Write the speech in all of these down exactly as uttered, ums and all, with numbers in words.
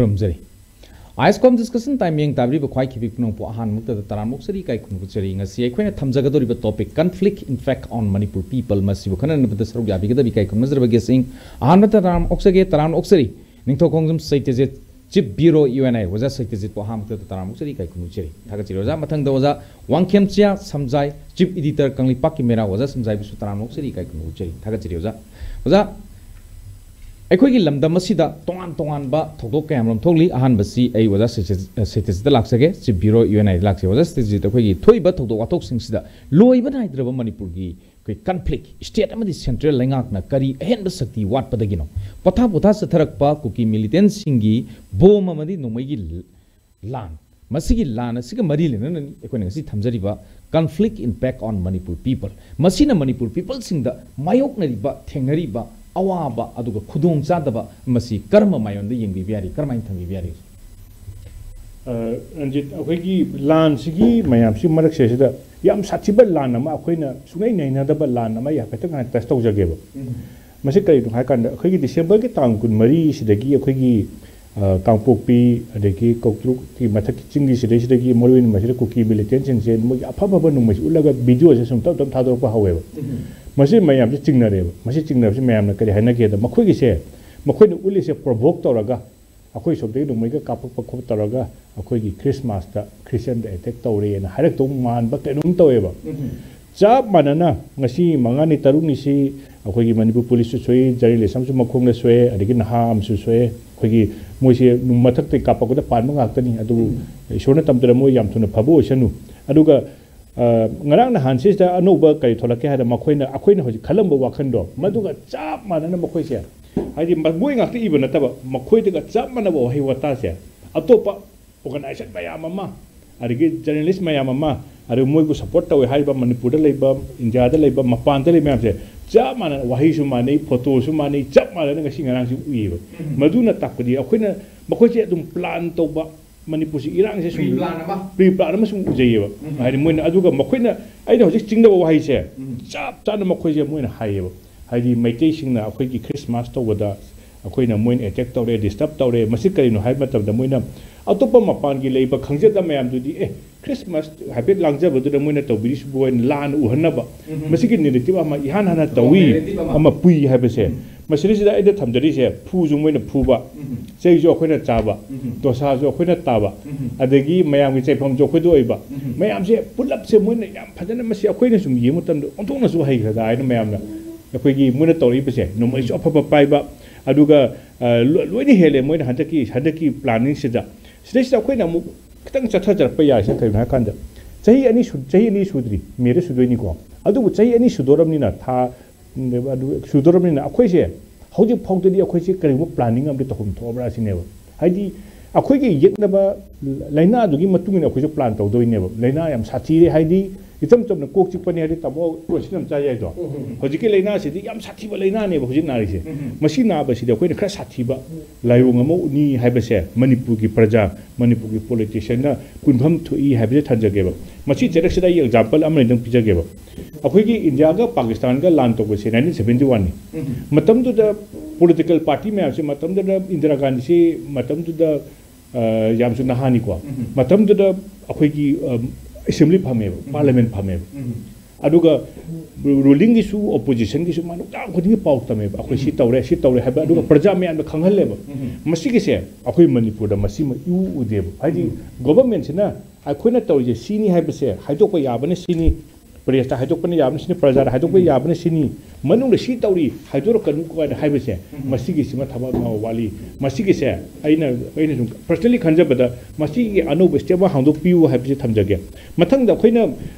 ꯈꯨꯔꯨꯝꯖꯔꯤ꯫ Ice ꯀꯣꯝ discussion time ꯌꯦꯡ ꯇꯥꯕꯤꯔꯤꯕ ꯈ꯭ꯋꯥꯏ ꯈꯤꯕꯤ ꯄꯨꯝꯅꯃꯛꯄꯨ ꯑꯍꯥꯟꯕꯃꯛꯇꯗ ꯇꯔꯥꯝꯅ ꯑꯣꯛꯆꯔꯤ, ꯏꯀꯥꯏ ꯈꯨꯝꯅꯕ ꯎꯠꯆꯔꯤ꯫ ꯉꯁꯤ ꯑꯩꯈꯣꯏꯅ ꯊꯝꯖꯒꯗꯧꯔꯤꯕ topic, conflict impact on Manipur people, ꯃꯁꯤꯕꯨ ꯈꯟꯅ ꯅꯩꯅꯕꯗ ꯁꯔꯨꯛ ꯌꯥꯕꯤꯒꯗꯕ ꯏꯀꯥꯏ ꯈꯨꯝꯅꯖꯔꯕ ꯒꯦꯁꯁꯤꯡ, ꯑꯍꯥꯟꯕꯗ ꯇꯔꯥꯝꯅ ꯑꯣꯛꯆꯒꯦ, ꯇꯔꯥꯝꯅ ꯑꯣꯛꯆꯔꯤ꯫ ꯅꯤꯡꯊꯧꯈꯣꯡꯖꯝ ꯁꯩꯇꯖꯤꯠ, ꯆꯤꯞ ꯕ꯭ꯌꯨꯔꯣ ꯌꯨ ꯑꯦꯟ ꯑꯥꯏ, ꯑꯣꯖꯥ ꯁꯩꯇꯖꯤꯠꯄꯨ ꯑꯍꯥꯟꯕꯗ ꯇꯔꯥꯝꯅ ꯑꯣꯛꯆꯔꯤ, ꯏꯀꯥꯏ ꯈꯨꯝꯅꯕ ꯎꯠꯆꯔꯤ꯫ ꯊꯥꯒꯠꯆꯔꯤ ꯑꯣꯖꯥ꯫ ꯃꯊꯪꯗ ꯑꯣꯖꯥ ꯋꯥꯡꯈꯦꯝꯆꯤꯌꯥ ꯁꯝꯖꯥꯏ, ꯆꯤꯞ ꯏꯗꯤꯇꯔ ꯀꯪꯂꯩꯄꯥꯛꯀꯤ ꯃꯦꯔꯥ, ꯑꯣꯖꯥ ꯁꯝꯖꯥꯏꯕꯨꯁꯨ ꯇꯔꯥꯝꯅ ꯑꯣꯛꯆꯔꯤ, ꯏꯀꯥꯏ ꯈꯨꯝꯅꯕ ꯎꯠꯆꯔꯤ꯫ ꯊꯥꯒꯠꯆꯔꯤ ꯑꯣꯖꯥ꯫ ꯑꯣꯖꯥ, ꯑꯩꯈꯣꯏꯒꯤ ꯂꯝꯗꯝ ꯑꯁꯤꯗ ꯇꯣꯉꯥꯟ ꯇꯣꯉꯥꯟꯕ ꯊꯧꯗꯣꯛ ꯀꯌꯥ ꯑꯃꯔꯣꯝ ꯊꯣꯛꯂꯤ꯫ ꯑꯍꯥꯟꯕꯁꯤ ꯑꯩ ꯑꯣꯖꯥ ꯁꯩꯇꯖꯤꯠ-, ꯁꯩꯇꯖꯤꯠꯇ ꯂꯥꯛꯆꯒꯦ, ꯆꯤꯞ ꯕ꯭ꯌꯨꯔꯣ ꯌꯨ ꯑꯦꯟ ꯑꯥꯏꯗ ꯂꯥꯛꯆꯒꯦ꯫ ꯑꯣꯖꯥ ꯁꯩꯇꯖꯤꯠ, ꯑꯩꯈꯣꯏꯒꯤ ꯊꯣꯛꯏꯕ ꯊꯧꯗꯣꯛ ꯋꯥꯊꯣꯛꯁꯤꯡꯁꯤꯗ ꯂꯣꯏꯕ ꯅꯥꯏꯗ꯭ꯔꯕ ꯃꯅꯤꯄꯨꯔꯒꯤ ꯑꯩꯈꯣꯏ ꯀꯟꯐ꯭ꯂꯤꯛ, ꯁ꯭ꯇꯦꯠ ꯑꯃꯗꯤ ꯁꯦꯟꯇ꯭ꯔꯦꯜ ꯂꯩꯉꯥꯛꯅ ꯀꯔꯤ ꯑꯍꯦꯟꯕ ꯁꯛꯇꯤ ꯋꯥꯠꯄꯗꯒꯤꯅꯣ? ꯄꯣꯊꯥ ꯄꯣꯊꯥ ꯆꯠꯊꯔꯛꯄ ꯀꯨꯀꯤ ꯃꯤꯂꯤꯇꯦꯟꯁꯤꯡꯒꯤ ꯕꯣꯝ ꯑꯃꯗꯤ ꯅꯣꯡꯃꯩꯒꯤ ꯂꯥꯟ, ꯃꯁꯤꯒꯤ ꯂꯥꯟ ꯑꯁꯤꯒ ꯃꯔꯤ ꯂꯩꯅꯅꯅꯤ ꯑꯩꯈꯣꯏꯅ ꯉꯁꯤ ꯊꯝꯖꯔꯤꯕ conflict impact on Manipur people꯫ ꯃꯁꯤꯅ ꯃꯅꯤꯄꯨꯔ ꯄꯤꯄꯜꯁꯤꯡꯗ ꯃꯥꯌꯣꯛꯅꯔꯤꯕ, ꯊꯦꯡꯅꯔꯤꯕ ꯑꯋꯥꯕ, ꯑꯗꯨꯒ ꯈꯨꯗꯣꯡꯆꯥꯗꯕ, ꯃꯁꯤ ꯀꯔꯝꯕ ꯃꯥꯏꯌꯣꯟꯗ ꯌꯦꯡꯕꯤꯕ ꯌꯥꯔꯤ, ꯀꯔꯝꯍꯥꯏꯅ ꯊꯝꯕꯤꯕ ꯌꯥꯔꯤ? ꯑ, ꯔꯟꯖꯤꯠ, ꯑꯩꯈꯣꯏꯒꯤ ꯂꯥꯟꯁꯤꯒꯤ ꯃꯌꯥꯝꯁꯤ ꯃꯔꯛꯁꯤꯗ ꯌꯥꯝ ꯁꯥꯊꯤꯕ ꯂꯥꯟ ꯑꯃ, ꯑꯩꯈꯣꯏꯅ ꯁꯨꯡꯅꯩ ꯅꯩꯅꯗꯕ ꯂꯥꯟ ꯑꯃ ꯑꯩ ꯍꯥꯏꯐꯦꯠꯇꯪ ꯉꯥꯏꯍꯥꯛ ꯇꯆ ꯇꯧꯖꯒꯦꯕ꯫ ꯎꯝ꯫ ꯃꯁꯤ ꯀꯔꯤꯅꯣ ꯍꯥꯏ ꯀꯥꯟꯗ, ꯑꯩꯈꯣꯏꯒꯤ ꯗꯤꯁꯦꯝꯕꯔꯒꯤ ꯇꯥꯡ ꯀꯨꯟꯃꯔꯤꯁꯤꯗꯒꯤ ꯑꯩꯈꯣꯏꯒꯤ, ꯑ, ꯀꯥꯡꯄꯣꯛꯄꯤ, ꯑꯗꯒꯤ ꯀꯧꯇ꯭ꯔꯨꯛꯀꯤ ꯃꯊꯛꯀꯤ ꯆꯤꯡꯒꯤ ꯁꯤꯗꯩꯁꯤꯗꯒꯤ, ꯃꯔꯨ ꯑꯣꯏꯅ ꯃꯁꯤꯗ ꯀꯨꯀꯤ ꯃꯤꯂꯤꯇꯦꯟꯁꯤꯡꯁꯦ ꯃꯣꯏꯒꯤ ꯑꯐ ꯑꯐꯕ ꯅꯣꯡꯃꯩꯁꯤ ꯎꯠꯂꯒ ꯚꯤꯗꯤꯑꯣꯁꯦ ꯁꯨꯝ ꯇꯞ ꯇꯞ ꯊꯥꯗꯣꯔꯛꯄ ꯍꯧꯋꯦꯕ꯫ ꯎꯝ꯫ ꯃꯁꯤ ꯃꯌꯥꯝꯁꯦ ꯆꯤꯡꯅꯔꯦꯕ꯫ ꯃꯁꯤ ꯆꯤꯡꯅꯕꯁꯤ ꯃꯌꯥꯝꯅ ꯀꯔꯤ ꯍꯥꯏꯅꯒꯦꯗ, ꯃꯈꯣꯏꯒꯤꯁꯦ, ꯃꯈꯣꯏꯅ ꯎꯠꯂꯤꯁꯦ ꯄ꯭ꯔꯣꯚꯣꯛ ꯇꯧꯔꯒ, ꯑꯩꯈꯣꯏ ꯁꯣꯝꯗꯒꯤ ꯅꯣꯡꯃꯩꯒ ꯀꯥꯞꯄꯛꯄ ꯈꯣꯠꯄ ꯇꯧꯔꯒ ꯑꯩꯈꯣꯏꯒꯤ ꯈ꯭ꯔꯤꯁꯃꯥꯁꯇ ꯈ꯭ꯔꯤꯁꯇꯤꯌꯟꯗ ꯑꯦꯇꯦꯛ ꯇꯧꯔꯦꯅ ꯍꯥꯏꯔꯛꯇꯧ ꯃꯥꯟꯕ ꯀꯩꯅꯣꯝ ꯇꯧꯋꯦꯕ꯫ ꯎꯝ꯫ ꯆꯞ ꯃꯥꯟꯅꯅ ꯉꯁꯤ ꯃꯉꯥꯅꯤ ꯇꯔꯨꯛꯅꯤꯁꯤ ꯑꯩꯈꯣꯏꯒꯤ ꯃꯅꯤꯄꯨꯔ ꯄꯨꯂꯤꯁꯁꯨ ꯁꯣꯛꯏ, ꯖꯔꯅꯦꯂꯤꯁ ꯑꯃꯁꯨ ꯃꯈꯣꯡꯗ ꯁꯣꯛꯑꯦ, ꯑꯗꯒꯤ ꯅꯍꯥ ꯑꯃꯁꯨ ꯁꯣꯛꯑꯦ꯫ ꯑꯩꯈꯣꯏꯒꯤ ꯃꯣꯏꯁꯦ ꯃꯊꯛꯇꯒꯤ ꯀꯥꯞꯄꯛꯄꯗ ꯄꯥꯟꯕ ꯉꯥꯛꯇꯅꯤ꯫ ꯑꯗꯨꯕꯨ ꯎꯝ꯫ ꯏꯁꯣꯔꯅ ꯇꯝꯗꯅ ꯃꯣꯏ ꯌꯥꯝ ꯊꯨꯅ ꯐꯕ ꯑꯣꯏꯁꯅꯨ꯫ ꯑꯗꯨꯒ, ꯑ, ꯉꯔꯥꯡ ꯅꯍꯥꯟꯁꯤꯗ ꯑꯅꯧꯕ ꯀꯔꯤ ꯊꯣꯛꯂꯛꯀꯦ ꯍꯥꯏꯗ, ꯃꯈꯣꯏꯅ, ꯑꯩꯈꯣꯏꯅ ꯍꯧꯖꯤꯛ ꯈꯜꯂꯝꯕ ꯋꯥꯈꯜꯗꯣ, ꯃꯗꯨꯒ ꯆꯞ ꯃꯥꯟꯅꯅ ꯃꯈꯣꯏꯁꯦ, ꯍꯥꯏꯗꯤ, ꯃ-, ꯃꯣꯏ ꯉꯥꯛꯇ ꯏꯕ ꯅꯠꯇꯕ, ꯃꯈꯣꯏꯗꯒ ꯆꯞ ꯃꯥꯟꯅꯕ ꯋꯥꯍꯩ ꯋꯥꯇꯥꯁꯦ ꯑꯇꯣꯞꯄ ꯑꯣꯔꯒꯅꯥꯏꯖꯦꯁꯟ ꯃꯌꯥꯝ ꯑꯃ, ꯑꯗꯒꯤ ꯖꯔꯅꯦꯂꯤꯁ ꯃꯌꯥꯝ ꯑꯃ, ꯑꯗꯨꯒ ꯃꯣꯏꯕꯨ ꯁꯄꯣꯔꯠ ꯇꯧꯋꯦ ꯍꯥꯏꯔꯤꯕ ꯃꯅꯤꯄꯨꯔꯗ ꯂꯩꯕ, ꯏꯟꯗꯤꯌꯥꯗ ꯂꯩꯕ, ꯃꯄꯥꯟꯗ ꯂꯩꯕ ꯃꯌꯥꯝꯁꯦ ꯆꯞ ꯃꯥꯟꯅꯅ, ꯋꯥꯍꯩꯁꯨ ꯃꯥꯟꯅꯩ, ꯐꯣꯇꯣꯁꯨ ꯃꯥꯟꯅꯩ, ꯆꯞ ꯃꯥꯟꯅꯅ ꯉꯁꯤ ꯉꯔꯥꯡꯁꯤ ꯎꯏꯌꯦꯕ꯫ ꯎꯝ꯫ ꯃꯗꯨꯅ ꯇꯥꯛꯄꯗꯤ ꯑꯩꯈꯣꯏꯅ, ꯃꯈꯣꯏꯁꯦ ꯑꯗꯨꯝ ꯄ꯭ꯂꯥꯟ ꯇꯧꯕ, ꯃꯅꯤꯄꯨꯔꯁꯤ ꯏꯔꯥꯡꯁꯦ ꯁꯨꯝ ꯄ꯭ꯔꯤ ꯄ꯭ꯂꯥꯟ ꯑꯃ꯫ ꯄ꯭ꯔꯤ ꯄ꯭ꯂꯥꯟ ꯑꯃ ꯁꯨꯝ ꯎꯖꯩꯌꯦꯕ꯫ ꯎꯝ꯫ ꯍꯥꯏꯗꯤ ꯃꯣꯏꯅ, ꯑꯗꯨꯒ ꯃꯈꯣꯏꯅ, ꯑꯩꯅ ꯍꯧꯖꯤꯛ ꯆꯤꯡꯅꯕ ꯋꯥꯍꯩꯁꯦ ꯎꯝ꯫ ꯆꯞ ꯆꯥꯅ ꯃꯈꯣꯏꯁꯦ ꯃꯣꯏꯅ ꯍꯥꯏꯌꯦꯕ꯫ ꯍꯥꯏꯗꯤ ꯃꯩꯇꯩꯁꯤꯡꯅ ꯑꯩꯈꯣꯏꯒꯤ ꯈ꯭ꯔꯤꯁꯃꯥꯁ ꯇꯧꯕꯗ, ꯑꯩꯈꯣꯏꯅ ꯃꯣꯏꯅ ꯑꯦꯇꯦꯛ ꯇꯧꯔꯦ, ꯗꯤꯁꯇꯔꯕ ꯇꯧꯔꯦ꯫ ꯃꯁꯤ ꯀꯔꯤꯅꯣ ꯍꯥꯏꯕ ꯃꯇꯝꯗ ꯃꯣꯏꯅ ꯑꯇꯣꯞꯄ ꯃꯄꯥꯟꯒꯤ ꯂꯩꯕ ꯈꯪꯖꯗꯕ ꯃꯌꯥꯝꯗꯨꯗꯤ, ꯑꯦ, ꯈ꯭ꯔꯤꯁꯃꯥꯁ ꯍꯥꯏꯐꯦꯠ ꯂꯥꯡꯖꯕꯗꯨꯗ ꯃꯣꯏꯅ ꯇꯧꯕꯤꯔꯤꯁꯤꯕꯨ ꯍꯥꯏꯅ ꯂꯥꯟꯅ ꯎꯍꯟꯅꯕ, ꯎꯝ꯫ ꯃꯁꯤꯒꯤ ꯅꯦꯔꯦꯇꯤꯚ ꯑꯃ ꯏꯍꯥꯟ ꯍꯥꯟꯅ ꯇꯧꯏ, ꯅꯦꯔꯦꯇꯤꯚ ꯑꯃ꯫ ꯑꯃ ꯄꯨꯏ ꯍꯥꯏꯕꯁꯦ꯫ ꯎꯝ꯫ ꯃꯁꯤꯗꯩꯁꯤꯗ ꯑꯩꯅ ꯊꯝꯖꯔꯤꯁꯦ, ꯐꯨꯁꯨ ꯃꯣꯏꯅ ꯐꯨꯕ, ꯎꯝ꯫ ꯆꯩꯁꯨ ꯑꯩꯈꯣꯏꯅ ꯆꯥꯕ, ꯎꯝ꯫ ꯗꯣꯁꯥꯁꯨ ꯑꯩꯈꯣꯏꯅ ꯇꯥꯕ, ꯎꯝ꯫ ꯑꯗꯒꯤ ꯃꯌꯥꯝꯒꯤ ꯆꯩꯐꯝꯁꯨ ꯑꯩꯈꯣꯏꯗ ꯑꯣꯏꯕ, ꯎꯝ꯫ ꯃꯌꯥꯝꯁꯦ ꯄꯨꯂꯞꯁꯦ ꯃꯣꯏꯅ ꯌꯥꯝ ꯐꯖꯅ, ꯃꯁꯤ ꯑꯩꯈꯣꯏꯅ ꯁꯨꯝ ꯌꯦꯡꯕ ꯃꯇꯝꯗ ꯑꯣꯟꯊꯣꯛꯅꯁꯨ ꯍꯩꯈ꯭ꯔꯗ ꯍꯥꯏꯅ ꯃꯌꯥꯝꯅ ꯑꯩꯈꯣꯏꯒꯤ ꯃꯣꯏꯅ ꯇꯧꯔꯛꯏꯕꯁꯦ, ꯅꯣꯡꯃꯩꯁꯨ ꯑꯐꯕ ꯄꯥꯏꯕ, ꯑꯗꯨꯒ, ꯑ, ꯂꯣ-, ꯂꯣꯏꯅ ꯍꯦꯜꯂꯦ ꯃꯣꯏꯅ ꯍꯟꯗꯛꯀꯤ, ꯍꯟꯗꯛꯀꯤ ꯄ꯭ꯂꯥꯅꯤꯡꯁꯤꯗ꯫ ꯁꯤꯗꯩꯁꯤꯗ ꯑꯩꯈꯣꯏꯅ ꯑꯃꯨꯛ ꯈꯤꯇꯪ ꯆꯠꯊꯖꯔꯛꯄ ꯌꯥꯏꯁꯦ꯫ ꯀꯩꯒꯤꯅꯣ ꯍꯥꯏꯀꯥꯟꯗ, ꯆꯍꯤ ꯑꯅꯤ ꯁꯨ-, ꯆꯍꯤ ꯑꯅꯤ ꯁꯨꯗ꯭ꯔꯤ, ꯃꯦꯗ ꯁꯨꯗꯣꯏꯅꯤꯀꯣ꯫ ꯑꯗꯨꯕꯨ ꯆꯍꯤ ꯑꯅꯤ ꯁꯨꯗꯣꯔꯕꯅꯤꯅ, ꯊꯥ, ꯑꯗꯨ ꯁꯨꯗꯣꯔꯕꯅꯤꯅ ꯑꯩꯈꯣꯏꯁꯦ ꯍꯧꯖꯤꯛ ꯐꯥꯎꯗꯗꯤ ꯑꯩꯈꯣꯏꯁꯦ ꯀꯔꯤꯒꯨꯝꯕ ꯄ꯭ꯂꯥꯅꯤꯡ ꯑꯃꯗꯤ ꯇꯧꯐꯝ ꯊꯣꯛꯑꯕ꯭ꯔꯥ ꯁꯤꯅꯦꯕ꯫ ꯍꯥꯏꯗꯤ ꯑꯩꯈꯣꯏꯒꯤ ꯌꯦꯛꯅꯕ ꯂꯥꯏꯅꯥꯗꯨꯒꯤ ꯃꯇꯨꯡ ꯏꯟꯅ ꯑꯩꯈꯣꯏꯁꯨ ꯄ꯭ꯂꯥꯟ ꯇꯧꯗꯣꯏꯅꯦꯕ꯫ ꯂꯥꯏꯅꯥ ꯌꯥꯝ ꯁꯥꯊꯤꯔꯦ, ꯍꯥꯏꯗꯤ ꯏꯆꯝ ꯆꯝꯅ ꯀꯣꯛ ꯆꯤꯛꯄꯅꯦ ꯍꯥꯏꯗꯤ ꯇꯥꯃꯣ ꯀꯣꯟꯁꯤꯟ ꯑꯃ ꯆꯥ ꯌꯥꯏꯗꯣ꯫ ꯎꯝ, ꯎꯝ, ꯎꯝ꯫ ꯍꯧꯖꯤꯛꯀꯤ ꯂꯥꯏꯅꯥꯁꯤꯗꯤ ꯌꯥꯝ ꯁꯥꯊꯤꯕ ꯂꯥꯏꯅꯥꯅꯦꯕ ꯍꯧꯖꯤꯛ ꯅꯥꯔꯤꯁꯦ꯫ ꯎꯝ, ꯎꯝ꯫ ꯃꯁꯤ ꯅꯥꯕꯁꯤꯗꯤ ꯑꯩꯈꯣꯏꯅ ꯈꯔ ꯁꯥꯊꯤꯕ ꯂꯥꯏꯑꯣꯡ ꯑꯃꯅꯤ ꯍꯥꯏꯕꯁꯦ ꯃꯅꯤꯄꯨꯔꯒꯤ ꯄ꯭ꯔꯖꯥ, ꯃꯅꯤꯄꯨꯔꯒꯤ ꯄꯣꯂꯤꯇꯤꯁꯤꯌꯥꯟꯅ ꯄꯨꯟꯐꯝ ꯊꯣꯛꯏ ꯍꯥꯏꯕꯁꯦ ꯊꯝꯖꯒꯦꯕ꯫ ꯃꯁꯤ ꯆꯩꯔꯛꯁꯤꯗ ꯑꯩ ꯑꯦꯛꯖꯥꯝꯄꯜ ꯑꯃꯅꯤꯗꯪ ꯄꯤꯖꯒꯦꯕ꯫ ꯑꯩꯈꯣꯏꯒꯤ ꯏꯟꯗꯤꯌꯥꯒ ꯄꯥꯀꯤꯁꯇꯥꯟꯒ ꯂꯥꯟ ꯇꯧꯕꯁꯦ ꯅꯥꯏꯟꯇꯤꯟ ꯁꯚꯦꯟꯇꯤ ꯋꯥꯟꯅꯤ꯫ ꯎꯝ꯫ ꯃꯇꯝꯗꯨꯗ ꯄꯣꯂꯤꯇꯤꯀꯦꯜ ꯄꯥꯔꯇꯤ ꯃꯌꯥꯝꯁꯦ, ꯃꯇꯝꯗꯨꯗ ꯏꯟꯗꯤꯔꯥ ꯒꯥꯟꯙꯤꯁꯤ ꯃꯇꯝꯗꯨꯗ, ꯑ, ꯌꯥꯝꯁꯨ ꯅꯍꯥꯅꯤꯀꯣ꯫ ꯎꯝ꯫ ꯃꯇꯝꯗꯨꯗ ꯑꯩꯈꯣꯏꯒꯤ, ꯑ, ꯑꯦꯁꯦꯝꯕ꯭ꯂꯤ ꯐꯝꯃꯦꯕ, ꯎꯝ꯫ ꯄꯥꯔꯂꯤꯌꯥꯃꯦꯟ ꯐꯝꯃꯦꯕ꯫ ꯎꯝ꯫ ꯑꯗꯨꯒ ꯔꯨꯂꯤꯡꯒꯤꯁꯨ ꯑꯣꯄꯣꯖꯤꯁꯟꯒꯤꯁꯨ ꯃꯥ ꯅꯨꯡꯗꯥꯡ ꯈꯨꯗꯤꯡꯒꯤ ꯄꯥꯎ ꯇꯝꯃꯦꯕ, "ꯑꯩꯈꯣꯏ ꯁꯤ ꯎꯝ꯫ ꯇꯧꯔꯦ, ꯁꯤ ꯇꯧꯔꯦ" ꯍꯥꯏꯕ꯫ ꯑꯗꯨꯒ ꯎꯝ꯫ ꯄ꯭ꯔꯖꯥ ꯃꯌꯥꯝꯗ ꯈꯪꯍꯜꯂꯦꯕ꯫ ꯎꯝ꯫ ꯃꯁꯤꯒꯤꯁꯦ ꯑꯩꯈꯣꯏ ꯃꯅꯤꯄꯨꯔꯗ ꯃꯁꯤꯃ ꯏꯎ ꯎꯗꯦꯕ꯫ ꯍꯥꯏꯗꯤ ꯎꯝ꯫ ꯒꯣꯚꯔꯟꯃꯦꯟꯁꯤꯅ ꯑꯩꯈꯣꯏꯅ ꯇꯧꯔꯤꯁꯦ ꯁꯤꯅꯤ ꯍꯥꯏꯕꯁꯦ ꯍꯥꯏꯗꯣꯛꯄ ꯌꯥꯕꯅ ꯁꯤꯅꯤ, ꯄ꯭ꯔꯦꯁꯇ ꯍꯥꯏꯗꯣꯛꯄꯅ ꯌꯥꯕꯅ ꯁꯤꯅꯤ, ꯄ꯭ꯔꯖꯥꯗ ꯍꯥꯏꯗꯣꯛꯄ ꯎꯝ꯫ ꯌꯥꯕꯅ ꯁꯤꯅꯤ, ꯃꯅꯨꯡꯗ ꯁꯤ ꯇꯧꯔꯤ ꯍꯥꯏꯗꯣꯔꯛꯀꯅꯨ ꯀꯥꯏꯅ ꯍꯥꯏꯕꯁꯦ, ꯎꯝ꯫ ꯃꯁꯤꯒꯤꯁꯤꯃ ꯊꯕꯛ ꯑꯃ ꯋꯥꯠꯂꯤ꯫ ꯃꯁꯤꯒꯤꯁꯦ ꯑꯩꯅ, ꯑꯩꯅ ꯁꯨꯝ ꯄꯔꯁꯅꯦꯂꯤ ꯈꯟꯖꯕꯗ ꯃꯁꯤꯒꯤ ꯑꯅꯧꯕ ꯁ꯭ꯇꯦꯞ ꯑꯃ ꯍꯥꯡꯗꯣꯛꯄꯤꯌꯨ ꯍꯥꯏꯕꯁꯦ ꯊꯝꯖꯒꯦ꯫ ꯃꯊꯪꯗ ꯑꯩꯈꯣꯏꯅ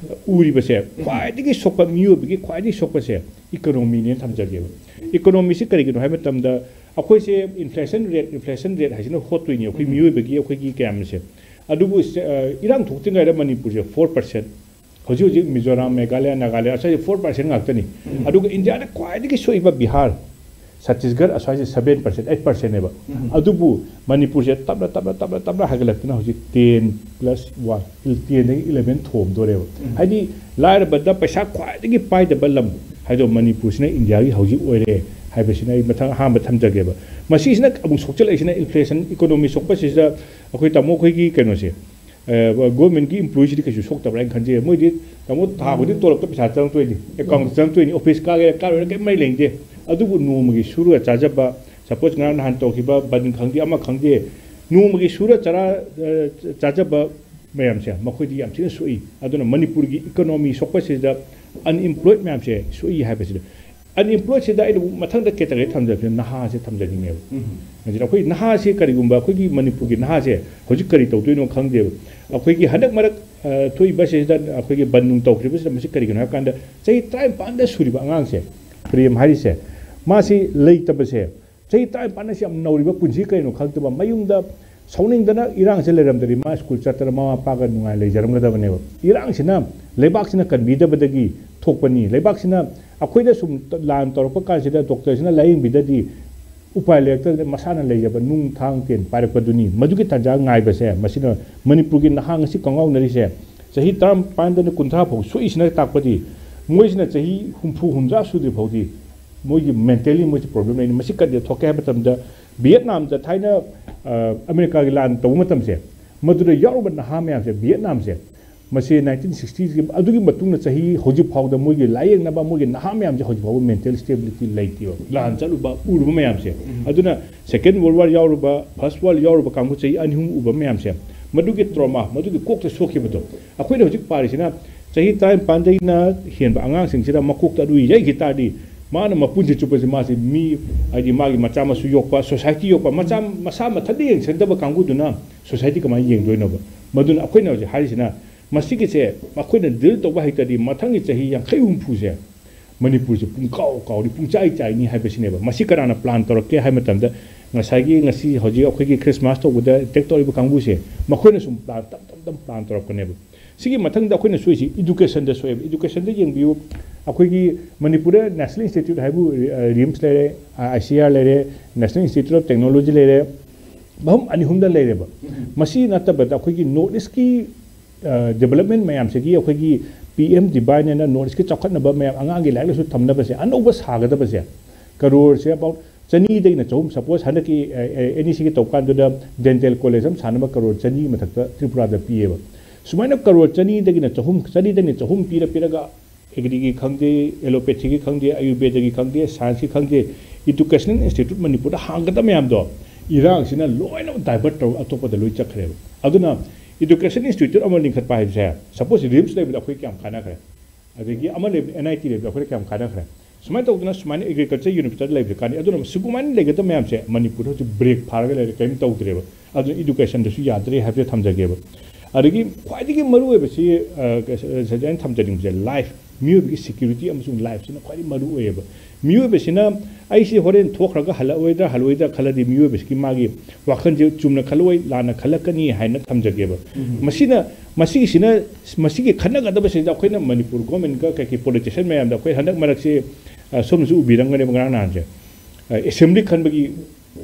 ꯎꯔꯤꯕꯁꯦ, ꯎꯝ꯫ ꯈ꯭ꯋꯥꯏꯗꯒꯤ ꯁꯣꯛꯄ, ꯃꯤꯑꯣꯏꯕꯒꯤ ꯈ꯭ꯋꯥꯏꯗꯒꯤ ꯁꯣꯛꯄꯁꯦ ꯏꯀꯣꯅꯣꯃꯤꯅꯦꯅ ꯊꯝꯖꯒꯦꯕ꯫ ꯏꯀꯣꯅꯣꯃꯤꯁꯤ ꯀꯔꯤꯒꯤꯅꯣ ꯍꯥꯏꯕ ꯃꯇꯝꯗ ꯑꯩꯈꯣꯏꯁꯦ ꯏꯟꯐ꯭ꯂꯦꯁꯟ ꯔꯦꯠ, ꯏꯟꯐ꯭ꯂꯦꯁꯟ ꯔꯦꯠ ꯍꯥꯏꯁꯤꯅ ꯍꯣꯠꯇꯣꯏꯅꯤ ꯑꯩꯈꯣꯏ ꯎꯝ꯫ ꯃꯤꯑꯣꯏꯕꯒꯤ, ꯑꯩꯈꯣꯏꯒꯤ ꯀꯌꯥꯝꯁꯦ꯫ ꯑꯗꯨꯕꯨ ꯁ-, ꯑ, ꯏꯔꯥꯡ ꯊꯣꯛꯇ꯭ꯔꯤꯉꯩꯗ ꯃꯅꯤꯄꯨꯔꯁꯦ ꯐꯣꯔ ꯄꯥꯔꯁꯦꯟ, ꯍꯧꯖꯤꯛ ꯍꯧꯖꯤꯛ ꯃꯤꯖꯣꯔꯥꯝ, ꯃꯦꯘꯥꯂꯌꯥ, ꯅꯥꯒꯥꯂꯦꯟ ꯑꯁ꯭ꯋꯥꯏꯁꯦ ꯐꯣꯔ ꯄꯥꯔꯁꯦꯟ ꯉꯥꯛꯇꯅꯤ꯫ ꯎꯝ꯫ ꯑꯗꯨꯒ ꯏꯟꯗꯤꯌꯥꯗ ꯈ꯭ꯋꯥꯏꯗꯒꯤ ꯁꯣꯛꯏꯕ Bihar, Chhattisgarh ꯑꯁ꯭ꯋꯥꯏꯁꯦ seven percent, eight ꯄꯥꯔꯁꯦꯟꯅꯦꯕ꯫ ꯎꯝ꯫ ꯑꯗꯨꯕꯨ ꯃꯅꯤꯄꯨꯔꯁꯦ ꯇꯞꯅ, ꯇꯞꯅ, ꯇꯞꯅ, ꯇꯞꯅ ꯍꯥꯏꯒꯠꯂꯛꯇꯅ ꯍꯧꯖꯤꯛ ꯇꯦꯟ ꯄ꯭ꯂꯁ ꯋꯥꯟ, ꯇꯦꯟꯗꯒꯤ ꯏꯂꯚꯦꯟ ꯊꯣꯝꯗꯣꯔꯦꯕ꯫ ꯎꯝ꯫ ꯍꯥꯏꯗꯤ ꯂꯥꯏꯔꯕꯗ ꯄꯩꯁꯥ ꯈ꯭ꯋꯥꯏꯗꯒꯤ ꯄꯥꯏꯗꯕ ꯂꯝ ꯍꯥꯏꯗꯣ ꯃꯅꯤꯄꯨꯔꯁꯤꯅ ꯏꯟꯗꯤꯌꯥꯒꯤ ꯍꯧꯖꯤꯛ ꯑꯣꯏꯔꯦ꯫ ꯍꯥꯏꯕꯁꯤꯅ ꯑꯩ ꯃꯊꯪ ꯑꯍꯥꯟꯕ ꯊꯝꯖꯒꯦꯕ꯫ ꯃꯁꯤꯁꯤꯅ ꯑꯃꯨꯛ ꯁꯣꯛꯆꯜꯂꯛꯏꯁꯤꯅ, ꯏꯟꯐ꯭ꯂꯦꯁꯟ, ꯏꯀꯣꯅꯣꯃꯤ ꯁꯣꯛꯄꯁꯤꯗ ꯑꯩꯈꯣꯏ ꯇꯥꯃꯣ ꯑꯩꯈꯣꯏꯒꯤ ꯀꯩꯅꯣꯁꯦ, ꯒꯣꯔꯃꯦꯟꯒꯤ ꯏꯝꯄ꯭ꯂꯣꯌꯤꯁꯤꯗꯤ ꯀꯩꯁꯨ ꯁꯣꯛꯇꯕ꯭ꯔꯥ ꯍꯥꯏꯅ ꯈꯟꯖꯩ꯫ ꯃꯣꯏꯗꯤ ꯇꯥꯃꯣ ꯊꯥ ꯈꯨꯗꯤꯡ ꯇꯣꯂꯣꯞꯇ ꯄꯩꯁꯥ ꯆꯪꯉꯛꯇꯣꯏꯅꯤ, ꯑꯦꯀꯥꯎꯟꯗ ꯆꯪꯉꯛꯇꯣꯏꯅꯤ, ꯑꯣꯐꯤꯁ ꯀꯥꯒꯦꯔꯥ ꯀꯥꯔꯣꯏꯔꯥ ꯀꯔꯤꯝ ꯃꯔꯤ ꯂꯩꯅꯗꯦ꯫ ꯑꯗꯨꯕꯨ ꯅꯣꯡꯃꯒꯤ ꯁꯨꯔꯒ ꯆꯥꯖꯕ, ꯁꯄꯣꯁ ꯉꯔꯥꯡ ꯅꯍꯥꯟ ꯇꯧꯈꯤꯕ ꯕꯟ ꯈꯪꯗꯦ ꯑꯃ ꯈꯪꯗꯦ, ꯅꯣꯡꯃꯒꯤ ꯁꯨꯔ ꯆꯔꯥ, ꯑ, ꯆꯥꯖꯕ ꯃꯌꯥꯝꯁꯦ ꯃꯈꯣꯏꯗꯤ ꯌꯥꯝ ꯊꯤꯅ ꯁꯣꯛꯏ꯫ ꯑꯗꯨꯅ ꯃꯅꯤꯄꯨꯔꯒꯤ ꯏꯀꯣꯅꯣꯃꯤ ꯁꯣꯛꯄꯁꯤꯗ ꯑꯟꯏꯝꯄ꯭ꯂꯣꯏꯗ ꯃꯌꯥꯝꯁꯦ ꯁꯣꯛꯏ ꯍꯥꯏꯕꯁꯤꯗ꯫ ꯑꯟꯏꯝꯄ꯭ꯂꯣꯏꯗꯁꯤꯗ ꯑꯩꯅ ꯑꯃꯨꯛ ꯃꯊꯪꯗ ꯀꯦꯇꯒꯣꯔꯤ ꯊꯝꯖꯕꯁꯤꯅ ꯅꯍꯥꯁꯦ ꯊꯝꯖꯅꯤꯡꯉꯦꯕ꯫ ꯍꯧꯖꯤꯛ ꯑꯩꯈꯣꯏ ꯅꯍꯥꯁꯦ, ꯀꯔꯤꯒꯨꯝꯕ ꯑꯩꯈꯣꯏꯒꯤ ꯃꯅꯤꯄꯨꯔꯒꯤ ꯅꯍꯥꯁꯦ ꯍꯧꯖꯤꯛ ꯀꯔꯤ ꯇꯧꯗꯣꯏꯅꯣ ꯈꯪꯗꯦꯕ꯫ ꯑꯩꯈꯣꯏꯒꯤ ꯍꯟꯗꯛ ꯃꯔꯛ, ꯑ, ꯊꯣꯛꯏꯕ ꯁꯤꯗ ꯑꯩꯈꯣꯏꯒꯤ ꯕꯟ ꯅꯨꯡ ꯇꯧꯈ꯭ꯔꯤꯕꯁꯤꯗ ꯃꯁꯤ ꯀꯔꯤꯒꯤꯅꯣ ꯍꯥꯏꯕ ꯀꯥꯟꯗ, ꯆꯍꯤ ꯇꯔꯥꯅꯤꯄꯥꯟꯗ ꯁꯨꯔꯤꯕ ꯑꯉꯥꯡꯁꯦ, ꯄ꯭ꯔꯦꯝ ꯍꯥꯏꯔꯤꯁꯦ, ꯃꯥꯁꯤ ꯂꯩꯇꯕꯁꯦ, ꯆꯍꯤ ꯇꯔꯥꯅꯤꯄꯥꯟ ꯑꯁꯤ ꯌꯥꯝ ꯅꯧꯔꯤꯕ ꯄꯨꯟꯁꯤ ꯀꯩꯅꯣ ꯈꯪꯗꯕ, ꯃꯌꯨꯝꯗ ꯁꯥꯎꯅꯤꯡꯗꯅ ꯏꯔꯥꯡꯁꯦ ꯂꯩꯔꯝꯗ꯭ꯔꯗꯤ ꯃꯥ ꯁ꯭ꯀꯨꯜ ꯆꯠꯇꯅ ꯃꯃꯥ ꯃꯄꯥꯒ ꯅꯨꯡꯉꯥꯏꯅ ꯂꯩꯖꯔꯝꯒꯗꯕꯅꯦꯕ꯫ ꯏꯔꯥꯡꯁꯤꯅ, ꯂꯩꯕꯥꯛꯁꯤꯅ ꯀꯟꯕꯤꯗꯕꯗꯒꯤ ꯊꯣꯛꯄꯅꯤ꯫ ꯂꯩꯕꯥꯛꯁꯤꯅ ꯑꯩꯈꯣꯏꯗ ꯁꯨꯝ ꯂꯥꯟ ꯇꯧꯔꯛꯄ ꯀꯥꯟꯁꯤꯗ ꯗꯣꯛꯇꯔꯁꯤꯅ ꯂꯥꯌꯦꯡꯕꯤꯗꯗꯤ ꯎꯄꯥꯏ ꯂꯩꯔꯛꯇꯗꯅ ꯃꯁꯥꯅ ꯂꯩꯖꯕ ꯅꯨꯡ ꯊꯥꯡ ꯇꯦꯟ ꯄꯥꯏꯔꯛꯄꯗꯨꯅꯤ꯫ ꯃꯗꯨꯒꯤ ꯇꯥꯟꯖꯥ ꯉꯥꯏꯕꯁꯦ, ꯃꯁꯤꯅ ꯃꯅꯤꯄꯨꯔꯒꯤ ꯅꯍꯥ ꯉꯁꯤ ꯀꯪꯉꯥꯎꯅꯔꯤꯁꯦ, ꯆꯍꯤ ꯇꯔꯥꯅꯤꯄꯥꯟꯗꯅ ꯀꯨꯟꯊ꯭ꯔꯥ ꯐꯥꯎ ꯁꯣꯛꯏꯁꯤꯅ ꯇꯥꯛꯄꯗꯤ, ꯃꯣꯏꯁꯤꯅ ꯆꯍꯤ ꯍꯨꯝꯐꯨ ꯍꯨꯝꯗ꯭ꯔꯥ ꯁꯨꯗ꯭ꯔꯤ ꯐꯥꯎꯗꯤ ꯃꯣꯏꯒꯤ ꯃꯦꯟꯇꯦꯜꯂꯤ ꯃꯣꯏꯁꯤ ꯄ꯭ꯔꯣꯕ꯭ꯂꯦꯝ ꯂꯩꯅꯤ꯫ ꯃꯁꯤ ꯀꯔꯤꯗ ꯊꯣꯛꯀꯦ ꯍꯥꯏꯕ ꯃꯇꯝꯗ, ꯚꯤꯌꯦꯠꯅꯥꯝꯗ ꯊꯥꯏꯅ, ꯑ, ꯑꯃꯦꯔꯤꯀꯥꯒꯤ ꯂꯥꯟ ꯇꯧꯕ ꯃꯇꯝꯁꯦ, ꯃꯗꯨꯗ ꯌꯥꯎꯔꯨꯕ ꯅꯍꯥ ꯃꯌꯥꯝꯁꯦ, ꯚꯤꯌꯦꯠꯅꯥꯝꯁꯦ, ꯃꯁꯤ ꯅꯥꯏꯟꯇꯤꯟ ꯁꯤꯛꯁꯇꯤꯒꯤ ꯑꯗꯨꯒꯤ ꯃꯇꯨꯡꯗ ꯆꯍꯤ ꯍꯧꯖꯤꯛ ꯐꯥꯎꯗ ꯃꯣꯏꯒꯤ ꯂꯥꯌꯦꯡꯅꯕ ꯃꯣꯏꯒꯤ ꯅꯍꯥ ꯃꯌꯥꯝꯁꯦ ꯍꯧꯖꯤꯛ ꯐꯥꯎꯕ ꯃꯦꯟꯇꯦꯜ ꯁ꯭ꯇꯦꯕꯤꯂꯤꯇꯤ ꯂꯩꯇꯦꯕ꯫ ꯂꯥꯟ ꯆꯠꯂꯨꯕ, ꯎꯔꯨꯕ ꯃꯌꯥꯝꯁꯦ꯫ ꯑꯗꯨꯅ ꯁꯦꯀꯦꯟ ꯋꯥꯔꯜ ꯋꯥꯔ ꯌꯥꯎꯔꯨꯕ, ꯐꯥꯔꯁ ꯋꯥꯔꯜ ꯌꯥꯎꯔꯨꯕ ꯀꯥꯡꯕꯨ ꯆꯍꯤ ꯑꯅꯤ ꯑꯍꯨꯝ ꯎꯕ ꯃꯌꯥꯝꯁꯦ, ꯃꯗꯨꯒꯤ ꯇ꯭ꯔꯣꯃꯥ, ꯃꯗꯨꯒꯤ ꯀꯣꯛꯇ ꯁꯣꯛꯈꯤꯕꯗꯣ, ꯑꯩꯈꯣꯏꯅ ꯍꯧꯖꯤꯛ ꯄꯥꯔꯤꯁꯤꯅ ꯆꯍꯤ ꯇꯔꯥꯅꯤꯄꯥꯟꯗꯒꯤꯅ ꯍꯦꯟꯕ ꯑꯉꯥꯡꯁꯤꯡꯁꯤꯗ ꯃꯀꯣꯛꯇ ꯑꯗꯨ ꯌꯩꯈꯤ ꯇꯥꯔꯗꯤ, ꯃꯥꯅ ꯃꯄꯨꯟꯁꯤ ꯆꯨꯞꯄꯁꯦ ꯃꯥꯁꯤ ꯃꯤ, ꯍꯥꯏꯗꯤ ꯃꯥꯒꯤ ꯃꯆꯥ ꯃꯁꯨ ꯌꯣꯛꯄ, ꯁꯣꯁꯥꯏꯇꯤ ꯌꯣꯛꯄ, ꯃꯆꯥ ꯃꯁꯥ ꯃꯊꯟꯇ ꯌꯦꯡꯁꯤꯟꯗꯕ ꯀꯥꯡꯕꯨꯗꯨꯅ ꯁꯣꯁꯥꯏꯇꯤ ꯀꯃꯥꯏꯅ ꯌꯦꯡꯗꯣꯏꯅꯣꯕ? ꯃꯗꯨꯅ ꯑꯩꯈꯣꯏꯅ ꯍꯧꯖꯤꯛ ꯍꯥꯏꯔꯤꯁꯤꯅ, ꯃꯁꯤꯒꯤꯁꯦ ꯑꯩꯈꯣꯏꯅ ꯗꯤꯜ ꯇꯧꯕ ꯍꯩꯇ꯭ꯔꯗꯤ, ꯃꯊꯪꯒꯤ ꯆꯍꯤ ꯌꯥꯡꯈꯩ ꯍꯨꯝꯐꯨꯁꯦ ꯃꯅꯤꯄꯨꯔꯁꯦ ꯄꯨꯡꯀꯥꯎ ꯀꯥꯎꯔꯤ, ꯄꯨꯡꯆꯥꯏ ꯆꯥꯏꯅꯤ ꯍꯥꯏꯕꯁꯤꯅꯦꯕ꯫ ꯃꯁꯤ ꯀꯅꯥꯅ ꯄ꯭ꯂꯥꯟ ꯇꯧꯔꯛꯀꯦ ꯍꯥꯏꯕ ꯃꯇꯝꯗ, ꯉꯁꯥꯏꯒꯤ ꯉꯁꯤ ꯍꯧꯖꯤꯛ ꯑꯩꯈꯣꯏꯒꯤ ꯈ꯭ꯔꯤꯁꯃꯥꯁ ꯇꯧꯕꯗ ꯑꯦꯇꯦꯛ ꯇꯧꯔꯤꯕ ꯀꯥꯡꯕꯨꯁꯦ, ꯃꯈꯣꯏꯅ ꯁꯨꯝ ꯄ꯭ꯂꯥꯟ ꯇꯞ ꯇꯞ ꯇꯞ ꯄ꯭ꯂꯥꯟ ꯇꯧꯔꯛꯄꯅꯦꯕ꯫ ꯁꯤꯒꯤ ꯃꯊꯪꯗ ꯑꯩꯈꯣꯏꯅ ꯁꯣꯏꯁꯤ ꯏꯗꯨꯀꯦꯁꯟꯗ ꯁꯣꯛꯑꯦꯕ꯫ ꯏꯗꯨꯀꯦꯁꯟꯗ ꯌꯦꯡꯕꯤꯌꯨ, ꯑꯩꯈꯣꯏꯒꯤ ꯃꯅꯤꯄꯨꯔꯗ ꯅꯦꯁꯅꯦꯜ ꯏꯟꯁꯇꯤꯇ꯭ꯌꯨꯠ ꯍꯥꯏꯕꯨ, ꯑ, ꯔꯤꯝꯁ ꯂꯩꯔꯦ, ꯑ, ꯑꯥꯏ ꯁꯤ ꯑꯥꯔ ꯂꯩꯔꯦ, ꯅꯦꯁꯅꯦꯜ ꯏꯟꯁꯇꯤꯇ꯭ꯌꯨꯠ ꯑꯣꯐ ꯇꯦꯛꯅꯣꯂꯣꯖꯤ ꯂꯩꯔꯦ, ꯃꯐꯝ ꯑꯅꯤ ꯑꯍꯨꯝꯗ ꯂꯩꯔꯦꯕ꯫ ꯃꯁꯤ ꯅꯠꯇꯕꯗ ꯑꯩꯈꯣꯏꯒꯤ ꯅꯣꯔꯠ ꯏꯁꯀꯤ, ꯑ, ꯗꯦꯕꯂꯞꯃꯦꯟ ꯃꯌꯥꯝꯁꯤꯒꯤ ꯑꯩꯈꯣꯏꯒꯤ ꯄꯤ ꯑꯦꯝ ꯗꯤꯕꯥꯏꯟ ꯍꯥꯏꯅ ꯅꯣꯔꯠ ꯏꯁꯀꯤ ꯆꯥꯎꯈꯠꯅꯕ ꯃꯌꯥꯝ, ꯑꯉꯥꯡꯒꯤ ꯂꯥꯏꯔꯤꯛ ꯂꯥꯏꯁꯨ ꯇꯝꯅꯕꯁꯦ ꯑꯅꯧꯕ ꯁꯥꯒꯗꯕꯁꯦ, ꯀꯔꯣꯔꯁꯦ ꯑꯕꯥꯎꯠ ꯆꯅꯤꯗꯒꯤꯅ ꯆꯍꯨꯝ, ꯁꯄꯣꯁ ꯍꯟꯗꯛꯀꯤ ꯑꯦꯟ ꯏ ꯁꯤꯒꯤ ꯇꯧꯕ ꯀꯥꯟꯗꯨꯗ ꯗꯦꯟꯇꯦꯜ ꯀꯣꯂꯦꯖ ꯑꯃ ꯁꯥꯅꯕ ꯀꯔꯣꯔ ꯆꯅꯤ ꯃꯊꯛꯇ ꯇ꯭ꯔꯤꯄꯨꯔꯥꯗ ꯄꯤꯌꯦꯕ꯫ ꯁꯨꯃꯥꯏꯅ ꯀꯔꯣꯔ ꯆꯅꯤꯗꯒꯤꯅ ꯆꯍꯨꯝ, ꯆꯅꯤꯗꯒꯤꯅ ꯆꯍꯨꯝ ꯄꯤꯔ ꯄꯤꯔꯒ ꯑꯦꯒ꯭ꯔꯤꯒꯤ ꯈꯪꯗꯦ, ꯑꯦꯂꯣꯄꯦꯊꯤꯒꯤ ꯈꯪꯗꯦ, ꯑꯥꯌꯨꯔꯕꯦꯗꯒꯤ ꯈꯪꯗꯦ, ꯁꯥꯏꯟꯁꯀꯤ ꯈꯪꯗꯦ, ꯏꯗꯨꯀꯦꯁꯅꯦꯜ ꯏꯟꯁꯇꯤꯇ꯭ꯌꯨꯠ ꯃꯅꯤꯄꯨꯔꯗ ꯍꯥꯡꯒꯗꯕ ꯃꯌꯥꯝꯗꯣ ꯏꯔꯥꯡꯁꯤꯅ ꯂꯣꯏꯅ ꯗꯥꯏꯚꯔꯠ ꯇꯧꯔꯒ ꯑꯇꯣꯞꯄꯗ ꯂꯣꯏ ꯆꯠꯈ꯭ꯔꯦꯕ꯫ ꯑꯗꯨꯅ ꯏꯗꯨꯀꯦꯁꯟ ꯏꯟꯁꯇꯤꯇ꯭ꯌꯨꯠ ꯑꯃ ꯂꯤꯡꯈꯠꯄ ꯍꯥꯏꯕꯁꯦ, ꯁꯄꯣꯁ ꯔꯤꯝꯁ ꯂꯩꯕꯗ ꯑꯩꯈꯣꯏ ꯀꯌꯥꯝ ꯀꯥꯟꯅꯈ꯭ꯔꯦ, ꯑꯗꯒꯤ ꯑꯃ ꯂꯩꯕ ꯑꯦꯟ ꯑꯥꯏ ꯇꯤ ꯂꯩꯕꯗ ꯑꯩꯈꯣꯏꯗ ꯀꯌꯥꯝ ꯀꯥꯟꯅꯈ꯭ꯔꯦ꯫ ꯁꯨꯃꯥꯏꯅ ꯇꯧꯗꯅ ꯁꯨꯃꯥꯏꯅ ꯑꯦꯒ꯭ꯔꯤꯀꯜꯆꯔ ꯌꯨꯅꯤꯚꯔꯁꯤꯇꯤ ꯂꯩꯕꯗ ꯀꯥꯟꯅꯩ꯫ ꯑꯗꯨꯅ ꯁꯤꯒꯨꯃꯥꯏꯅ ꯂꯩꯒꯗꯕ ꯃꯌꯥꯝꯁꯦ ꯃꯅꯤꯄꯨꯔꯗ ꯍꯧꯖꯤꯛ ꯕ꯭ꯔꯦꯛ ꯐꯥꯔꯒ ꯂꯩꯔꯦ, ꯀꯔꯤꯝ ꯇꯧꯗ꯭ꯔꯦꯕ꯫ ꯑꯗꯨꯅ ꯏꯗꯨꯀꯦꯁꯟꯗꯁꯨ ꯌꯥꯗ꯭ꯔꯦ ꯍꯥꯏꯕꯁꯦ ꯊꯝꯖꯒꯦꯕ꯫ ꯑꯗꯒꯤ ꯈ꯭ꯋꯥꯏꯗꯒꯤ ꯃꯔꯨꯑꯣꯏꯕꯁꯤ, ꯑ, ꯉꯁꯥꯏ ꯑꯩꯅ ꯊꯝꯖꯅꯤꯡꯕꯁꯦ ꯂꯥꯏꯐ, ꯃꯤꯑꯣꯏꯕꯒꯤ ꯁꯦꯀ꯭ꯌꯨꯔꯤꯇꯤ ꯑꯃꯁꯨꯡ ꯂꯥꯏꯐꯁꯤꯅ ꯈ꯭ꯋꯥꯏꯗꯒꯤ ꯃꯔꯨ ꯑꯣꯏꯌꯦꯕ꯫ ꯃꯤꯑꯣꯏꯕꯁꯤꯅ ꯑꯩꯁꯤ ꯍꯣꯔꯦꯟ ꯊꯣꯛꯈ꯭ꯔꯒ ꯍꯜꯂꯛꯑꯣꯏꯗ꯭ꯔꯥ ꯍꯜꯂꯛꯑꯣꯏꯗ꯭ꯔꯥ ꯈꯜꯂꯗꯤ ꯃꯤꯑꯣꯏꯕꯁꯤꯒꯤ ꯃꯥꯒꯤ ꯋꯥꯈꯜꯁꯦ ꯆꯨꯝꯅ ꯈꯜꯂꯛꯑꯣꯏ, ꯂꯥꯟꯅ ꯈꯜꯂꯛꯀꯅꯤ ꯍꯥꯏꯅ ꯊꯝꯖꯒꯦꯕ꯫ ꯃꯁꯤꯅ, ꯃꯁꯤꯒꯤꯁꯤꯅ, ꯃꯁꯤꯒꯤ ꯈꯟꯅꯒꯗꯕꯁꯤꯗ ꯑꯩꯈꯣꯏꯅ ꯃꯅꯤꯄꯨꯔ ꯒꯣꯔꯃꯦꯟꯒ ꯀꯩꯀꯩ ꯄꯣꯂꯤꯇꯤꯁꯤꯌꯟ ꯃꯌꯥꯝꯗ ꯑꯩꯈꯣꯏ ꯍꯟꯗꯛ ꯃꯔꯛꯁꯤ, ꯑ, ꯁꯣꯝꯅꯁꯨ ꯎꯕꯤꯔꯝꯒꯅꯦꯕ ꯉꯔꯥꯡ ꯅꯍꯥꯟꯁꯦ꯫ ꯑ, ꯑꯦꯁꯦꯝꯕ꯭ꯂꯤ ꯈꯟꯕꯒꯤ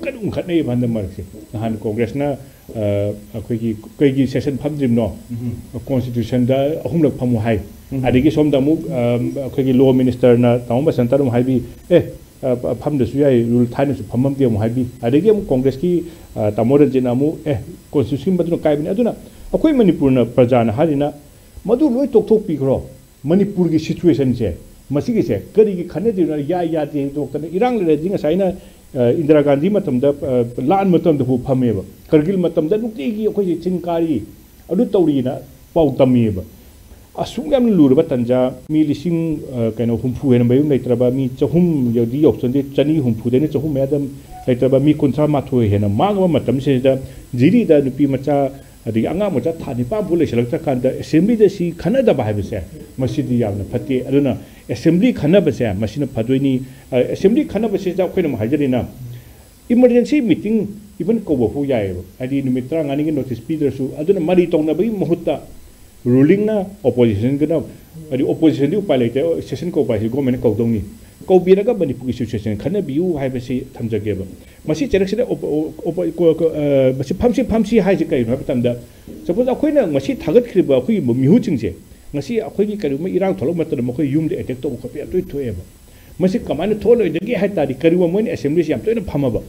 ꯀꯟꯅ ꯎꯪꯈꯠꯅꯩꯕ ꯍꯟꯗꯛ ꯃꯔꯛꯁꯦ꯫ ꯅꯍꯥꯟ ꯀꯣꯡꯒ꯭ꯔꯦꯁꯅ, ꯑ, ꯑꯩꯈꯣꯏꯒꯤ ꯀꯩꯒꯤ ꯁꯦꯁꯟ ꯐꯝꯗ꯭ꯔꯤꯕꯅꯣ? ꯀꯣꯟꯁꯇꯤꯇ꯭ꯌꯨꯁꯟꯗ ꯑꯍꯨꯝꯂꯛ ꯐꯝꯃꯨ ꯍꯥꯏ꯫ ꯑꯗꯒꯤ ꯁꯣꯝꯗ ꯑꯃꯨꯛ, ꯑ, ꯑꯩꯈꯣꯏꯒꯤ ꯂꯣ ꯃꯤꯅꯤꯁꯇꯔꯅ ꯇꯥꯃꯣ ꯕꯁꯟꯇꯅ ꯑꯃꯨꯛ ꯍꯥꯏꯕꯤ, "ꯑꯦ, ꯑ, ꯐ-, ꯐꯝꯗꯁꯨ ꯌꯥꯏ, ꯔꯨꯜ ꯊꯥꯏꯅꯁꯨ ꯐꯝꯃꯝꯗꯦ" ꯑꯃꯨꯛ ꯍꯥꯏꯕꯤ꯫ ꯑꯗꯒꯤ ꯑꯃꯨꯛ ꯀꯣꯡꯒ꯭ꯔꯦꯁꯀꯤ, ꯑ, ꯇꯥꯃꯣ ꯔꯟꯖꯤꯠꯅ ꯑꯃꯨꯛ, "ꯑꯦ, ꯀꯣꯟꯁꯇꯤꯇ꯭ꯌꯨꯁꯟ ꯃꯗꯨꯅ ꯀꯥꯏꯕꯅꯤ"꯫ ꯑꯗꯨꯅ ꯑꯩꯈꯣꯏ ꯃꯅꯤꯄꯨꯔꯅ ꯄ꯭ꯔꯖꯥꯅ ꯍꯥꯏꯔꯤꯅ ꯃꯗꯨ ꯂꯣꯏ ꯇꯣꯛꯊꯣꯛꯄꯤꯈ꯭ꯔꯣ꯫ ꯃꯅꯤꯄꯨꯔꯒꯤ ꯁꯤꯆꯨꯋꯦꯁꯟꯁꯦ, ꯃꯁꯤꯒꯤꯁꯦ ꯀꯔꯤꯒꯤ ꯈꯟꯅꯗ꯭ꯔꯤꯅꯣ? ꯌꯥꯏ ꯌꯥꯗꯦ ꯍꯥꯏꯗꯣꯛꯇꯅ ꯏꯔꯥꯡ ꯂꯩꯔꯗꯤ ꯉꯁꯥꯏ ꯑꯩꯅ, ꯑ, ꯏꯟꯗꯤꯔꯥ ꯒꯥꯟꯙꯤ ꯃꯇꯝꯗ, ꯑ, ꯂꯥꯟ ꯃꯇꯝꯗꯐꯥꯎ ꯐꯝꯃꯦꯕ꯫ ꯀꯔꯒꯤꯜ ꯃꯇꯝꯗ ꯅꯨꯡꯇꯤꯒꯤ ꯑꯩꯈꯣꯏꯁꯦ ꯆꯤꯡ ꯀꯥꯔꯤ, ꯑꯗꯨ ꯇꯧꯔꯤꯅ ꯄꯥꯎ ꯇꯝꯃꯤꯑꯕ꯫ ꯑꯁꯨꯛ ꯌꯥꯝꯅ ꯂꯨꯔꯕ ꯇꯟꯖꯥ, ꯃꯤ ꯂꯤꯁꯤꯡ, ꯑ, ꯀꯩꯅꯣ, ꯍꯨꯝꯐꯨ ꯍꯦꯟꯅ ꯃꯌꯨꯝ ꯂꯩꯇ꯭ꯔꯕ, ꯃꯤ ꯆꯍꯨꯝ ꯌꯧꯗꯤ ꯌꯧꯁꯟꯗꯦ, ꯆꯅꯤ ꯍꯨꯝꯐꯨꯗꯩꯅ ꯆꯍꯨꯝ ꯃꯌꯥꯗ ꯂꯩꯇ꯭ꯔꯕ, ꯃꯤ ꯀꯨꯟꯊ꯭ꯔꯥ ꯃꯥꯊꯣꯏ ꯍꯦꯟꯅ ꯃꯥꯡꯉꯕ ꯃꯇꯝꯁꯤꯗ ꯖꯤꯔꯤꯗ ꯅꯨꯄꯤ ꯃꯆꯥ ꯑꯗꯒꯤ ꯑꯉꯥꯡ ꯃꯆꯥ ꯊꯥ ꯅꯤꯄꯥꯟ ꯐꯥꯎ ꯂꯩꯁꯜꯂꯛꯇ꯭ꯔꯀꯥꯟꯗ ꯑꯦꯁꯦꯝꯕ꯭ꯂꯤꯗ ꯁꯤ ꯈꯟꯅꯗꯕ ꯍꯥꯏꯕꯁꯦ ꯃꯁꯤꯗꯤ ꯌꯥꯝꯅ ꯐꯠꯇꯦ꯫ ꯑꯗꯨꯅ ꯑꯦꯁꯦꯝꯕ꯭ꯂꯤ ꯈꯟꯅꯕꯁꯦ ꯃꯁꯤꯅ ꯐꯗꯣꯏꯅꯤ꯫ ꯑ, ꯑꯦꯁꯦꯝꯕ꯭ꯂꯤ ꯈꯟꯅꯕꯁꯤꯗ ꯑꯩꯈꯣꯏꯅ ꯑꯃꯨꯛ ꯍꯥꯏꯖꯔꯤꯅ ꯏꯃꯔꯖꯦꯟꯁꯤ ꯃꯤꯇꯤꯡ ꯏꯚꯟ ꯀꯧꯕ ꯐꯥꯎ ꯌꯥꯏꯑꯕ, ꯍꯥꯏꯗꯤ ꯅꯨꯃꯤꯠ ꯇꯔꯥꯃꯉꯥꯅꯤꯒꯤ ꯅꯣꯇꯤꯁ ꯄꯤꯗ꯭ꯔꯁꯨ꯫ ꯑꯗꯨꯅ ꯃꯔꯩ ꯇꯧꯅꯕꯒꯤ ꯃꯍꯨꯠꯇ ꯔꯨꯂꯤꯡꯅ ꯑꯣꯄꯣꯖꯤꯁꯟꯒꯅ, ꯍꯥꯏꯗꯤ ꯑꯣꯄꯣꯖꯤꯁꯟꯗꯤ ꯎꯄꯥꯏ ꯂꯩꯇꯦ, ꯁꯦꯁꯟ ꯀꯧꯕ ꯍꯥꯏꯁꯤ ꯒꯣꯔꯃꯦꯟꯅ ꯀꯧꯗꯧꯅꯤ, ꯀꯧꯕꯤꯔꯒ ꯃꯅꯤꯄꯨꯔꯒꯤ ꯁꯤꯆꯨꯋꯦꯁꯟ ꯈꯟꯅꯕꯤꯌꯨ ꯍꯥꯏꯕꯁꯤ ꯊꯝꯖꯒꯦꯕ꯫ ꯃꯁꯤ ꯆꯩꯔꯛꯁꯤꯗ ꯑꯣꯄ-, ꯑꯣ-, ꯑꯣꯄ-, ꯀꯣ-, ꯀꯣ-, ꯑ, ꯃꯁꯤ ꯐꯝꯁꯤ ꯐꯝꯁꯤ ꯍꯥꯏꯁꯤ ꯀꯔꯤꯅꯣ ꯍꯥꯏꯕ ꯃꯇꯝꯗ, ꯁꯄꯣꯁ ꯑꯩꯈꯣꯏꯅ ꯉꯁꯤ ꯊꯥꯒꯠꯈ꯭ꯔꯤꯕ ꯑꯩꯈꯣꯏꯒꯤ ꯃꯤꯍꯨꯠꯁꯤꯡꯁꯦ ꯉꯁꯤ ꯑꯩꯈꯣꯏꯒꯤ ꯀꯔꯤꯒꯨꯝꯕ ꯏꯔꯥꯡ ꯊꯣꯛꯂꯛꯄ ꯃꯇꯝꯗ ꯃꯈꯣꯏ ꯌꯨꯝꯗ ꯑꯦꯇꯦꯛ ꯇꯧꯕ ꯈꯣꯠꯄ ꯌꯥꯝ ꯇꯣꯏꯅ ꯊꯣꯛꯑꯦꯕ꯫ ꯃꯁꯤ ꯀꯃꯥꯏꯅ ꯊꯣꯛꯍꯜꯂꯣꯏꯗꯒꯦ ꯍꯥꯏ ꯇꯥꯔꯗꯤ, ꯀꯔꯤꯒꯨꯝꯕ ꯃꯣꯏꯅ ꯑꯦꯁꯦꯝꯕ꯭ꯂꯤꯁꯤ ꯌꯥꯝ ꯇꯣꯏꯅ ꯐꯝꯃꯕ,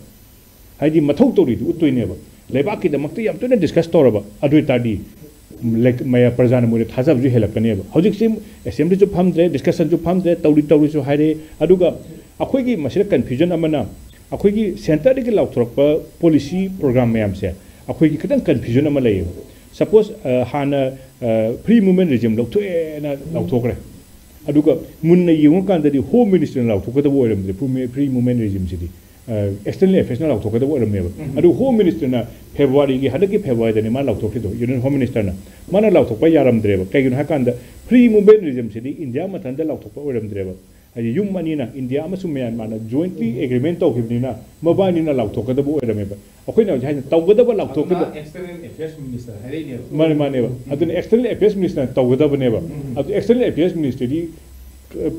ꯍꯥꯏꯗꯤ ꯃꯊꯧ ꯇꯧꯔꯤꯗꯨ ꯎꯠꯇꯣꯏꯅꯦꯕ, ꯂꯩꯕꯥꯛꯀꯤꯗꯃꯛꯇ ꯌꯥꯝ ꯇꯣꯏꯅ ꯗꯤꯁꯀꯁ ꯇꯧꯔꯕ, ꯑꯗꯨ ꯑꯣꯏ ꯇꯥꯔꯗꯤ ꯂꯩ- ꯃꯌꯥꯝ ꯄ꯭ꯔꯖꯥꯅ ꯃꯣꯏꯗ ꯊꯥꯖꯕꯁꯨ ꯍꯦꯜꯂꯛꯀꯅꯦꯕ꯫ ꯍꯧꯖꯤꯛꯁꯤ ꯑꯦꯁꯦꯝꯕ꯭ꯂꯤꯁꯨ ꯐꯝꯗ꯭ꯔꯦ, ꯗꯤꯁꯀꯁꯟꯁꯨ ꯐꯝꯗ꯭ꯔꯦ, ꯇꯧꯔꯤ ꯇꯧꯔꯤꯁꯨ ꯍꯥꯏꯔꯦ꯫ ꯑꯗꯨꯒ ꯑꯩꯈꯣꯏꯒꯤ ꯃꯁꯤꯗ ꯀꯟꯐ꯭ꯌꯨꯖꯟ ꯑꯃꯅ, ꯑꯩꯈꯣꯏꯒꯤ ꯁꯦꯟꯇꯔꯗꯒꯤ ꯂꯥꯎꯊꯣꯔꯛꯄ ꯄꯣꯂꯤꯁꯤ ꯄ꯭ꯔꯣꯒ꯭ꯔꯥꯝ ꯃꯌꯥꯝꯁꯦ ꯑꯩꯈꯣꯏꯒꯤ ꯈꯤꯇꯪ ꯀꯟꯐ꯭ꯌꯨꯖꯟ ꯑꯃ ꯂꯩꯌꯦꯕ꯫ ꯁꯄꯣꯁ, ꯍꯥꯟꯅ ꯐ꯭ꯔꯤ ꯃꯨꯚꯃꯦꯟ ꯔꯤꯖꯤꯝ ꯂꯧꯊꯣꯛꯑꯦꯅ ꯂꯥꯎꯊꯣꯛꯈ꯭ꯔꯦ, ꯑꯗꯨꯒ ꯃꯨꯟꯅ ꯌꯦꯡꯉꯨꯀꯥꯟꯗꯗꯤ ꯍꯣꯝ ꯃꯤꯅꯤꯁꯇꯔꯅ ꯂꯥꯎꯊꯣꯛꯀꯗꯕ ꯑꯣꯏꯔꯝꯗꯦ, ꯐ꯭ꯔꯤ ꯃꯨꯚꯃꯦꯟ ꯔꯤꯖꯤꯝꯁꯤꯗꯤ꯫ ꯑꯦꯛꯁꯇꯔꯅꯦꯜ ꯑꯦꯐꯤꯌꯔꯁꯅ ꯂꯥꯎꯊꯣꯛꯀꯗꯕ ꯑꯣꯏꯔꯝꯃꯦꯕ꯫ ꯑꯗꯨ ꯍꯣꯝ ꯃꯤꯅꯤꯁꯇꯔꯅ ꯐꯦꯕ꯭ꯔꯨꯋꯥꯔꯤꯒꯤ, ꯍꯟꯗꯛꯀꯤ ꯐꯦꯕ꯭ꯔꯨꯋꯥꯔꯤꯗꯅꯤ ꯃꯥꯅ ꯂꯥꯎꯊꯣꯛꯈꯤꯗꯣ, ꯌꯨꯅꯤꯌꯟ ꯍꯣꯝ ꯃꯤꯅꯤꯁꯇꯔꯅ꯫ ꯃꯥꯅ ꯂꯥꯎꯊꯣꯛꯄ ꯌꯥꯔꯝꯗ꯭ꯔꯦꯕ꯫ ꯀꯩꯒꯤꯅꯣ ꯍꯥꯏꯀꯥꯟꯗ, ꯐ꯭ꯔꯤ ꯃꯨꯚꯃꯦꯟ ꯔꯤꯖꯤꯝꯁꯤꯗꯤ ꯏꯟꯗꯤꯌꯥ ꯃꯊꯟꯇ ꯂꯥꯎꯊꯣꯛꯄ ꯑꯣꯏꯔꯝꯗ꯭ꯔꯦꯕ꯫ ꯍꯥꯏꯗꯤ, ꯌꯨꯝ ꯑꯅꯤꯅ, ꯏꯟꯗꯤꯌꯥ ꯑꯃꯁꯨꯡ ꯃ꯭ꯌꯥꯟꯃꯥꯔꯅ ꯖꯣꯏꯟꯠꯂꯤ ꯑꯦꯒ꯭ꯔꯤꯃꯦꯟ ꯇꯧꯈꯤꯕꯅꯤꯅ, ꯃꯕꯥꯅꯤꯅ ꯂꯥꯎꯊꯣꯛꯀꯗꯕ ꯑꯣꯏꯔꯝꯃꯦꯕ꯫ ꯑꯩꯈꯣꯏꯅ ꯍꯧꯖꯤꯛ ꯍꯥꯏꯅ ꯇꯧꯒꯗꯕ ꯂꯥꯎꯊꯣꯛꯈꯤꯕ ꯑꯦꯛꯁꯇꯔꯅꯦꯜ ꯑꯦꯐꯤꯌꯔꯁ ꯃꯤꯅꯤꯁꯇꯔ ꯍꯥꯏꯔꯛꯏꯅꯦꯕ꯫ ꯃꯥꯅꯦ, ꯃꯥꯅꯦꯕ꯫ ꯑꯗꯨꯅ ꯑꯦꯛꯁꯇꯔꯅꯦꯜ ꯑꯦꯐꯤꯌꯔꯁ ꯃꯤꯅꯤꯁꯇꯔꯅ ꯇꯧꯒꯗꯕꯅꯦꯕ꯫ ꯑꯗꯨ ꯑꯦꯛꯁꯇꯔꯅꯦꯜ ꯑꯦꯐꯤꯌꯔꯁ ꯃꯤꯅꯤꯁꯇꯔꯗꯤ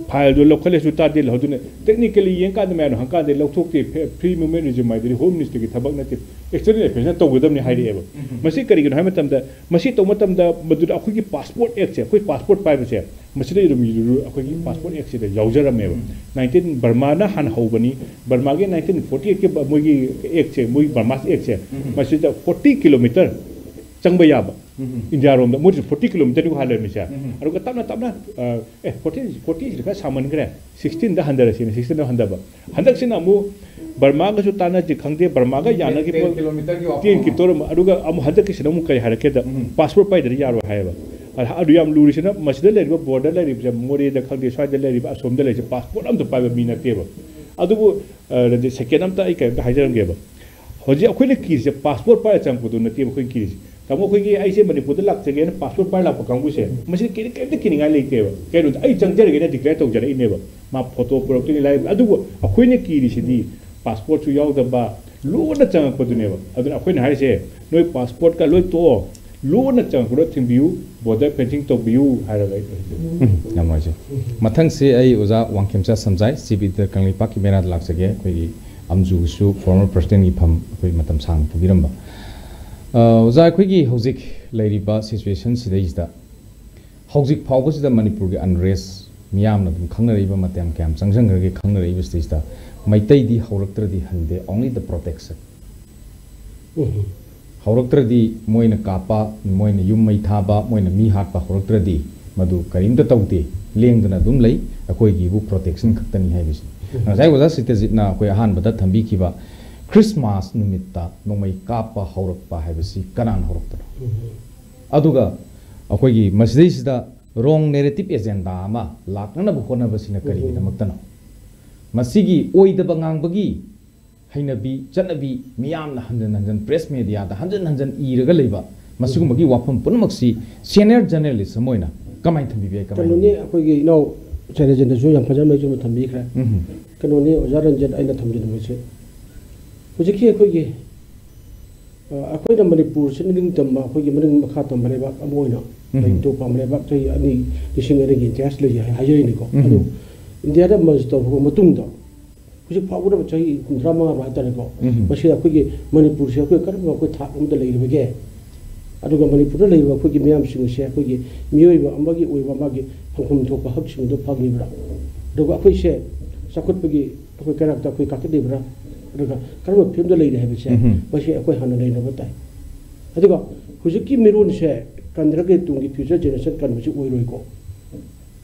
ꯐꯥꯏꯜꯗꯣ ꯂꯧꯈꯠꯂꯁꯨ ꯇꯥꯗꯦ, ꯂꯧꯍꯧꯗꯨꯅ ꯇꯦꯛꯅꯤꯀꯦꯜꯂꯤ ꯌꯦꯡꯀꯥꯟꯗ ꯃꯌꯥꯝꯅ ꯍꯪꯀꯥꯟꯗ ꯂꯧꯊꯣꯛꯇꯦ꯫ ꯐ꯭ꯔꯤ ꯃꯨꯚꯃꯦꯟ ꯔꯤꯖꯤꯝ ꯍꯥꯏꯗꯨꯗꯤ ꯍꯣꯝ ꯃꯤꯅꯤꯁꯇꯔꯒꯤ ꯊꯕꯛ ꯅꯠꯇꯦ, ꯑꯦꯛꯁꯇꯔꯅꯦꯜ ꯑꯦꯐꯤꯌꯔꯁꯅ ꯇꯧꯒꯗꯕꯅꯤ ꯍꯥꯏꯔꯛꯑꯦꯕ꯫ ꯃꯁꯤ ꯀꯔꯤꯒꯤꯅꯣ ꯍꯥꯏꯕ ꯃꯇꯝꯗ, ꯃꯁꯤ ꯇꯧꯕ ꯃꯇꯝꯗ ꯃꯗꯨꯗ ꯑꯩꯈꯣꯏꯒꯤ ꯄꯥꯁꯄꯣꯔꯠ ꯑꯦꯛꯁꯦ, ꯑꯩꯈꯣꯏ ꯄꯥꯁꯄꯣꯔꯠ ꯄꯥꯏꯕꯁꯦ, ꯃꯁꯤꯗ ꯑꯗꯨꯝ ꯑꯩꯈꯣꯏꯒꯤ ꯄꯥꯁꯄꯣꯔꯠ ꯑꯦꯛꯁꯤꯗ ꯌꯥꯎꯖꯔꯝꯃꯦꯕ꯫ ꯅꯥꯏꯟꯇꯤꯟ, ꯕꯔꯃꯥꯅ ꯍꯥꯟꯅ ꯍꯧꯕꯅꯤ꯫ ꯕꯔꯃꯥꯒꯤ ꯅꯥꯏꯟꯇꯤꯟ ꯐꯣꯔꯇꯤ ꯑꯩꯠꯀꯤ ꯃꯣꯏꯒꯤ ꯑꯦꯛꯁꯦ, ꯃꯣꯏꯒꯤ ꯕꯔꯃꯥ ꯑꯦꯛꯁꯦ, ꯃꯁꯤꯗ ꯐꯣꯔꯇꯤ ꯀꯤꯂꯣꯃꯤꯇꯔ ꯆꯪꯕ ꯌꯥꯕ, ꯏꯟꯗꯤꯌꯥꯔꯣꯝꯗ꯫ ꯃꯣꯏꯁꯨ ꯐꯣꯔꯇꯤ ꯀꯤꯂꯣꯃꯤꯇꯔꯅꯤꯀꯣ ꯍꯥꯜꯂꯝꯃꯤꯁꯦ꯫ ꯑꯗꯨꯒ ꯇꯞꯅ ꯇꯞꯅ, ꯑ, ꯑꯦ, ꯐꯣꯔꯇꯤ, ꯐꯣꯔꯇꯤꯁꯤꯗꯤ ꯈꯔ ꯁꯥꯡꯃꯟꯈ꯭ꯔꯦ, ꯁꯤꯛꯁꯇꯤꯟꯗ ꯍꯟꯊꯔꯁꯤꯅ, ꯁꯤꯛꯁꯇꯤꯟꯗ ꯍꯟꯊꯕ꯫ ꯍꯟꯗꯛꯁꯤꯅ ꯑꯃꯨꯛ ꯕꯔꯃꯥꯒꯁꯨ ꯇꯥꯟꯅꯁꯤ ꯈꯪꯗꯦ, ꯕꯔꯃꯥꯒ ꯌꯥꯅꯈꯤꯕ ꯇꯦꯟ ꯀꯤꯂꯣꯃꯤꯇꯔꯒꯤ ꯋꯥꯐꯝ ꯇꯦꯟ ꯑꯃ꯫ ꯀꯤꯂꯣꯃꯤꯇꯔ ꯑꯃ꯫ ꯑꯗꯨꯒ ꯑꯃꯨꯛ ꯍꯟꯗꯛꯀꯤꯁꯤꯅ ꯑꯃꯨꯛ ꯀꯔꯤ ꯍꯥꯏꯔꯛꯀꯦꯗ, ꯄꯥꯁꯄꯣꯔꯠ ꯄꯥꯏꯗ꯭ꯔꯗꯤ ꯌꯥꯔꯣꯏ ꯍꯥꯏꯌꯦꯕ꯫ ꯑ-, ꯑꯗꯨ ꯌꯥꯝ ꯂꯨꯔꯤꯁꯤꯅ, ꯃꯁꯤꯗ ꯂꯩꯔꯤꯕ ꯕꯣꯔꯗꯔ ꯂꯩꯔꯤꯕꯁꯦ, ꯃꯣꯔꯦꯗ ꯈꯪꯗꯦ, ꯁ꯭ꯋꯥꯏꯗ ꯂꯩꯔꯤꯕ, ꯑꯁꯣꯝꯗ ꯂꯩꯔꯤꯁꯦ, ꯄꯥꯁꯄꯣꯔꯠ ꯑꯝꯇ ꯄꯥꯏꯕ ꯃꯤ ꯅꯠꯇꯦꯕ꯫ ꯑꯗꯨꯕꯨ, ꯑ, ꯁꯦꯀꯦꯟ ꯑꯝꯇ ꯑꯩ ꯀꯔꯤꯝꯇ ꯍꯥꯏꯖꯔꯝꯒꯦꯕ꯫ ꯍꯧꯖꯤꯛ ꯑꯩꯈꯣꯏꯅ ꯀꯤꯔꯤꯁꯦ ꯄꯥꯁꯄꯣꯔꯠ ꯄꯥꯏꯔ ꯆꯪꯉꯛꯄꯗꯨ ꯅꯠꯇꯦꯕ ꯑꯩꯈꯣꯏꯅ ꯀꯤꯔꯤꯁꯦ꯫ ꯇꯥꯃꯣ, ꯑꯩꯈꯣꯏꯒꯤ, "ꯑꯩꯁꯦ ꯃꯅꯤꯄꯨꯔꯗ ꯂꯥꯛꯆꯒꯦꯅ ꯄꯥꯁꯄꯣꯔꯠ ꯄꯥꯏꯔ ꯂꯥꯛꯄ ꯀꯥꯡꯕꯨꯁꯦ", ꯃꯁꯤꯗꯤ ꯀꯔꯤ-, ꯀꯔꯤꯝꯇ ꯀꯤꯅꯤꯡꯉꯥꯏ ꯂꯩꯇꯦꯕ꯫ ꯀꯩꯅꯣꯗ, "ꯑꯩ ꯆꯪꯖꯔꯒꯦꯅ" ꯗꯤꯀ꯭ꯂꯦꯌꯔ ꯇꯧꯖꯔꯛꯏꯅꯦꯕ꯫ ꯃꯥ ꯐꯣꯇꯣ ꯄꯨꯔꯛꯇꯣꯏꯅꯤ, ꯂꯥꯏꯔꯤꯛ꯫ ꯑꯗꯨꯕꯨ ꯑꯩꯈꯣꯏꯅ ꯀꯤꯔꯤꯁꯤꯗꯤ ꯄꯥꯁꯄꯣꯔꯠꯁꯨ ꯌꯥꯎꯗꯕ, ꯂꯣꯟꯅ ꯆꯪꯉꯛꯄꯗꯨꯅꯦꯕ꯫ ꯑꯗꯨꯅ ꯑꯩꯈꯣꯏꯅ ꯍꯥꯏꯔꯤꯁꯦ, ꯅꯣꯏ ꯄꯥꯁꯄꯣꯔꯠꯀ ꯂꯣꯏ ꯇꯣꯛꯑꯣ, ꯂꯣꯟꯅ ꯆꯪꯉꯛꯄꯗꯣ ꯊꯤꯡꯕꯤꯌꯨ, ꯕꯣꯔꯗꯔ ꯐꯦꯟꯁꯤꯡ ꯇꯧꯕꯤꯌꯨ ꯍꯥꯏꯔꯒ ꯑꯩ ꯂꯣꯏꯁꯤꯟꯖꯔꯦ꯫ ꯎꯝ, ꯌꯥꯝ ꯅꯨꯡꯉꯥꯏꯖꯩ꯫ ꯃꯊꯪꯁꯦ ꯑꯩ ꯑꯣꯖꯥ ꯋꯥꯡꯈꯦꯝꯆꯥ ꯁꯝꯖꯥꯏ, ꯁꯤ ꯕꯤ ꯗ ꯀꯪꯂꯩꯄꯥꯛꯀꯤ ꯃꯦꯔꯥꯗ ꯂꯥꯛꯆꯒꯦ꯫ ꯑꯩꯈꯣꯏꯒꯤ ꯑꯝꯖꯨꯒꯤꯁꯨ ꯐꯣꯔꯃꯔ ꯄ꯭ꯔꯁꯤꯗꯦꯟꯒꯤ ꯐꯝ ꯑꯩꯈꯣꯏ ꯃꯇꯝ ꯁꯥꯡꯅ ꯄꯨꯕꯤꯔꯝꯕ꯫ ꯑ, ꯑꯣꯖꯥ, ꯑꯩꯈꯣꯏꯒꯤ ꯍꯧꯖꯤꯛ ꯂꯩꯔꯤꯕ ꯁꯤꯆꯨꯋꯦꯁꯟ ꯁꯤꯗꯩꯁꯤꯗ ꯍꯧꯖꯤꯛ ꯐꯥꯎꯕꯁꯤꯗ ꯃꯅꯤꯄꯨꯔꯒꯤ ꯑꯟꯔꯦꯁ ꯃꯤꯌꯥꯝꯅ ꯑꯗꯨꯝ ꯈꯪꯅꯔꯛꯏꯕ, ꯃꯇꯝ ꯀꯌꯥꯝ ꯆꯪꯁꯤꯟꯈ꯭ꯔꯒꯦ ꯈꯪꯅꯔꯛꯏꯕ ꯁꯤꯗꯩꯁꯤꯗ, ꯃꯩꯇꯩꯗꯤ ꯍꯧꯔꯛꯇ꯭ꯔꯗꯤ ꯍꯟꯗꯦ, only the protection꯫ ꯎꯝ꯫ ꯍꯧꯔꯛꯇ꯭ꯔꯗꯤ ꯃꯣꯏꯅ ꯀꯥꯞꯄ, ꯃꯣꯏꯅ ꯌꯨꯝ ꯃꯩ ꯊꯥꯕ, ꯃꯣꯏꯅ ꯃꯤ ꯍꯥꯠꯄ ꯍꯧꯔꯛꯇ꯭ꯔꯗꯤ ꯃꯗꯨ ꯀꯔꯤꯝꯇ ꯇꯧꯗꯦ, ꯂꯦꯡꯗꯅ ꯑꯗꯨꯝ ꯂꯩ, ꯑꯩꯈꯣꯏꯒꯤꯕꯨ protection ꯈꯛꯇꯅꯤ ꯍꯥꯏꯕꯁꯤ꯫ ꯎꯝ꯫ ꯉꯁꯥꯏ ꯑꯣꯖꯥ ꯁꯤꯇꯖꯤꯠꯅ ꯑꯩꯈꯣꯏ ꯑꯍꯥꯟꯕꯗ ꯊꯝꯕꯤꯈꯤꯕ ꯈ꯭ꯔꯤꯁꯃꯥꯁ ꯅꯨꯃꯤꯠꯇ ꯅꯣꯡꯃꯩ ꯀꯥꯞꯄ ꯍꯧꯔꯛꯄ ꯍꯥꯏꯕꯁꯤ ꯀꯅꯥꯅ ꯍꯧꯔꯛꯄꯅꯣ? ꯎꯝ꯫ ꯑꯗꯨꯒ ꯑꯩꯈꯣꯏꯒꯤ ꯃꯁꯤꯗꯩꯁꯤꯗ wrong narrative agenda ꯑꯃ ꯂꯥꯛꯅꯅꯕ ꯍꯣꯠꯅꯕꯁꯤꯅ ꯎꯝ꯫ ꯀꯔꯤꯒꯤꯗꯃꯛꯇꯅꯣ? ꯃꯁꯤꯒꯤ ꯑꯣꯏꯗꯕ ꯉꯥꯡꯕꯒꯤ ꯍꯩꯅꯕꯤ, ꯆꯠꯅꯕꯤ ꯃꯤꯌꯥꯝꯅ ꯍꯟꯖꯟ ꯍꯟꯖꯟ press mediaꯗ ꯍꯟꯖꯟ ꯍꯟꯖꯟ ꯏꯔꯒ ꯂꯩꯕ, ꯃꯁꯤꯒꯨꯝꯕꯒꯤ ꯋꯥꯐꯝ ꯄꯨꯝꯅꯃꯛꯁꯤ senior journalist ꯑꯃ ꯑꯣꯏꯅ ꯀꯃꯥꯏꯅ ꯊꯝꯕꯤꯕ ꯌꯥꯏ? ꯀꯃꯥꯏꯅ ꯀꯩꯅꯣꯅꯤ, ꯊꯝꯕꯤꯕ ꯌꯥꯏ? ꯑꯩꯈꯣꯏꯒꯤ ꯏꯅꯥꯎ ꯆꯦꯔꯦꯖꯟꯗꯁꯨ ꯌꯥꯝ ꯐꯖꯅ ꯃꯌꯦꯛ ꯆꯨꯝꯅ ꯊꯝꯕꯤꯈ꯭ꯔꯦ꯫ ꯎꯝ꯫ ꯀꯩꯅꯣꯅꯤ, ꯑꯣꯖꯥ ꯔꯟꯖꯟ, ꯑꯩꯅ ꯊꯝꯖꯅꯤꯡꯕꯁꯦ, ꯍꯧꯖꯤꯛꯀꯤ ꯑꯩꯈꯣꯏꯒꯤ, ꯑ, ꯑꯩꯈꯣꯏꯅ ꯃꯅꯤꯄꯨꯔꯁꯤ ꯅꯤꯡꯇꯝꯕ, ꯑꯩꯈꯣꯏꯒꯤ ꯃꯅꯤꯡ ꯃꯈꯥ ꯇꯝꯕ ꯂꯩꯕꯥꯛ ꯑꯃ ꯑꯣꯏꯅ ꯎꯝ꯫ ꯂꯩꯇꯣꯛꯄ ꯂꯩꯕꯥꯛ ꯆꯍꯤ ꯑꯅꯤ, ꯂꯤꯁꯤꯡ ꯑꯅꯤꯒꯤ ꯏꯇꯤꯍꯥꯁ ꯂꯩꯖꯩ ꯍꯥꯏ-, ꯍꯥꯏꯖꯔꯤꯅꯤꯀꯣ꯫ ꯎꯝ꯫ ꯑꯗꯨ ꯏꯟꯗꯤꯌꯥꯗ merge ꯇꯧꯔꯕ ꯃꯇꯨꯡꯗ ꯍꯧꯖꯤꯛ ꯐꯥꯎꯕꯗ ꯆꯍꯤ ꯍꯨꯝꯗ꯭ꯔꯥ ꯃꯉꯥ ꯍꯥꯏꯇꯥꯔꯦꯀꯣ꯫ ꯎꯝ꯫ ꯃꯁꯤꯗ ꯑꯩꯈꯣꯏꯒꯤ ꯃꯅꯤꯄꯨꯔꯁꯦ ꯑꯩꯈꯣꯏ ꯀꯔꯝꯕ ꯑꯩꯈꯣꯏ ꯊꯥꯛ ꯑꯃꯗ ꯂꯩꯔꯤꯕꯒꯦ? ꯑꯗꯨꯒ ꯃꯅꯤꯄꯨꯔꯗ ꯂꯩꯔꯤꯕ ꯑꯩꯈꯣꯏꯒꯤ ꯃꯤꯌꯥꯝꯁꯤꯡꯁꯦ ꯑꯩꯈꯣꯏꯒꯤ ꯃꯤꯑꯣꯏꯕ ꯑꯃꯒꯤ ꯑꯣꯏꯕ ꯃꯥꯒꯤ ꯐꯪꯐꯝ ꯊꯣꯛꯄ ꯍꯛꯁꯤꯡꯗꯣ ꯐꯪꯂꯤꯕ꯭ꯔꯥ? ꯑꯗꯨꯒ ꯑꯩꯈꯣꯏꯁꯦ ꯆꯥꯎꯈꯠꯄꯒꯤ ꯑꯩꯈꯣꯏ ꯀꯩꯔꯥꯛꯇ ꯑꯩꯈꯣꯏ ꯀꯥꯈꯠꯂꯤꯕ꯭ꯔꯥ? ꯑꯗꯨꯒ ꯀꯔꯝꯕ ꯐꯤꯕꯝꯗ ꯂꯩꯔꯤ ꯍꯥꯏꯕꯁꯦ ꯎꯝ꯫ ꯃꯁꯤ ꯑꯩꯈꯣꯏ ꯍꯥꯟꯅ ꯅꯩꯅꯕ ꯇꯥꯏ꯫ ꯑꯗꯨꯒ ꯍꯧꯖꯤꯛꯀꯤ ꯃꯤꯔꯣꯟꯁꯦ ꯀꯟꯗ꯭ꯔꯒꯗꯤ ꯇꯨꯡꯒꯤ future generation ꯀꯟꯕꯁꯤ ꯑꯣꯏꯔꯣꯏꯀꯣ꯫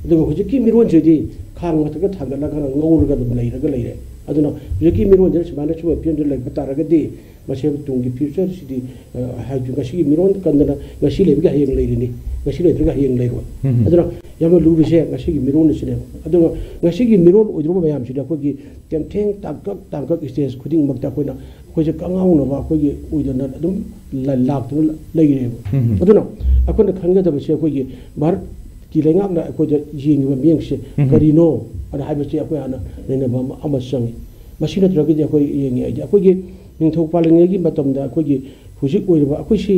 ꯑꯗꯨꯒ ꯍꯧꯖꯤꯛꯀꯤ ꯃꯤꯔꯣꯟꯁꯤꯗꯤ ꯈꯥꯡ ꯃꯊꯛꯇ ꯊꯥꯡꯒꯠꯂꯒ ꯉꯧꯔꯒ ꯑꯗꯨꯝ ꯂꯩꯔꯒ ꯂꯩꯔꯦ꯫ ꯑꯗꯨꯅ ꯍꯧꯖꯤꯛꯀꯤ ꯃꯤꯔꯣꯟꯁꯤꯅ ꯁꯨꯃꯥꯏꯅ ꯁꯨꯝꯕ ꯐꯤꯕꯝꯗ ꯂꯩꯕ ꯇꯥꯔꯒꯗꯤ ꯃꯁꯤ ꯇꯨꯡꯒꯤ futureꯁꯤꯗꯤ, ꯑ, ꯍꯥꯏꯕꯗꯤ ꯉꯁꯤꯒꯤ ꯃꯤꯔꯣꯟ ꯀꯟꯗꯅ ꯉꯁꯤ ꯂꯩꯕꯒꯤ ꯍꯌꯦꯡ ꯂꯩꯔꯤꯅꯤ, ꯉꯁꯤ ꯂꯩꯇ꯭ꯔꯒ ꯍꯌꯦꯡ ꯂꯩꯔꯣꯏ꯫ ꯎꯝ꯫ ꯑꯗꯨꯅ ꯌꯥꯝꯅ ꯂꯨꯔꯤꯁꯦ ꯉꯁꯤꯒꯤ ꯃꯤꯔꯣꯟ ꯑꯁꯤꯅꯦꯕ꯫ ꯑꯗꯨꯒ ꯉꯁꯤꯒꯤ ꯃꯤꯔꯣꯟ ꯑꯣꯏꯗꯧꯔꯤꯕ ꯃꯌꯥꯝꯁꯤꯗꯤ ꯑꯩꯈꯣꯏꯒꯤ ꯇꯦꯝꯊꯦꯡ ꯇꯥꯡꯀꯛ ꯇꯥꯡꯀꯛ stage ꯈꯨꯗꯤꯡꯃꯛꯇ ꯑꯩꯈꯣꯏꯅ ꯑꯩꯈꯣꯏꯁꯦ ꯀꯉꯥꯎꯅꯕ ꯑꯩꯈꯣꯏꯒꯤ ꯑꯣꯏꯗꯅ ꯑꯗꯨꯝ ꯂ-, ꯂꯥꯛꯇꯨꯅ ꯂꯩꯔꯦꯕ꯫ ꯎꯝ꯫ ꯑꯗꯨꯅ ꯑꯩꯈꯣꯏꯅ ꯈꯪꯒꯗꯕꯁꯦ ꯑꯩꯈꯣꯏꯒꯤ ꯚꯥꯔꯠꯀꯤ ꯂꯩꯉꯥꯛꯅ ꯑꯩꯈꯣꯏꯗ ꯌꯦꯡꯉꯤꯕ ꯃꯤꯠꯌꯦꯡꯁꯦ ꯎꯝ꯫ ꯀꯔꯤꯅꯣ ꯑꯅ ꯍꯥꯏꯕꯁꯦ ꯑꯩꯈꯣꯏ ꯍꯥꯟꯅ ꯅꯩꯅꯕ ꯑꯃ, ꯑꯃ ꯆꯪꯉꯤ꯫ ꯃꯁꯤ ꯅꯠꯇ꯭ꯔꯒꯗꯤ ꯑꯩꯈꯣꯏ ꯌꯦꯡꯉꯦ ꯍꯥꯏꯗꯤ ꯑꯩꯈꯣꯏꯒꯤ ꯅꯤꯡꯊꯧ ꯄꯥꯜꯂꯤꯉꯩꯒꯤ ꯃꯇꯝꯗ ꯑꯩꯈꯣꯏꯒꯤ ꯍꯧꯖꯤꯛ ꯑꯣꯏꯔꯤꯕ ꯑꯩꯈꯣꯏꯁꯤ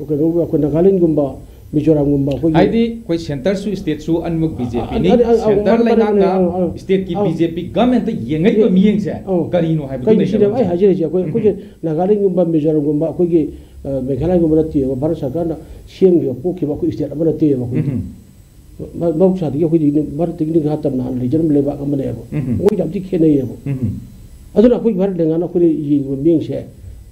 ꯀꯩꯅꯣ ꯑꯩꯈꯣꯏ ꯅꯥꯒꯥꯂꯦꯟꯒꯨꯝꯕ, ꯃꯤꯖꯣꯔꯥꯝꯒꯨꯝꯕ ꯑꯩꯈꯣꯏꯒꯤ ꯍꯥꯏꯗꯤ ꯑꯩꯈꯣꯏ centreꯁꯨ stateꯁꯨ ꯑꯅꯤꯃꯛ BJPꯅꯤ꯫ ꯑ, ꯑ, ꯑ, ꯑ, Centre ꯃꯥꯅꯦ, ꯃꯥꯅꯦ, ꯂꯩꯉꯥꯛꯅ ꯑ, ꯑ, stateꯀꯤ ꯑ, BJP governmentꯇ ꯌꯦꯡꯉꯛꯏꯕ ꯑ, ꯃꯤꯠꯌꯦꯡꯁꯦ ꯑ, ꯀꯔꯤꯅꯣ ꯍꯥꯏꯕꯗꯨ ꯀꯔꯤ ꯁꯤꯅꯦꯕ ꯑꯩ ꯅꯩꯅꯕ ꯍꯥꯏꯖꯔꯤꯁꯦ? ꯑꯩꯈꯣꯏ, ꯎꯝ꯫ ꯑꯩꯈꯣꯏꯒꯤ ꯅꯥꯒꯥꯂꯦꯟꯒꯨꯝꯕ, ꯃꯤꯖꯣꯔꯥꯝꯒꯨꯝꯕ, ꯑꯩꯈꯣꯏꯒꯤ, ꯑ, ꯃꯦꯘꯥꯂꯌꯒꯨꯝꯕ ꯅꯠꯇꯦꯕ, ꯚꯥꯔꯠ ꯁꯔꯀꯥꯔꯅ ꯁꯦꯝꯈꯤꯕ, ꯄꯣꯛꯈꯤꯕ ꯑꯩꯈꯣꯏ state ꯑꯃ ꯅꯠꯇꯦꯕ ꯑꯩꯈꯣꯏꯒꯤ꯫ ꯎꯝ꯫ ꯃ- ꯃꯍꯧꯁꯥꯗꯒꯤ ꯑꯩꯈꯣꯏꯗꯤ ꯃꯔꯛꯇꯒꯤ ꯅꯤꯡꯈꯥ ꯇꯝꯅ ꯍꯥꯟꯅ ꯂꯩꯖꯔꯝꯕ ꯂꯩꯕꯥꯛ ꯑꯃꯅꯦꯕ꯫ ꯎꯝ꯫ ꯃꯣꯏꯗ ꯌꯥꯝ ꯊꯤ ꯈꯦꯠꯅꯩꯌꯦꯕ꯫ ꯎꯝ꯫ ꯑꯗꯨꯅ ꯑꯩꯈꯣꯏ ꯚꯥꯔꯠ ꯂꯩꯉꯥꯛꯅ ꯑꯩꯈꯣꯏꯅ ꯌꯦꯡꯉꯤꯕ ꯃꯤꯠꯌꯦꯡꯁꯦ,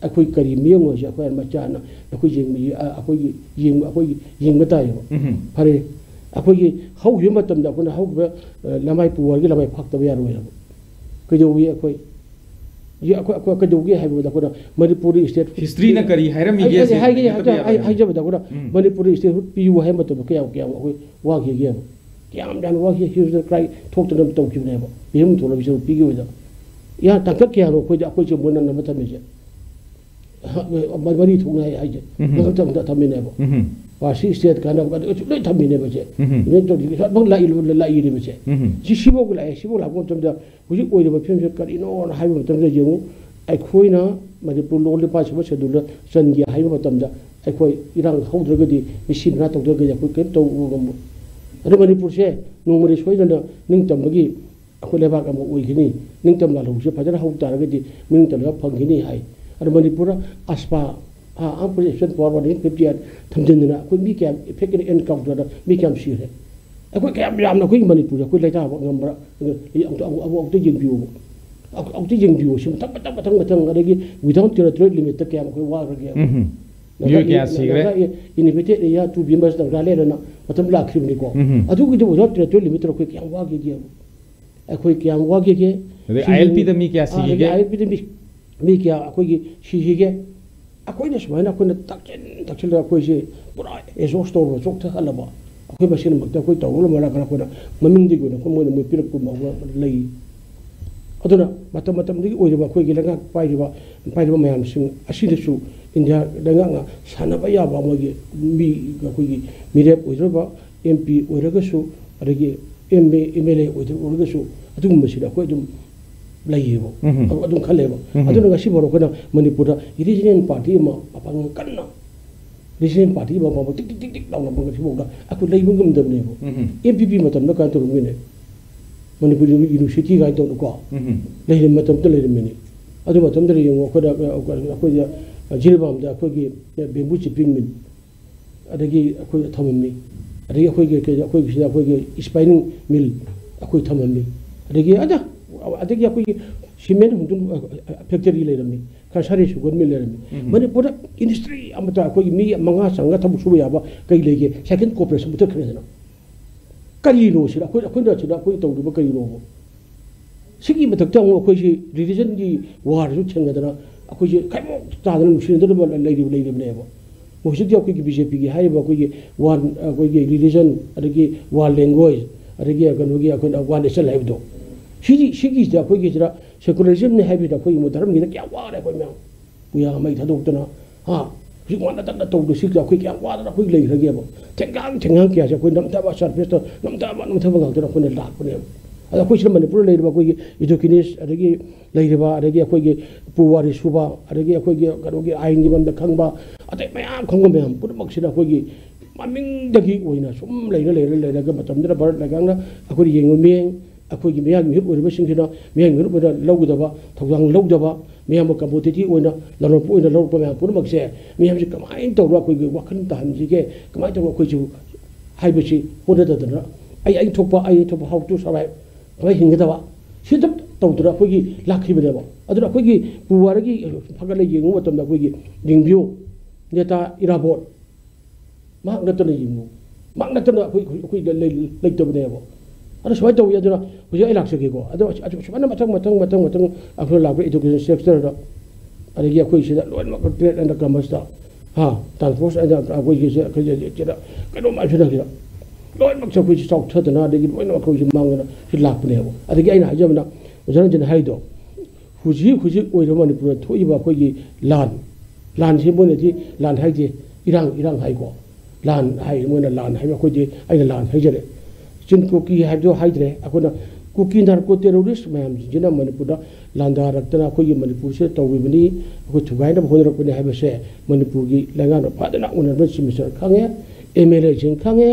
ꯑꯩꯈꯣꯏ ꯀꯔꯤ ꯃꯤꯠꯌꯦꯡ ꯑꯣꯏꯁꯦ, ꯑꯩꯈꯣꯏ ꯃꯆꯥꯅ ꯑꯩꯈꯣꯏ ꯌꯦꯡꯕ ꯑꯩꯈꯣꯏꯒꯤ ꯌꯦꯡꯕ ꯑꯩꯈꯣꯏꯒꯤ ꯌꯦꯡꯕ ꯇꯥꯏꯌꯦꯕ꯫ ꯎꯝ꯫ ꯐꯔꯦ, ꯑꯩꯈꯣꯏꯒꯤ ꯍꯧꯈꯤꯕ ꯃꯇꯝꯗ ꯑꯩꯈꯣꯏꯅ ꯍꯧꯈꯤꯕ, ꯑ, ꯂꯃꯥꯏ ꯄꯨꯋꯥꯔꯒꯤ ꯂꯃꯥꯏ ꯐꯥꯛꯇꯕ ꯌꯥꯔꯣꯏꯕ꯫ ꯀꯩꯗꯧꯏ ꯑꯩꯈꯣꯏ? ꯌꯦ-, ꯑꯩꯈꯣꯏ ꯑꯩꯈꯣꯏ ꯀꯩꯗꯧꯒꯦ ꯍꯥꯏꯕꯗ ꯑꯩꯈꯣꯏꯅ ꯃꯅꯤꯄꯨꯔꯗ state Historyꯅ ꯀꯔꯤ ꯍꯥꯏꯔꯝꯃꯤꯒꯦ ꯑꯩ- ꯑꯩ ꯁꯤꯅꯤ ꯍꯥꯏꯒꯦ ꯍꯥꯏꯒꯗꯕ ꯍꯥꯏꯖ- ꯌꯥꯔꯣꯏ꯫ ꯍꯥꯏꯖꯕꯗ ꯑꯩꯈꯣꯏꯅ ꯎꯝ꯫ ꯃꯅꯤꯄꯨꯔꯗ statehood ꯄꯤꯌꯨ ꯍꯥꯏꯕ ꯃꯇꯝꯗ ꯀꯌꯥꯝ ꯀꯌꯥꯝ ꯑꯩꯈꯣꯏ ꯋꯥꯈꯤꯒꯦꯕ? ꯀꯌꯥꯝ ꯌꯥꯝꯅ ꯋꯥꯈꯤ? Huge cry ꯊꯣꯛꯇꯅ ꯇꯧꯈꯤꯕꯅꯦꯕ, ꯃꯤꯍꯨꯝ ꯊꯣꯛꯂꯕ ꯁꯔꯨꯛ ꯄꯤꯈꯤꯕꯗ꯫ ꯌꯥ ꯇꯥꯡꯀꯛ ꯀꯌꯥꯅꯣ ꯑꯩꯈꯣꯏꯗ ꯑꯩꯈꯣꯏꯁꯦ ꯃꯣꯏꯅ ꯅꯝꯕ ꯊꯝꯃꯤꯁꯦ? ꯍ- ꯃꯔꯤ ꯊꯣꯛꯅ ꯍꯥꯏ- ꯍꯥꯏꯁꯦ ꯎꯝ꯫ ꯃꯊꯪ ꯃꯊꯪ ꯊꯝꯃꯤꯅꯦꯕ꯫ ꯎꯝ꯫ ꯄꯥꯔꯁꯤ state ꯀꯥꯟꯅꯕ ꯀꯥꯟꯗ ꯑꯩꯁꯨ ꯂꯣꯏ ꯊꯝꯃꯤꯅꯦꯕ ꯁꯦ꯫ ꯎꯝ꯫ ꯏꯚꯦꯟ ꯇꯧꯗ꯭ꯔꯤ ꯁ꯭ꯋꯥꯏꯐꯥꯎ ꯂꯥꯛꯏ- ꯂꯥꯛꯏꯅꯦꯕ ꯁꯦ꯫ ꯎꯝ꯫ ꯁꯤ ꯁꯤꯐꯥꯎ ꯂꯥꯛꯑꯦ꯫ ꯁꯤꯐꯥꯎ ꯂꯥꯛꯄ ꯃꯇꯝꯗ ꯍꯧꯖꯤꯛ ꯑꯣꯏꯔꯤꯕ ꯐꯤꯕꯝꯁꯦ ꯀꯔꯤꯅꯣꯅ ꯍꯥꯏꯕ ꯃꯇꯝꯗ ꯌꯦꯡꯉꯨ, ꯑꯩꯈꯣꯏꯅ ꯃꯅꯤꯄꯨꯔ ꯂꯣꯟ ꯂꯨꯄꯥ ꯁꯤꯕ ꯁꯦꯗꯨꯜꯗ ꯆꯟꯒꯦ ꯍꯥꯏꯕ ꯃꯇꯝꯗ ꯑꯩꯈꯣꯏ ꯏꯔꯥꯡ ꯍꯧꯗ꯭ꯔꯒꯗꯤ, ꯃꯤꯁꯤ ꯃꯤꯅꯥ ꯇꯧꯗ꯭ꯔꯒꯗꯤ ꯑꯩꯈꯣꯏ ꯀꯔꯤꯝ ꯇꯧꯕ ꯉꯝꯃꯣꯏ꯫ ꯑꯗꯣ ꯃꯅꯤꯄꯨꯔꯁꯦ ꯅꯣꯡꯃꯗꯤ ꯁꯣꯏꯗꯅ ꯅꯤꯡꯇꯝꯕꯒꯤ ꯑꯩꯈꯣꯏ ꯂꯩꯕꯥꯛ ꯑꯃ ꯑꯣꯏꯒꯅꯤ꯫ ꯅꯤꯡꯇꯝ ꯂꯥꯜꯍꯧꯕꯁꯦ ꯐꯖꯅ ꯍꯧ ꯇꯥꯔꯒꯗꯤ ꯃꯅꯤꯡꯇꯝꯕ ꯐꯪꯒꯅꯤ ꯍꯥꯏ꯫ ꯑꯗꯣ ꯃꯅꯤꯄꯨꯔꯗ ꯑꯁꯄꯥ, ꯑꯥ, Armed Forces Action Power nineteen fifty eight ꯊꯝꯖꯤꯟꯗꯅ ꯑꯩꯈꯣꯏ ꯃꯤ ꯀꯌꯥꯝ effective encounterꯗ ꯃꯤ ꯀꯌꯥꯝ ꯁꯤꯔꯦ? ꯑꯩꯈꯣꯏ ꯀꯌꯥꯝ ꯌꯥꯝꯅ ꯑꯩꯈꯣꯏꯒꯤ ꯃꯅꯤꯄꯨꯔꯁꯦ ꯑꯩꯈꯣꯏ ꯂꯩꯇꯥꯕ ꯉꯝꯕ꯭ꯔꯥ? ꯑꯃꯨꯛꯇ, ꯑꯃꯨꯛ-, ꯑꯃꯨꯛ-, ꯑꯃꯨꯛꯇ ꯌꯦꯡꯕꯤꯌꯣꯕ꯫ ꯑꯃꯨꯛ-, ꯑꯃꯨꯛꯇ ꯌꯦꯡꯕꯤꯌꯣ꯫ ꯁꯤ ꯃꯊꯪ, ꯃꯊꯪ, ꯃꯊꯪ, ꯃꯊꯪ, ꯑꯗꯒꯤ without territorial limitꯇ ꯀꯌꯥꯝ ꯑꯩꯈꯣꯏ ꯋꯥꯈ꯭ꯔꯒꯦ? ꯎꯝ꯫ ꯃꯤꯑꯣꯏ ꯀꯌꯥ ꯁꯤꯈ꯭ꯔꯦ? Inhabited area to be merged ꯅꯥꯒꯥꯂꯦꯟꯗꯅ ꯃꯇꯝ ꯂꯥꯛꯈꯤꯕꯅꯤꯀꯣ꯫ ꯎꯝ꯫ ꯑꯗꯨꯒꯤꯗꯤ without territorial limitꯇ ꯑꯩꯈꯣꯏ ꯀꯌꯥꯝ ꯋꯥꯈꯤꯒꯦꯕ? ꯑꯩꯈꯣꯏ ꯀꯌꯥꯝ ꯋꯥꯈꯤꯒꯦ? ꯑꯗꯩ ꯁꯤ ILPꯗ ꯃꯤ ꯀꯌꯥ ꯑꯥ, ꯁꯤꯈꯤꯒꯦ? ꯑꯗꯒꯤ ILPꯗ ꯃꯤ, ꯃꯤ ꯀꯌꯥ ꯑꯩꯈꯣꯏꯒꯤ ꯁꯤꯈꯤꯒꯦ? ꯑꯩꯈꯣꯏꯅ ꯁꯨꯃꯥꯏꯅ ꯑꯩꯈꯣꯏꯅ ꯇꯥꯛꯁꯤꯟ ꯇꯥꯛꯁꯤꯜꯂꯒ ꯑꯩꯈꯣꯏꯁꯦ ꯄꯨꯔꯥ exhaust ꯇꯧꯔꯕ, ꯆꯣꯛꯊꯍꯜꯂꯕ, ꯑꯩꯈꯣꯏ ꯃꯁꯦꯟꯃꯛꯇ ꯑꯩꯈꯣꯏ ꯇꯧꯔꯨꯔꯕ ꯃꯔꯛ ꯑꯩꯈꯣꯏꯅ ꯃꯃꯤꯡꯗꯒꯤ ꯑꯣꯏꯅ ꯑꯩꯈꯣꯏ ꯃꯣꯏꯅ ꯃꯣꯏ ꯄꯤꯔꯛꯄ ꯑꯃ ꯂꯩ꯫ ꯑꯗꯨꯅ ꯃꯇꯝ ꯃꯇꯝꯗꯨꯒꯤ ꯑꯣꯏꯔꯤꯕ ꯑꯩꯈꯣꯏꯒꯤ ꯂꯩꯉꯥꯛ ꯄꯥꯏꯔꯤꯕ, ꯄꯥꯏꯔꯤꯕ ꯃꯌꯥꯝꯁꯤꯡ ꯑꯁꯤꯗꯁꯨ ꯏꯟꯗꯤꯌꯥ ꯂꯩꯉꯥꯛꯅ ꯁꯥꯟꯅꯕ ꯌꯥꯕ ꯃꯣꯏꯒꯤ ꯃꯤ, ꯑꯩꯈꯣꯏꯒꯤ ꯃꯤꯔꯦꯞ ꯑꯣꯏꯗꯧꯔꯤꯕ, MP ꯑꯣꯏꯔꯒꯁꯨ, ꯑꯗꯒꯤ MA, MLA ꯑꯣꯏꯗꯧ-, ꯑꯣꯏꯔꯒꯁꯨ, ꯑꯗꯨꯒꯨꯝꯕꯁꯤꯗ ꯑꯩꯈꯣꯏ ꯑꯗꯨꯝ ꯂꯩꯌꯦꯕ꯫ ꯎꯝ꯫ ꯑꯗꯨꯝ ꯈꯜꯂꯦꯕ꯫ ꯎꯝ꯫ ꯑꯗꯨꯅ ꯉꯁꯤ ꯐꯥꯎ ꯑꯩꯈꯣꯏꯅ ꯃꯅꯤꯄꯨꯔꯗ regional party ꯑꯃ ꯑꯄꯥꯡꯒꯜ ꯀꯟꯅ, regional party ꯑꯃ ꯑꯄꯥꯡꯒꯜ ꯇꯤꯛ ꯇꯤꯛ ꯇꯤꯛ ꯇꯤꯛ ꯂꯥꯎꯅ ꯑꯄꯥꯡꯒꯜ ꯁꯤꯐꯥꯎꯗ ꯑꯩꯈꯣꯏ ꯂꯩꯕ ꯉꯝꯗꯕꯅꯦꯕ꯫ ꯎꯝ꯫ NPP ꯃꯇꯝꯗ ꯀꯃꯥꯏꯅ ꯇꯧꯔꯝꯒꯦꯅꯦ? ꯃꯅꯤꯄꯨꯔ University ꯀꯥꯏꯅ ꯇꯧꯗꯅꯀꯣ, ꯎꯝ꯫ ꯂꯩꯔꯝꯕ ꯃꯇꯝꯗ ꯂꯩꯔꯝꯃꯤꯅꯤ꯫ ꯑꯗꯨ ꯃꯇꯝꯗ ꯌꯦꯡꯉꯨ, ꯑꯩꯈꯣꯏꯗ, ꯑꯩꯈꯣꯏꯗ ꯖꯤꯔꯤꯕꯥꯝꯗ ꯑꯩꯈꯣꯏꯒꯤ bamboo chipping mill, ꯑꯗꯒꯤ ꯑꯩꯈꯣꯏ ꯊꯝꯃꯝꯃꯤ꯫ ꯑꯗꯒꯤ ꯑꯩꯈꯣꯏꯒꯤ ꯀꯩ-, ꯑꯩꯈꯣꯏꯒꯤꯁꯤꯗ ꯑꯩꯈꯣꯏꯒꯤ spinning mill ꯑꯩꯈꯣꯏ ꯊꯝꯃꯝꯃꯤ꯫ ꯑꯗꯒꯤ ꯑꯗ-, ꯑꯗꯒꯤ ꯑꯩꯈꯣꯏꯒꯤ cement ꯍꯨꯟꯗꯣꯛ factory ꯂꯩꯔꯝꯃꯤ, ꯈꯔꯁꯥꯔꯤ sugar mill ꯂꯩꯔꯝꯃꯤ꯫ ꯎꯝ꯫ ꯃꯅꯤꯄꯨꯔꯗ industry ꯑꯃꯠꯇ ꯑꯩꯈꯣꯏꯒꯤ ꯃꯤ ꯃꯉꯥ ꯆꯪꯉꯒ ꯊꯕꯛ ꯁꯨꯕ ꯌꯥꯕ ꯀꯩ ꯂꯩꯒꯦ? Second corporation ꯃꯨꯊꯠꯈ꯭ꯔꯦꯗꯅ꯫ ꯀꯔꯤꯅꯣ ꯁꯤꯗ ꯑꯩꯈꯣꯏ, ꯑꯩꯈꯣꯏꯅ ꯁꯤꯗ ꯑꯩꯈꯣꯏ ꯇꯧꯔꯤꯕ ꯀꯔꯤꯅꯣꯕ? ꯁꯤꯒꯤ ꯃꯊꯛꯇ ꯑꯃꯨꯛ ꯑꯩꯈꯣꯏꯁꯤ religionꯒꯤ warꯁꯨ ꯊꯦꯡꯅꯗꯅ ꯑꯩꯈꯣꯏꯁꯦ ꯈꯥꯏꯕꯣꯛ ꯇꯥꯗꯅ ꯅꯨꯡꯁꯤꯅꯗꯅ ꯂꯩꯔꯤꯕ, ꯂꯩꯔꯤꯕꯅꯦꯕ꯫ ꯍꯧꯖꯤꯛꯇꯤ ꯑꯩꯈꯣꯏꯒꯤ BJPꯒꯤ ꯍꯥꯏꯔꯤꯕ ꯑꯩꯈꯣꯏꯒꯤ one, ꯑꯩꯈꯣꯏꯒꯤ religion, ꯑꯗꯒꯤ one language, ꯑꯗꯒꯤ ꯀꯩꯅꯣꯒꯤ ꯑꯩꯈꯣꯏꯅ one nation ꯍꯥꯏꯕꯗꯣ, ꯁꯤꯒꯤ, ꯁꯤꯒꯤꯁꯤꯗ ꯑꯩꯈꯣꯏꯒꯤꯁꯤꯗ secularismꯅꯤ ꯍꯥꯏꯕꯁꯤꯗ ꯑꯩꯈꯣꯏꯒꯤ ꯙꯔꯃꯒꯤꯗ ꯀꯌꯥ ꯋꯥꯔꯦ ꯑꯩꯈꯣꯏ ꯃꯌꯥꯝ꯫ ꯄꯨꯌꯥ ꯃꯩ ꯊꯥꯗꯣꯛꯇꯅ, ꯍꯥ, ꯍꯧꯖꯤꯛ ꯋꯥꯅ ꯇꯞꯅ ꯇꯧꯗꯣꯏꯁꯤ ꯑꯩꯈꯣꯏ ꯀꯌꯥꯝ ꯋꯥꯗꯅ ꯑꯩꯈꯣꯏ ꯂꯩꯈ꯭ꯔꯒꯦꯕ꯫ ꯊꯦꯡꯒꯥꯡ ꯊꯦꯡꯒꯥꯡ ꯀꯌꯥꯁꯦ ꯑꯩꯈꯣꯏ ꯅꯝꯊꯕ, surfaceꯇ ꯅꯝꯊꯕ, ꯅꯝꯊꯕ ꯉꯥꯛꯇꯅ ꯑꯩꯈꯣꯏꯅ ꯂꯥꯛꯄꯅꯦꯕ꯫ ꯑꯗ ꯑꯩꯈꯣꯏ ꯁꯤꯗ ꯃꯅꯤꯄꯨꯔꯗ ꯂꯩꯔꯤꯕ ꯑꯩꯈꯣꯏꯒꯤ educationist, ꯑꯗꯒꯤ ꯂꯩꯔꯤꯕ, ꯑꯗꯒꯤ ꯑꯩꯈꯣꯏꯒꯤ ꯎꯄꯨ ꯋꯥꯔꯤ ꯁꯨꯕ, ꯑꯗꯒꯤ ꯑꯩꯈꯣꯏꯒꯤ ꯀꯩꯅꯣꯒꯤ ꯑꯥꯏꯟꯒꯤ ꯃꯔꯝꯗ ꯈꯪꯕ, ꯑꯇꯩ ꯃꯌꯥꯝ ꯈꯪꯕ ꯃꯌꯥꯝ ꯄꯨꯝꯅꯃꯛꯁꯤꯅ ꯑꯩꯈꯣꯏꯒꯤ ꯃꯃꯤꯡꯗꯒꯤ ꯑꯣꯏꯅ ꯁꯨꯝ ꯂꯩꯔ, ꯂꯩꯔ, ꯂꯩꯔꯒ ꯃꯇꯝꯗꯨꯗ ꯚꯥꯔꯠ ꯂꯩꯉꯥꯛꯅ ꯑꯩꯈꯣꯏꯅ ꯌꯦꯡꯕ ꯃꯤꯠꯌꯦꯡ, ꯑꯩꯈꯣꯏꯒꯤ ꯃꯤꯌꯥꯝꯒꯤ ꯃꯤꯍꯨꯠ ꯑꯣꯏꯔꯤꯕꯁꯤꯡꯁꯤꯅ ꯃꯤꯌꯥꯝꯒꯤ ꯃꯤꯍꯨꯠ ꯑꯣꯏꯅ ꯂꯧꯒꯗꯕ, ꯊꯧꯗꯥꯡ ꯂꯧꯗꯕ, ꯃꯤꯌꯥꯝꯕꯨ commodity ꯑꯣꯏꯅ, ꯂꯂꯣꯟꯕ ꯑꯣꯏꯅ ꯂꯧꯔꯛꯄ ꯃꯌꯥꯝ ꯄꯨꯝꯅꯃꯛꯁꯦ, ꯃꯤꯌꯥꯝꯁꯤ ꯀꯃꯥꯏꯅ ꯇꯧꯔꯒ ꯑꯩꯈꯣꯏꯒꯤ ꯋꯥꯈꯜ ꯇꯥꯍꯟꯁꯤꯒꯦ, ꯀꯃꯥꯏꯅ ꯇꯧꯔꯒ ꯑꯩꯈꯣꯏꯁꯨ ꯍꯥꯏꯕꯁꯤ ꯍꯣꯠꯅꯗꯗꯅ, ꯑꯩ, ꯑꯩ ꯊꯣꯛꯄ, ꯑꯩ ꯊꯣꯛꯄ, how to survive, ꯀꯃꯥꯏꯅ ꯍꯤꯡꯒꯗꯕ, ꯁꯤꯇ ꯇꯧꯗꯅ ꯑꯩꯈꯣꯏꯒꯤ ꯂꯥꯛꯈꯤꯕꯅꯦꯕ꯫ ꯑꯗꯨꯅ ꯑꯩꯈꯣꯏꯒꯤ ꯄꯨꯋꯥꯔꯤꯒꯤ ꯐꯒꯠꯂ ꯌꯦꯡꯕ ꯃꯇꯝꯗ ꯑꯩꯈꯣꯏꯒꯤ ꯔꯤꯡꯕꯤꯌꯣ, ꯅꯦꯇꯥ ꯏꯔꯥꯕꯣꯠ, ꯃꯍꯥꯛ ꯅꯠꯇꯅ ꯌꯦꯡꯉꯨ꯫ ꯃꯍꯥꯛ ꯅꯠꯇꯅ ꯑꯩꯈꯣꯏ, ꯑꯩꯈꯣꯏ, ꯑꯩꯈꯣꯏꯗ ꯂꯩ-, ꯂꯩꯇꯕꯅꯦꯕ꯫ ꯑꯗꯣ ꯁꯨꯃꯥꯏꯅ ꯇꯧꯋꯤ꯫ ꯑꯗꯨꯅ ꯍꯧꯖꯤꯛ ꯑꯩ ꯂꯥꯛꯆꯒꯦꯀꯣ꯫ ꯑꯗꯣ ꯑꯁ-, ꯑꯁ-, ꯁꯨꯃꯥꯏꯅ ꯃꯊꯪ, ꯃꯊꯪ, ꯃꯊꯪ, ꯃꯊꯪ ꯑꯩꯈꯣꯏ ꯂꯥꯛꯄ education sectorꯗ, ꯑꯗꯒꯤ ꯑꯩꯈꯣꯏ ꯁꯤꯗ ꯂꯣꯏꯅꯃꯛ trade and commerceꯇ, ꯍꯥ, transport and ꯑꯩꯈꯣꯏꯒꯤ ꯁꯤ-, ꯑꯩꯈꯣꯏꯒꯤ ꯁꯤꯗ ꯀꯩꯅꯣꯝ ꯍꯥꯏꯁꯤꯅ ꯁꯤꯗ ꯂꯣꯏꯅꯃꯛꯁꯦ ꯑꯩꯈꯣꯏꯁꯤ ꯆꯥꯎꯊꯗꯅ, ꯑꯗꯒꯤ ꯂꯣꯏꯅꯃꯛ ꯑꯩꯈꯣꯏꯁꯤ ꯃꯥꯡꯗꯅ ꯁꯤ ꯂꯥꯛꯄꯅꯦꯕ꯫ ꯑꯗꯒꯤ ꯑꯩꯅ ꯍꯥꯏꯖꯕꯅ, ꯑꯣꯖꯥ ꯔꯟꯖꯟ ꯍꯥꯏꯗꯣ, ꯍꯧꯖꯤꯛ, ꯍꯧꯖꯤꯛ ꯑꯣꯏꯔꯤꯕ ꯃꯅꯤꯄꯨꯔꯗ ꯊꯣꯛꯏꯕ ꯑꯩꯈꯣꯏꯒꯤ ꯂꯥꯟ, ꯂꯥꯟꯁꯤ ꯃꯣꯏꯅꯗꯤ ꯂꯥꯟ ꯍꯥꯏꯗꯦ, ꯏꯔꯥꯡ, ꯏꯔꯥꯡ ꯍꯥꯏꯀꯣ꯫ ꯂꯥꯟ ꯍꯥꯏ, ꯃꯣꯏꯅ ꯂꯥꯟ ꯍꯥꯏꯕ, ꯑꯩꯈꯣꯏꯗꯤ, ꯑꯩꯅ ꯂꯥꯟ ꯍꯥꯏꯖꯔꯦ꯫ ꯆꯤꯟ ꯀꯨꯀꯤ ꯍꯥꯏꯕꯗꯣ ꯍꯥꯏꯗ꯭ꯔꯦ꯫ ꯑꯩꯈꯣꯏꯅ ꯀꯨꯀꯤ narco terrorist ꯃꯌꯥꯝꯁꯤꯡꯁꯤꯅ ꯃꯅꯤꯄꯨꯔꯗ ꯂꯥꯟꯗꯥꯔꯛꯇꯅ ꯑꯩꯈꯣꯏꯒꯤ ꯃꯅꯤꯄꯨꯔꯁꯤꯗ ꯇꯧꯔꯤꯕꯅꯤ, ꯑꯩꯈꯣꯏ ꯊꯨꯒꯥꯏꯅꯕ ꯍꯣꯠꯅꯔꯛꯄꯅꯤ ꯍꯥꯏꯕꯁꯦ ꯃꯅꯤꯄꯨꯔꯒꯤ ꯂꯩꯉꯥꯛꯅ ꯐꯖꯅ honourable chief minister ꯈꯪꯉꯦ, MLAꯁꯤꯡ ꯈꯪꯉꯦ,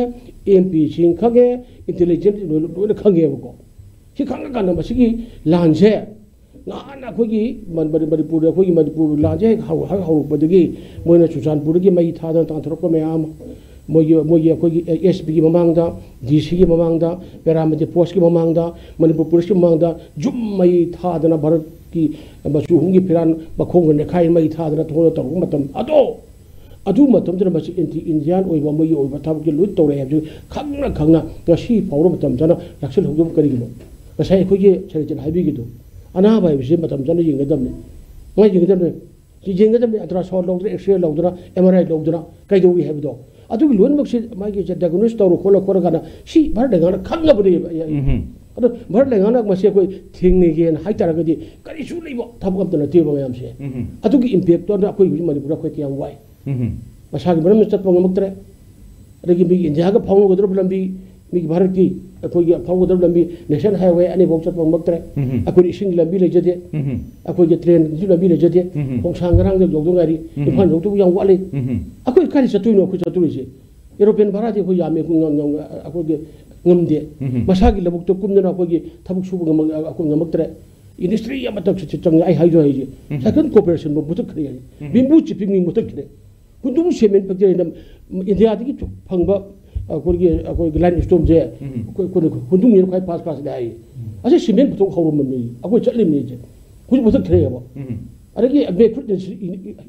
MPꯁꯤꯡ ꯈꯪꯉꯦ, intelligence ꯂꯣꯏꯅ, ꯂꯣꯏꯅ ꯈꯪꯉꯦꯕꯀꯣ꯫ ꯁꯤ ꯈꯪꯉꯀꯥꯟꯗ ꯃꯁꯤꯒꯤ ꯂꯥꯟꯁꯦ ꯉꯍꯥꯟꯅ ꯑꯩꯈꯣꯏꯒꯤ ꯃ-, ꯃꯅꯤ-, ꯃꯅꯤꯄꯨꯔꯗ, ꯑꯩꯈꯣꯏꯒꯤ ꯃꯅꯤꯄꯨꯔ ꯂꯥꯟꯁꯦ ꯍꯦꯛ ꯍꯧ-, ꯍꯦꯛ ꯍꯧꯔꯛꯄꯗꯒꯤ ꯃꯣꯏꯅ ꯆꯨꯔꯆꯥꯟꯄꯨꯔꯗꯒꯤ ꯃꯩ ꯊꯥꯗꯅ ꯇꯥꯟꯊꯣꯔꯛꯄ ꯃꯌꯥꯝ ꯑꯃ, ꯃꯣꯏꯒꯤ ꯃꯣꯏꯒꯤ ꯑꯩꯈꯣꯏꯒꯤ ꯑꯦꯁ ꯄꯤꯒꯤ ꯃꯃꯥꯡꯗ, ꯗꯤ ꯁꯤꯒꯤ ꯃꯃꯥꯡꯗ, ꯄꯦꯔꯥꯃꯤꯇꯤ ꯐꯣꯔꯁꯀꯤ ꯃꯃꯥꯡꯗ, ꯃꯅꯤꯄꯨꯔ ꯄꯨꯂꯤꯁꯀꯤ ꯃꯃꯥꯡꯗ ꯖꯨꯝ ꯃꯩ ꯊꯥꯗꯅ ꯚꯥꯔꯠꯀꯤ ꯃꯆꯨ ꯑꯍꯨꯝꯒꯤ ꯐꯤꯔꯥꯟ ꯃꯈꯣꯡꯒ ꯅꯦꯈꯥꯏ ꯃꯩ ꯊꯥꯗꯅ ꯊꯣꯛꯑꯒ ꯇꯧꯔꯛꯄ ꯃꯇꯝ ꯑꯗꯣ, ꯑꯗꯨ ꯃꯇꯝꯗꯨꯗ ꯃꯁꯤ ꯑꯦꯟꯇꯤ ꯏꯟꯗꯤꯌꯥꯟ ꯑꯣꯏꯕ ꯃꯣꯏꯒꯤ ꯑꯣꯏꯕ ꯊꯕꯛꯁꯦ ꯂꯣꯏ ꯇꯧꯔꯛꯑꯦ ꯍꯥꯏꯕꯁꯤ ꯈꯪꯅ ꯈꯪꯅ ꯉꯁꯤ ꯐꯥꯎꯕ ꯃꯇꯝ ꯆꯥꯅ ꯂꯥꯛꯁꯤꯜꯍꯧꯗꯕ ꯀꯔꯤꯒꯤꯅꯣ? ꯉꯁꯥꯏ ꯑꯩꯈꯣꯏꯒꯤ ꯁꯦꯅꯦꯇꯔꯅ ꯍꯥꯏꯕꯤꯈꯤꯗꯣ, ꯑꯅꯥꯕ ꯍꯥꯏꯕꯁꯤ ꯃꯇꯝ ꯆꯥꯅ ꯌꯦꯡꯒꯗꯕꯅꯤ꯫ ꯃꯥ ꯌꯦꯡꯒꯗꯕꯅꯤ꯫ ꯁꯤ ꯌꯦꯡꯒꯗꯕꯅꯤ, ꯑꯜꯇ꯭ꯔꯥꯁꯥꯎꯟ ꯂꯧꯗꯅ, ꯑꯦꯛꯁꯔꯦ ꯂꯧꯗꯅ, ꯑꯦꯝ ꯑꯥꯔ ꯑꯥꯏ ꯂꯧꯗꯅ ꯀꯩꯗꯧꯏ ꯍꯥꯏꯕꯗꯣ꯫ ꯑꯗꯨꯒꯤ ꯂꯣꯏꯅꯃꯛꯁꯤ ꯃꯥꯒꯤ ꯗꯥꯏꯒꯅꯣꯁ ꯇꯧꯔ ꯈꯣꯠꯂ ꯈꯣꯠꯂꯀꯥꯟꯗ ꯁꯤ ꯚꯥꯔꯠ ꯂꯩꯉꯥꯛꯅ ꯈꯪꯉꯕꯅꯦꯕ꯫ ꯑꯩ, ꯑꯩ, ꯎꯝꯍꯨꯝ꯫ ꯑꯗꯣ ꯚꯥꯔꯠ ꯂꯩꯉꯥꯛꯅ ꯃꯁꯤ ꯑꯩꯈꯣꯏ ꯊꯦꯡꯅꯒꯦꯅ ꯍꯥꯏꯇꯥꯔꯒꯗꯤ ꯀꯔꯤꯁꯨ ꯂꯩꯕ ꯊꯕꯛ ꯑꯝꯇ ꯅꯠꯇꯦꯕ ꯃꯌꯥꯝꯁꯦ꯫ ꯎꯝꯍꯨꯝ꯫ ꯑꯗꯨꯒꯤ ꯏꯝꯄꯦꯛꯇꯣ ꯑꯩꯈꯣꯏ ꯍꯧꯖꯤꯛ ꯃꯅꯤꯄꯨꯔꯗ ꯑꯩꯈꯣꯏ ꯀꯌꯥꯝ ꯋꯥꯏ꯫ ꯎꯝꯍꯨꯝ꯫ ꯃꯁꯥꯒꯤ ꯃꯔꯝꯅ ꯆꯠꯄ ꯉꯝꯃꯛꯇ꯭ꯔꯦ꯫ ꯑꯗꯒꯤ ꯃꯤꯒꯤ ꯏꯟꯗꯤꯌꯥꯒ ꯐꯥꯎꯅꯒꯗꯧꯔꯕ ꯂꯝꯕꯤ, ꯃꯤꯒꯤ ꯚꯥꯔꯠꯀꯤ ꯑꯩꯈꯣꯏꯒꯤ ꯐꯥꯎꯒꯗꯧꯔꯕ ꯂꯝꯕꯤ, ꯅꯦꯁꯅꯦꯜ ꯍꯥꯏꯋꯦ ꯑꯅꯤꯐꯥꯎ ꯆꯠꯄ ꯉꯝꯃꯛꯇ꯭ꯔꯦ꯫ ꯎꯝꯍꯨꯝ꯫ ꯑꯩꯈꯣꯏꯅ ꯏꯁꯤꯡꯒꯤ ꯂꯝꯕꯤ ꯂꯩꯖꯗꯦ꯫ ꯎꯝꯍꯨꯝ꯫ ꯑꯩꯈꯣꯏꯒꯤ ꯇ꯭ꯔꯦꯟꯒꯤꯁꯨ ꯂꯝꯕꯤ ꯂꯩꯖꯗꯦ꯫ ꯎꯝꯍꯨꯝ꯫ ꯈꯣꯡꯁꯥꯡ ꯉꯔꯥꯡꯗ ꯌꯧꯗꯧ ꯉꯥꯏꯔꯤ꯫ ꯎꯝꯍꯨꯝ꯫ ꯏꯝꯐꯥꯜ ꯌꯧꯗꯧꯕ ꯌꯥꯝ ꯋꯥꯠꯂꯤ꯫ ꯎꯝꯍꯨꯝ꯫ ꯑꯩꯈꯣꯏ ꯀꯥꯏꯗ ꯆꯠꯇꯣꯏꯅꯣ ꯑꯩꯈꯣꯏ ꯆꯠꯇꯣꯔꯤꯁꯦ? ꯑꯦꯔꯣꯄ꯭ꯂꯦꯟ ꯚꯔꯥꯗꯤ ꯑꯩꯈꯣꯏ ꯌꯥꯝꯃꯦ, ꯑꯩꯈꯣꯏ ꯉꯝ-, ꯉꯝ-, ꯑꯩꯈꯣꯏꯒꯤ ꯉꯝꯗꯦ꯫ ꯎꯝꯍꯨꯝ꯫ ꯃꯁꯥꯒꯤ ꯂꯧꯕꯨꯛꯇ ꯀꯨꯝꯗꯅ ꯑꯩꯈꯣꯏꯒꯤ ꯊꯕꯛ ꯁꯨꯕ ꯉꯝꯃꯛ-, ꯑꯩꯈꯣꯏ ꯉꯝꯃꯛꯇ꯭ꯔꯦ꯫ ꯏꯟꯗꯁꯇ꯭ꯔꯤ ꯑꯃꯇ ꯆ-, ꯆ-, ꯆꯪꯉꯦ ꯑꯩ ꯍꯥꯏꯗꯣ ꯍꯥꯏꯁꯦ꯫ ꯎꯝꯍꯨꯝ꯫ ꯁꯥꯏꯀꯜ ꯀꯣꯔꯄꯣꯔꯦꯁꯟ ꯃꯨꯊꯠꯈ꯭ꯔꯦ ꯍꯥꯏ꯫ ꯎꯝꯍꯨꯝ꯫ ꯕꯤꯝꯕꯨ ꯆꯤꯞꯄꯤꯡ ꯃꯨꯊꯠꯈ꯭ꯔꯦ꯫ ꯍꯨꯟꯗꯨꯝ ꯁꯦꯃꯦꯟ ꯐꯦꯛꯇꯔꯤꯅ ꯏꯟꯗꯤꯌꯥꯗꯒꯤ ꯐꯪꯕ ꯑꯩꯈꯣꯏꯒꯤ, ꯑꯩꯈꯣꯏꯒꯤ ꯂꯥꯏꯝ ꯁ꯭ꯇꯣꯟꯁꯦ ꯎꯝꯍꯨꯝ꯫ ꯑꯩꯈꯣꯏ, ꯑꯩꯈꯣꯏꯅ ꯍꯨꯟꯗꯨꯝꯁꯤꯅ ꯈ꯭ꯋꯥꯏ ꯐꯥꯔꯁ ꯀ꯭ꯂꯥꯁꯅꯦ ꯍꯥꯏ꯫ ꯑꯁꯤ ꯁꯤꯃꯦꯟ ꯄꯨꯊꯣꯛ ꯍꯧꯔꯝꯕꯅꯤ, ꯑꯩꯈꯣꯏ ꯆꯠꯂꯤꯕꯅꯤ ꯍꯧꯖꯤꯛ꯫ ꯍꯧꯖꯤꯛ ꯃꯨꯊꯠꯈ꯭ꯔꯦꯕ꯫ ꯎꯝꯍꯨꯝ꯫ ꯑꯗꯒꯤ ꯃꯦꯀ꯭ꯔꯨꯠ ꯏꯟꯗꯁꯇ꯭ꯔꯤ,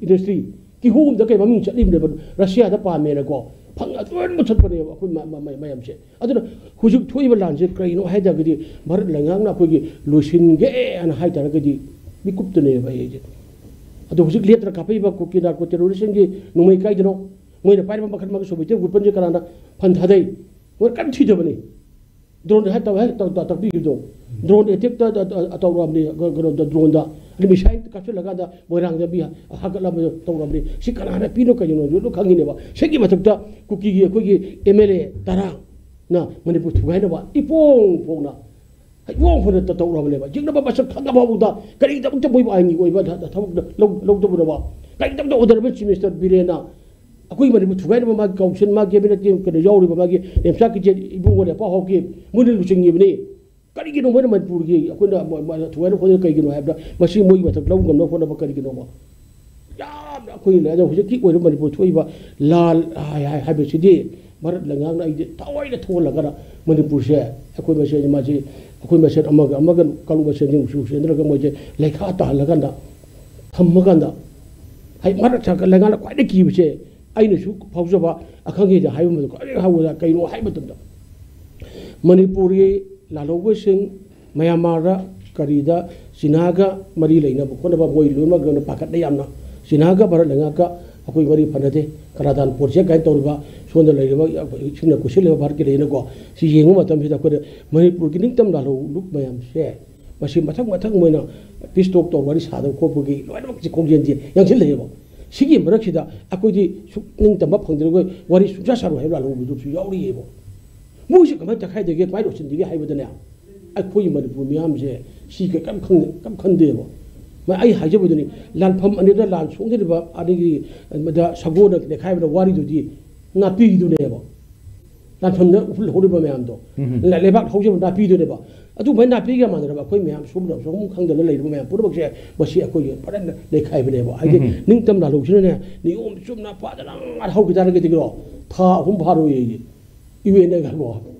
ꯏꯟꯗꯁꯇ꯭ꯔꯤ ꯀꯤꯍꯣꯝꯗ ꯀꯩ ꯃꯃꯤꯡ ꯆꯠꯂꯤꯕꯅꯦꯕ, ꯔꯁꯤꯌꯥꯗ ꯄꯥꯝꯃꯦꯅꯀꯣ꯫ ꯐꯪ-, ꯂꯣꯏꯅ ꯃꯨꯊꯠꯄꯅꯦꯕ ꯑꯩꯈꯣꯏ ꯃ-, ꯃ-, ꯃ-, ꯃꯌꯥꯝꯁꯦ꯫ ꯑꯗꯨꯅ ꯍꯧꯖꯤꯛ ꯊꯣꯛꯏꯕ ꯂꯥꯟꯁꯦ ꯀꯔꯤꯅꯣ ꯍꯥꯏ ꯇꯥꯔꯒꯗꯤ ꯚꯥꯔꯠ ꯂꯩꯉꯥꯛꯅ ꯑꯩꯈꯣꯏꯒꯤ ꯂꯣꯏꯁꯤꯟꯒꯦ ꯍꯥꯏꯅ ꯍꯥꯏ ꯇꯥꯔꯒꯗꯤ ꯃꯤꯀꯨꯞꯇꯅꯦꯕ ꯑꯩꯁꯦ꯫ ꯑꯗꯣ ꯍꯧꯖꯤꯛ ꯂꯦꯞꯇꯅ ꯀꯥꯞꯄꯛꯏꯕ ꯀꯨꯀꯤ ꯅꯥꯔꯀꯣ ꯇꯦꯔꯣꯔꯤꯁꯝꯒꯤ ꯅꯣꯡꯃꯩ ꯀꯥꯏꯗꯅꯣ? ꯃꯣꯏꯅ ꯄꯥꯏꯔꯤꯕ ꯃꯈꯜ ꯃꯈꯜ ꯁꯣꯚꯤꯌꯦꯠ ꯋꯦꯄꯟꯁꯦ ꯀꯅꯥꯅ ꯐꯟ ꯊꯥꯗꯩ? ꯃꯣꯏꯅ ꯀꯟꯅ ꯊꯤꯗꯕꯅꯤ꯫ ꯗ꯭ꯔꯣꯟ ꯍꯦꯛ ꯇꯧ-, ꯍꯦꯛ ꯇꯧ-, ꯇꯧ-, ꯇꯥꯛꯄꯤꯈꯤꯕꯗꯣ꯫ ꯗ꯭ꯔꯣꯟ ꯑꯦꯇꯦꯛꯇ ꯇꯧꯔꯛꯑꯕꯅꯤ, ꯀ-, ꯀꯩꯅꯣꯗ, ꯗ꯭ꯔꯣꯟꯗ꯫ ꯑꯗꯩ ꯃꯤꯁꯥꯏꯜ ꯀꯥꯞꯁꯤꯜꯂꯒ ꯃꯣꯏꯔꯥꯡꯗ ꯃꯤ ꯍꯥꯠꯀꯠꯂꯕ ꯇꯧꯔꯕꯅꯤ꯫ ꯁꯤ ꯀꯅꯥꯅ ꯄꯤꯅꯣ ꯀꯩꯅꯣ ꯂꯣꯏ ꯈꯪꯉꯤꯅꯦꯕ꯫ ꯁꯤꯒꯤ ꯃꯊꯛꯇ ꯀꯨꯀꯤꯒꯤ ꯑꯩꯈꯣꯏꯒꯤ ꯑꯦꯝ ꯑꯦꯜ ꯑꯦ ꯇꯔꯥꯅ ꯃꯅꯤꯄꯨꯔ ꯊꯨꯒꯥꯏꯅꯕ ꯏꯄꯣꯡ ꯐꯣꯡꯅ, ꯏꯄꯣꯡ ꯐꯣꯡꯅ ꯇ-, ꯇꯧꯔꯕꯅꯦꯕ꯫ ꯌꯦꯛꯅꯕ ꯃꯁꯛ ꯈꯪꯉꯕ ꯐꯥꯎꯕꯗ ꯀꯔꯤꯒꯤꯗꯃꯛꯇ ꯃꯣꯏꯕꯨ ꯑꯥꯏꯟꯒꯤ ꯑꯣꯏꯕ ꯊ-, ꯊ-, ꯊꯕꯛ ꯂꯧ-, ꯂꯧꯗꯕꯅꯣꯕ? ꯀꯔꯤꯒꯤꯗꯃꯛꯇ ꯑꯣꯅꯔꯦꯕꯜ ꯆꯤꯐ ꯃꯤꯅꯤꯁꯇꯔ ꯕꯤꯔꯦꯟꯅ ꯑꯩꯈꯣꯏ ꯃꯅꯤꯄꯨꯔ ꯊꯨꯒꯥꯏꯅꯕ ꯃꯥꯒꯤ ꯀꯥꯎꯟꯁꯤꯜ, ꯃꯥꯒꯤ ꯀꯦꯕꯤꯅꯦꯠꯀꯤ ꯀꯩꯅꯣ ꯌꯥꯎꯔꯤꯕ ꯃꯥꯒꯤ ꯅꯦꯝꯆꯥ ꯀꯤꯆꯦꯠ ꯏꯕꯨꯡꯉꯣ ꯂꯦꯄꯥ ꯍꯥꯎꯀꯤ ꯃꯣꯏꯅ ꯂꯨꯆꯤꯡꯉꯤꯕꯅꯤ꯫ ꯀꯔꯤꯒꯤꯅꯣ ꯃꯣꯏꯅ ꯃꯅꯤꯄꯨꯔꯒꯤ ꯑꯩꯈꯣꯏꯅ ꯃ-, ꯃ-, ꯊꯨꯒꯥꯏꯅ ꯈꯣꯠꯅ ꯀꯩꯒꯤꯅꯣ ꯍꯥꯏꯕꯗ ꯃꯁꯤ ꯃꯣꯏꯒꯤ ꯃꯊꯛ ꯂꯧ ꯉꯝꯅꯕ ꯍꯣꯠꯅꯕ ꯀꯔꯤꯒꯤꯅꯣꯕ? ꯌꯥꯝꯅ ꯑꯩꯈꯣꯏ ꯑꯗꯣ ꯍꯧꯖꯤꯛꯀꯤ ꯑꯣꯏꯔꯤꯕ ꯃꯅꯤꯄꯨꯔ ꯊꯣꯛꯏꯕ ꯂꯥꯟ ꯍꯥꯏ- ꯍꯥꯏ- ꯍꯥꯏꯕꯁꯤꯗꯤ ꯚꯥꯔꯠ ꯂꯩꯉꯥꯛꯅ ꯑꯩꯗꯤ ꯊꯑꯣꯏꯅ ꯊꯣꯛꯍꯜꯂꯒꯅ ꯃꯅꯤꯄꯨꯔꯁꯦ ꯑꯩꯈꯣꯏ ꯃꯁꯦꯟ ꯃꯥꯁꯤ ꯑꯩꯈꯣꯏ ꯃꯁꯦꯟ ꯑꯃꯒ ꯑꯃꯒ ꯀꯥꯡꯂꯨꯞ ꯃꯁꯦꯟꯁꯤꯡ ꯎꯁꯨ ꯎꯁꯦꯟꯗ꯭ꯔꯒ ꯃꯣꯏꯁꯦ ꯂꯩꯈꯥ ꯇꯥꯍꯜꯂꯀꯥꯟꯗ ꯊꯝꯃꯀꯥꯟꯗ ꯍꯥꯏ ꯃꯔꯛ ꯁꯥꯀ ꯂꯩꯉꯥꯛꯅ ꯈ꯭ꯋꯥꯏꯗꯒꯤ ꯀꯤꯕꯁꯦ ꯑꯩꯅꯁꯨ ꯐꯥꯎꯖꯕ ꯑꯈꯪꯒꯤꯗ ꯍꯥꯏꯕ ꯃꯇꯝꯗ ꯈ꯭ꯋꯥꯏꯗꯒꯤ ꯍꯧꯕꯗ ꯀꯩꯅꯣ ꯍꯥꯏꯕ ꯃꯇꯝꯗ ꯃꯅꯤꯄꯨꯔꯒꯤ ꯂꯥꯜꯍꯧꯕꯁꯤꯡ ꯃꯌꯥꯟꯃꯥꯔꯗ ꯀꯔꯤꯗ ꯆꯤꯅꯥꯒ ꯃꯔꯤ ꯂꯩꯅꯕ ꯈꯣꯠꯅꯕ ꯃꯣꯏ ꯂꯣꯏꯅꯃꯛ ꯂꯣꯏꯅ ꯄꯥꯈꯠꯅ ꯌꯥꯝꯅ ꯆꯤꯅꯥꯒ ꯚꯥꯔꯠ ꯂꯩꯉꯥꯛꯀ ꯑꯩꯈꯣꯏ ꯃꯔꯤ ꯐꯅꯗꯦ ꯀꯔꯥꯗꯥꯟ ꯄ꯭ꯔꯣꯖꯦꯛ ꯀꯥꯏꯅ ꯇꯧꯔꯤꯕ ꯁꯣꯝꯗ ꯂꯩꯔꯤꯕ ꯏꯁꯤꯡꯅ ꯀꯣꯏꯁꯤꯜꯂꯤꯕ ꯚꯥꯔꯠꯀꯤ ꯂꯩꯅꯀꯣ ꯁꯤ ꯌꯦꯡꯕ ꯃꯇꯝꯁꯤꯗ ꯑꯩꯈꯣꯏꯅ ꯃꯅꯤꯄꯨꯔꯒꯤ ꯅꯤꯡꯇꯝ ꯂꯥꯜꯍꯧ ꯂꯨꯞ ꯃꯌꯥꯝꯁꯦ ꯃꯁꯤ ꯃꯊꯪ ꯃꯊꯪ ꯃꯣꯏꯅ ꯄꯤꯁ ꯇꯣꯛ ꯇꯧ ꯋꯥꯔꯤ ꯁꯥꯗꯕ ꯈꯣꯠꯄꯒꯤ ꯂꯣꯏꯅꯃꯛꯁꯦ ꯈꯣꯡꯖꯦꯜꯁꯦ ꯌꯥꯡꯁꯤꯜꯂꯛꯑꯦꯕ꯫ ꯁꯤꯒꯤ ꯃꯔꯛꯁꯤꯗ ꯑꯩꯈꯣꯏꯗꯤ ꯁꯨꯛ ꯅꯤꯡꯇꯝꯕ ꯐꯪꯗ꯭ꯔꯒ ꯋꯥꯔꯤ ꯁꯨꯡꯁꯥ ꯁꯥꯔꯣꯏ ꯍꯥꯏꯕ ꯂꯥꯜꯍꯧꯕꯗꯨꯁꯨ ꯌꯥꯎꯔꯤꯑꯕ꯫ ꯃꯣꯏꯁꯦ ꯀꯃꯥꯏꯅ ꯇꯛꯈꯥꯏꯗꯒꯦ ꯀꯃꯥꯏꯅ ꯂꯣꯏꯁꯤꯟꯗꯒꯦ ꯍꯥꯏꯕꯗꯅꯦ ꯑꯩꯈꯣꯏꯒꯤ ꯃꯅꯤꯄꯨꯔ ꯃꯤꯌꯥꯝꯁꯦ ꯁꯤ ꯀꯩ- ꯀꯩꯝ ꯈꯪ- ꯀꯩꯝ ꯈꯟꯗꯦꯕ꯫ ꯃ- ꯑꯩ ꯍꯥꯏꯖꯕꯗꯨꯅꯤ ꯂꯥꯟꯐꯝ ꯑꯅꯤꯗ ꯂꯥꯟ ꯁꯣꯛꯅꯔꯤꯕ ꯑꯅꯤꯒꯤ ꯃꯗ ꯁꯒꯣꯜꯅ ꯅꯦꯈꯥꯏꯕꯗ ꯋꯥꯔꯤꯗꯨꯗꯤ ꯅꯥꯄꯤꯒꯤꯗꯨꯅꯦꯕ꯫ ꯂꯥꯟꯐꯝꯗ ꯎꯐꯨꯜ ꯍꯧꯔꯤꯕ ꯃꯌꯥꯝꯗꯣ ꯎꯝ꯫ ꯂ- ꯂꯩꯕꯥꯛ ꯍꯧꯖꯕ ꯅꯥꯄꯤꯗꯨꯅꯦꯕ꯫ ꯑꯗꯨꯃꯥꯏꯅ ꯅꯥꯄꯤꯒ ꯃꯥꯟꯅꯔꯕ ꯑꯩꯈꯣꯏ ꯃꯌꯥꯝ ꯁꯨꯝꯕ ꯁꯨꯝ ꯈꯪꯗꯅ ꯂꯩꯔꯤꯕ ꯃꯌꯥꯝ ꯄꯨꯝꯅꯃꯛꯁꯦ ꯃꯁꯤ ꯑꯩꯈꯣꯏꯒꯤ ꯐꯖꯅ ꯂꯩꯈꯥꯏꯕꯅꯦꯕ꯫ ꯍꯥꯏꯗꯤ ꯎꯝ꯫ ꯅꯤꯡꯇꯝ ꯂꯥꯜꯍꯧꯁꯤꯅꯅꯦ ꯅꯤꯌꯣꯝ ꯆꯨꯝꯅ ꯐꯖꯅ ꯍꯧꯈꯤ ꯇꯥꯔꯒꯗꯤꯀꯣ ꯊꯥ ꯑꯍꯨꯝ ꯐꯥꯔꯣꯏꯌꯦ꯫ U N ꯑꯦꯒꯀꯣ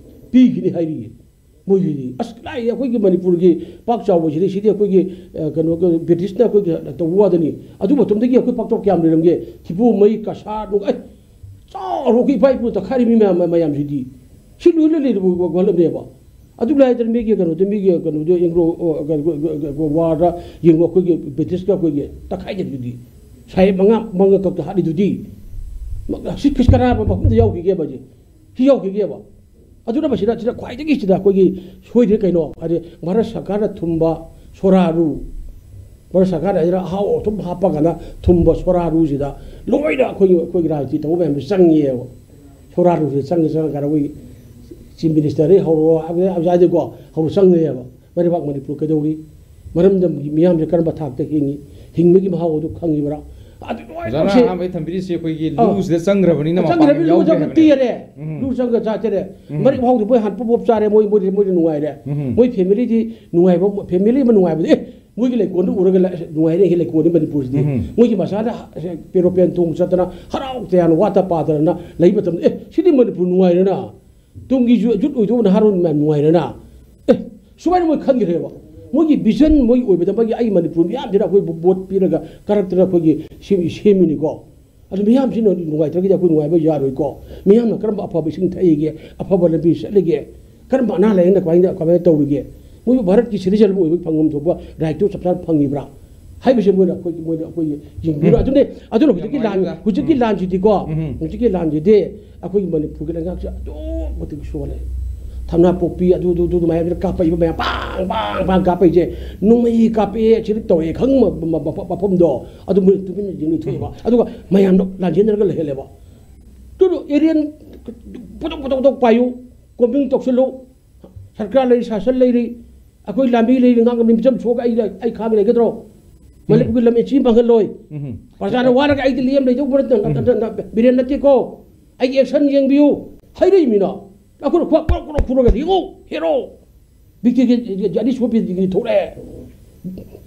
ꯄꯤꯈꯤꯅꯤ ꯍꯥꯏꯔꯤꯌꯦ꯫ ꯃꯣꯏꯒꯤꯗꯤ ꯑꯁ ꯂꯥꯏ ꯑꯩꯈꯣꯏꯒꯤ ꯃꯅꯤꯄꯨꯔꯒꯤ ꯄꯥꯛ ꯆꯥꯎꯕꯁꯤꯗꯤ ꯁꯤꯗꯤ ꯑꯩꯈꯣꯏꯒꯤ ꯑ, ꯀꯩꯅꯣ ꯕ꯭ꯔꯤꯇꯤꯁꯅ ꯑꯩꯈꯣꯏꯒꯤ ꯇꯧꯕ ꯋꯥꯗꯅꯤ꯫ ꯑꯗꯨ ꯃꯇꯝꯗꯒꯤ ꯑꯩꯈꯣꯏ ꯄꯥꯛ ꯆꯥꯎ ꯀꯌꯥꯝ ꯂꯩꯔꯝꯒꯦ? ꯊꯤꯄꯣ ꯃꯩ ꯀꯁꯥ ꯅꯨꯡ ꯑꯩ ꯆꯥꯎꯔꯣ ꯑꯩꯈꯣꯏ ꯏꯄꯥ ꯏꯄꯨ ꯇꯛꯈꯥꯏꯔꯤ ꯃꯤ ꯃꯌꯥꯝ ꯃꯌꯥꯝꯁꯤꯗꯤ ꯁꯤ ꯂꯣꯏꯅ ꯂꯩꯔꯕ ꯋꯥꯈꯜꯂꯝꯅꯦꯕ꯫ ꯑꯗꯨ ꯂꯥꯏꯗꯅ ꯃꯤꯒꯤ ꯀꯩꯅꯣꯗ ꯃꯤꯒꯤ ꯀꯩꯅꯣꯗ ꯑꯦꯡꯒ꯭ꯂꯣ ꯋꯥꯔꯗ ꯌꯦꯡꯉꯣ ꯑꯩꯈꯣꯏꯒꯤ ꯕ꯭ꯔꯤꯇꯤꯁꯀ ꯑꯩꯈꯣꯏꯒꯤ ꯇꯛꯈꯥꯏꯗꯕꯗꯨꯗꯤ ꯁꯥꯍꯦꯕ ꯃꯉꯥ ꯃꯉꯥ ꯀꯛꯇ ꯍꯥꯠꯂꯤꯗꯨꯗꯤ꯫ ꯁꯤ ꯈ꯭ꯔꯤꯁ ꯀꯅꯥꯕ ꯃꯐꯝꯗ ꯌꯥꯎꯈꯤꯒꯦꯕ ꯍꯧꯖꯤꯛ ꯁꯤ ꯌꯥꯎꯈꯤꯒꯦꯕ꯫ ꯑꯗꯨꯅ ꯃꯁꯤꯗ ꯁꯤꯗ ꯈ꯭ꯋꯥꯏꯗꯒꯤ ꯁꯤꯗ ꯑꯩꯈꯣꯏꯒꯤ ꯁꯣꯏꯗ꯭ꯔꯤ ꯀꯩꯅꯣ ꯍꯥꯏꯗꯤ ꯚꯥꯔꯠ ꯁꯔꯀꯥꯔꯅ ꯊꯨꯝꯕ ꯁꯣꯔꯥꯔꯨ, ꯚꯥꯔꯠ ꯁꯔꯀꯥꯔꯅ ꯍꯥꯏꯗꯅ ꯑꯍꯥꯎ ꯑꯊꯨꯝ ꯍꯥꯞꯄꯒꯅ ꯊꯨꯝꯕ ꯁꯣꯔꯥꯔꯨꯁꯤꯗ ꯂꯣꯏꯅ ꯑꯩꯈꯣꯏꯒꯤ ꯑꯩꯈꯣꯏꯒꯤ ꯔꯥꯖꯅꯤꯇꯤ ꯇꯧꯕ ꯃꯌꯥꯝꯁꯦ ꯆꯪꯉꯦꯕ꯫ ꯁꯣꯔꯥꯔꯨꯁꯤꯗ ꯆꯪꯉꯦ ꯆꯪꯉꯀꯥꯟꯗ ꯑꯩꯈꯣꯏꯒꯤ ꯆꯤꯐ ꯃꯤꯅꯤꯁꯇꯔꯗꯒꯤ ꯍꯧꯔꯣ ꯍꯥꯏꯕꯗꯤ ꯍꯧꯔꯣ ꯆꯪꯉꯦꯕ꯫ ꯃꯔꯩꯕꯥꯛ ꯃꯅꯤꯄꯨꯔ ꯀꯩꯗꯧꯔꯤ? ꯃꯔꯝꯗꯝꯒꯤ ꯃꯤꯌꯥꯝꯁꯦ ꯀꯔꯝꯕ ꯊꯥꯛꯇ ꯍꯤꯡꯉꯤ? ꯍꯤꯡꯕꯒꯤ ꯃꯍꯥꯎ ꯑꯗꯨ ꯈꯪꯉꯤꯕ꯭ꯔꯥ? ꯑꯗꯨ ꯑꯣꯖꯥꯅ ꯂꯣꯏꯅꯃꯛꯁꯦ ꯑꯍꯥꯟꯕꯗ ꯊꯝꯕꯤꯔꯤꯁꯦ ꯑꯩꯈꯣꯏꯒꯤ ꯑꯥ꯫ ꯂꯨꯁꯤꯗ ꯆꯪꯈ꯭ꯔꯕꯅꯤꯅ ꯃꯄꯥꯟ ꯆꯪꯈ꯭ꯔꯕꯅꯤ, ꯌꯥꯎꯗ꯭ꯔꯦ ꯂꯨ ꯆꯪꯈ꯭ꯔ ꯍꯥꯏꯕꯅꯦꯕ꯫ ꯇꯦꯔꯦ꯫ ꯎꯝ꯫ ꯂꯨ ꯆꯪꯈ꯭ꯔ ꯆꯥ ꯇꯦꯔꯦ꯫ ꯎꯝ꯫ ꯃꯔꯤꯛ ꯃꯍꯥꯎꯗꯤ ꯃꯣꯏ ꯍꯥꯟ ꯄꯨꯞ ꯄꯨꯞ ꯆꯥꯔꯦ, ꯃꯣꯏ, ꯃꯣꯏꯗꯤ, ꯃꯣꯏꯗꯤ ꯅꯨꯡꯉꯥꯏꯔꯦ꯫ ꯎꯝ꯫ ꯃꯣꯏ ꯐꯦꯃꯤꯂꯤꯗꯤ ꯅꯨꯡꯉꯥꯏꯕ, ꯐꯦꯃꯤꯂꯤ ꯑꯃ ꯅꯨꯡꯉꯥꯏꯕꯗꯤ, ꯑꯦ, ꯃꯣꯏꯒꯤ ꯂꯩꯀꯣꯜꯗꯨ ꯎꯔꯒ ꯂꯩ-, ꯑꯁ, ꯅꯨꯡꯉꯥꯏꯔꯦ ꯂꯩꯀꯣꯜꯅꯤ ꯃꯅꯤꯄꯨꯔꯁꯤꯗꯤ꯫ ꯎꯝ꯫ ꯃꯣꯏꯒꯤ ꯃꯆꯥꯅ, ꯑꯁ, ꯑꯦꯔꯣꯄ꯭ꯂꯦꯟ ꯇꯣꯡ ꯆꯠꯇꯅ ꯍꯔꯥꯎ ꯇꯌꯥꯅ ꯋꯥꯇ ꯄꯥꯗꯅ ꯂꯩ ꯃꯇꯝꯗ, "ꯑꯦ, ꯁꯤꯗꯤ ꯃꯅꯤꯄꯨꯔ ꯅꯨꯡꯉꯥꯏꯔꯦꯅ꯫ ꯇꯨꯡꯒꯤ ꯌꯨ-, ꯌꯨꯠ ꯑꯣꯏꯗꯧꯕ ꯅꯍꯥꯔꯣꯟ ꯃꯌꯥꯝ ꯅꯨꯡꯉꯥꯏꯔꯦꯅ"꯫ ꯑꯦ, ꯁꯨꯃꯥꯏꯅ ꯃꯣꯏ ꯈꯟꯈ꯭ꯔꯦꯕ꯫ ꯃꯣꯏꯒꯤ ꯚꯤꯖꯟ ꯃꯣꯏꯒꯤ ꯑꯣꯏꯕꯗ ꯃꯣꯏꯒꯤ ꯑꯩ ꯃꯅꯤꯄꯨꯔ ꯃꯤꯌꯥꯝꯁꯤꯅ ꯑꯩꯈꯣꯏꯕꯨ ꯚꯣꯠ ꯄꯤꯔꯒ ꯀꯥꯔꯛꯇꯅ ꯑꯩꯈꯣꯏꯒꯤ ꯁꯦꯝ-, ꯁꯦꯝꯃꯤꯅꯤꯀꯣ꯫ ꯑꯗꯨ ꯃꯤꯌꯥꯝꯁꯤꯅ ꯅꯨꯡꯉꯥꯏꯇ꯭ꯔꯒꯗꯤ ꯑꯩꯈꯣꯏ ꯅꯨꯡꯉꯥꯏꯕ ꯌꯥꯔꯣꯏꯀꯣ꯫ ꯃꯤꯌꯥꯝꯅ ꯀꯔꯝꯕ ꯑꯐꯕ ꯏꯁꯤꯡ ꯊꯛꯏꯒꯦ, ꯑꯐꯕ ꯂꯝꯕꯤ ꯆꯠꯂꯤꯒꯦ, ꯀꯔꯝꯕ ꯑꯅꯥ ꯂꯥꯏꯌꯦꯡꯗ ꯀꯃꯥꯏꯅ, ꯀꯃꯥꯏꯅ ꯇꯧꯔꯤꯒꯦ? ꯃꯣꯏꯕꯨ ꯚꯥꯔꯠꯀꯤ ꯁꯤꯇꯤꯖꯟ ꯑꯃ ꯑꯣꯏꯕꯒꯤ ꯐꯪꯐꯝ ꯊꯣꯛꯄ ꯔꯥꯏꯠꯇꯨ ꯆꯞ ꯆꯥꯅ ꯐꯪꯉꯤꯕ꯭ꯔꯥ ꯍꯥꯏꯕꯁꯦ ꯃꯣꯏꯅ ꯑꯩꯈꯣꯏ, ꯃꯣꯏꯅ ꯑꯩꯈꯣꯏꯒꯤ ꯌꯦꯡꯕꯤꯔꯣ꯫ ꯎꯝ꯫ ꯑꯗꯨꯅꯦ, ꯑꯗꯨꯅ ꯍꯧꯖꯤꯛꯀꯤ ꯌꯥꯝ ꯂꯥꯟ, ꯅꯨꯡꯉꯥꯏꯖꯔꯦ꯫ ꯍꯧꯖꯤꯛꯀꯤ ꯎꯝ꯫ ꯂꯥꯟꯁꯤꯗꯤꯀꯣ, ꯎꯝ꯫ ꯍꯧꯖꯤꯛꯀꯤ ꯂꯥꯟꯁꯤꯗꯤ ꯑꯩꯈꯣꯏꯒꯤ ꯃꯅꯤꯄꯨꯔꯒꯤ ꯂꯩꯉꯥꯛꯁꯦ ꯑꯗꯨꯛꯀꯤ ꯃꯇꯤꯛ ꯁꯣꯜꯂꯦ꯫ ꯊꯝꯅꯥ ꯄꯣꯛꯄꯤ, ꯑꯗꯨ, ꯑꯗꯨ, ꯑꯗꯨ, ꯑꯗꯨ ꯃꯌꯥꯝꯁꯤꯅ ꯀꯥꯞꯄꯛꯏꯕ ꯃꯌꯥꯝ, ꯄꯥꯡ, ꯄꯥꯡ, ꯄꯥꯡ ꯀꯥꯞꯄꯛꯏꯁꯦ, ꯅꯣꯡꯃꯩ ꯀꯥꯞꯄꯛꯑꯦ, ꯁꯤꯗ ꯇꯧꯔꯛꯑꯦ ꯈꯪꯕ ꯃ-, ꯃ-, ꯃꯐꯝꯗꯣ, ꯑꯗꯨ ꯃꯣꯏ ꯇꯨꯃꯤꯟꯅ ꯌꯦꯡ ꯂꯩꯊꯣꯛꯑꯦꯕ꯫ ꯎꯝ꯫ ꯑꯗꯨꯒ ꯃꯌꯥꯝꯗꯣ ꯂꯥꯟꯖꯦꯟꯅꯔꯒ ꯂꯩꯍꯜꯂꯦꯕ꯫ ꯑꯗꯨꯅ ꯑꯦꯂꯤꯌꯟ ꯄꯣꯇꯣꯛ, ꯄꯣꯇꯣꯛ, ꯄꯣꯇꯣꯛ ꯄꯥꯏꯌꯨ, ꯀꯣꯝꯕꯤꯡ ꯇꯧꯁꯤꯜꯂꯨ, ꯁꯔꯀꯥꯔ ꯂꯩꯔꯤ, ꯁꯥꯁꯟ ꯂꯩꯔꯤ, ꯑꯩꯈꯣꯏ ꯂꯥꯟꯃꯤ ꯂꯩꯔꯤ, ꯉꯥꯛ ꯉꯝꯃꯤ, ꯃꯤꯆꯝ ꯁꯣꯛꯑꯒ ꯑꯩ, ꯑꯩ ꯈꯥꯡꯉ ꯂꯩꯒꯗ꯭ꯔꯣ? ꯎꯝ꯫ ꯃꯅꯤꯄꯨꯔꯒꯤ ꯂꯝ ꯑꯁꯤ ꯃꯥꯡꯍꯜꯂꯣꯏ꯫ ꯎꯝ꯫ ꯄ꯭ꯔꯖꯥꯅ ꯋꯥꯔꯒ ꯑꯩꯗꯤ ꯂꯦꯝ ꯂꯩꯗꯧꯕ ꯅꯠꯇꯦ, ꯎꯝ꯫ ꯅꯠꯇꯦ, ꯅꯠꯇꯦ, ꯕꯤꯔꯦꯟ ꯅꯠꯇꯦꯀꯣ꯫ ꯑꯩꯒꯤ ꯑꯦꯛꯁꯟ ꯌꯦꯡꯕꯤꯌꯨ꯫ ꯍꯥꯏꯔꯛꯏꯃꯤꯅ꯫ ꯑꯩꯈꯣꯏꯅ ꯈꯨꯕꯥꯛ ꯀꯣꯔꯣꯛ ꯀꯣꯔꯣꯛ ꯐꯨꯔꯒꯗꯤ, "ꯌꯦꯡꯉꯨ, ꯍꯦꯔꯣ! ꯕꯤꯛꯇꯤꯒꯤ ꯑꯅꯤꯁꯨꯕ ꯕꯤꯛꯇꯤꯒꯤ ꯊꯣꯛꯂꯛꯑꯦ꯫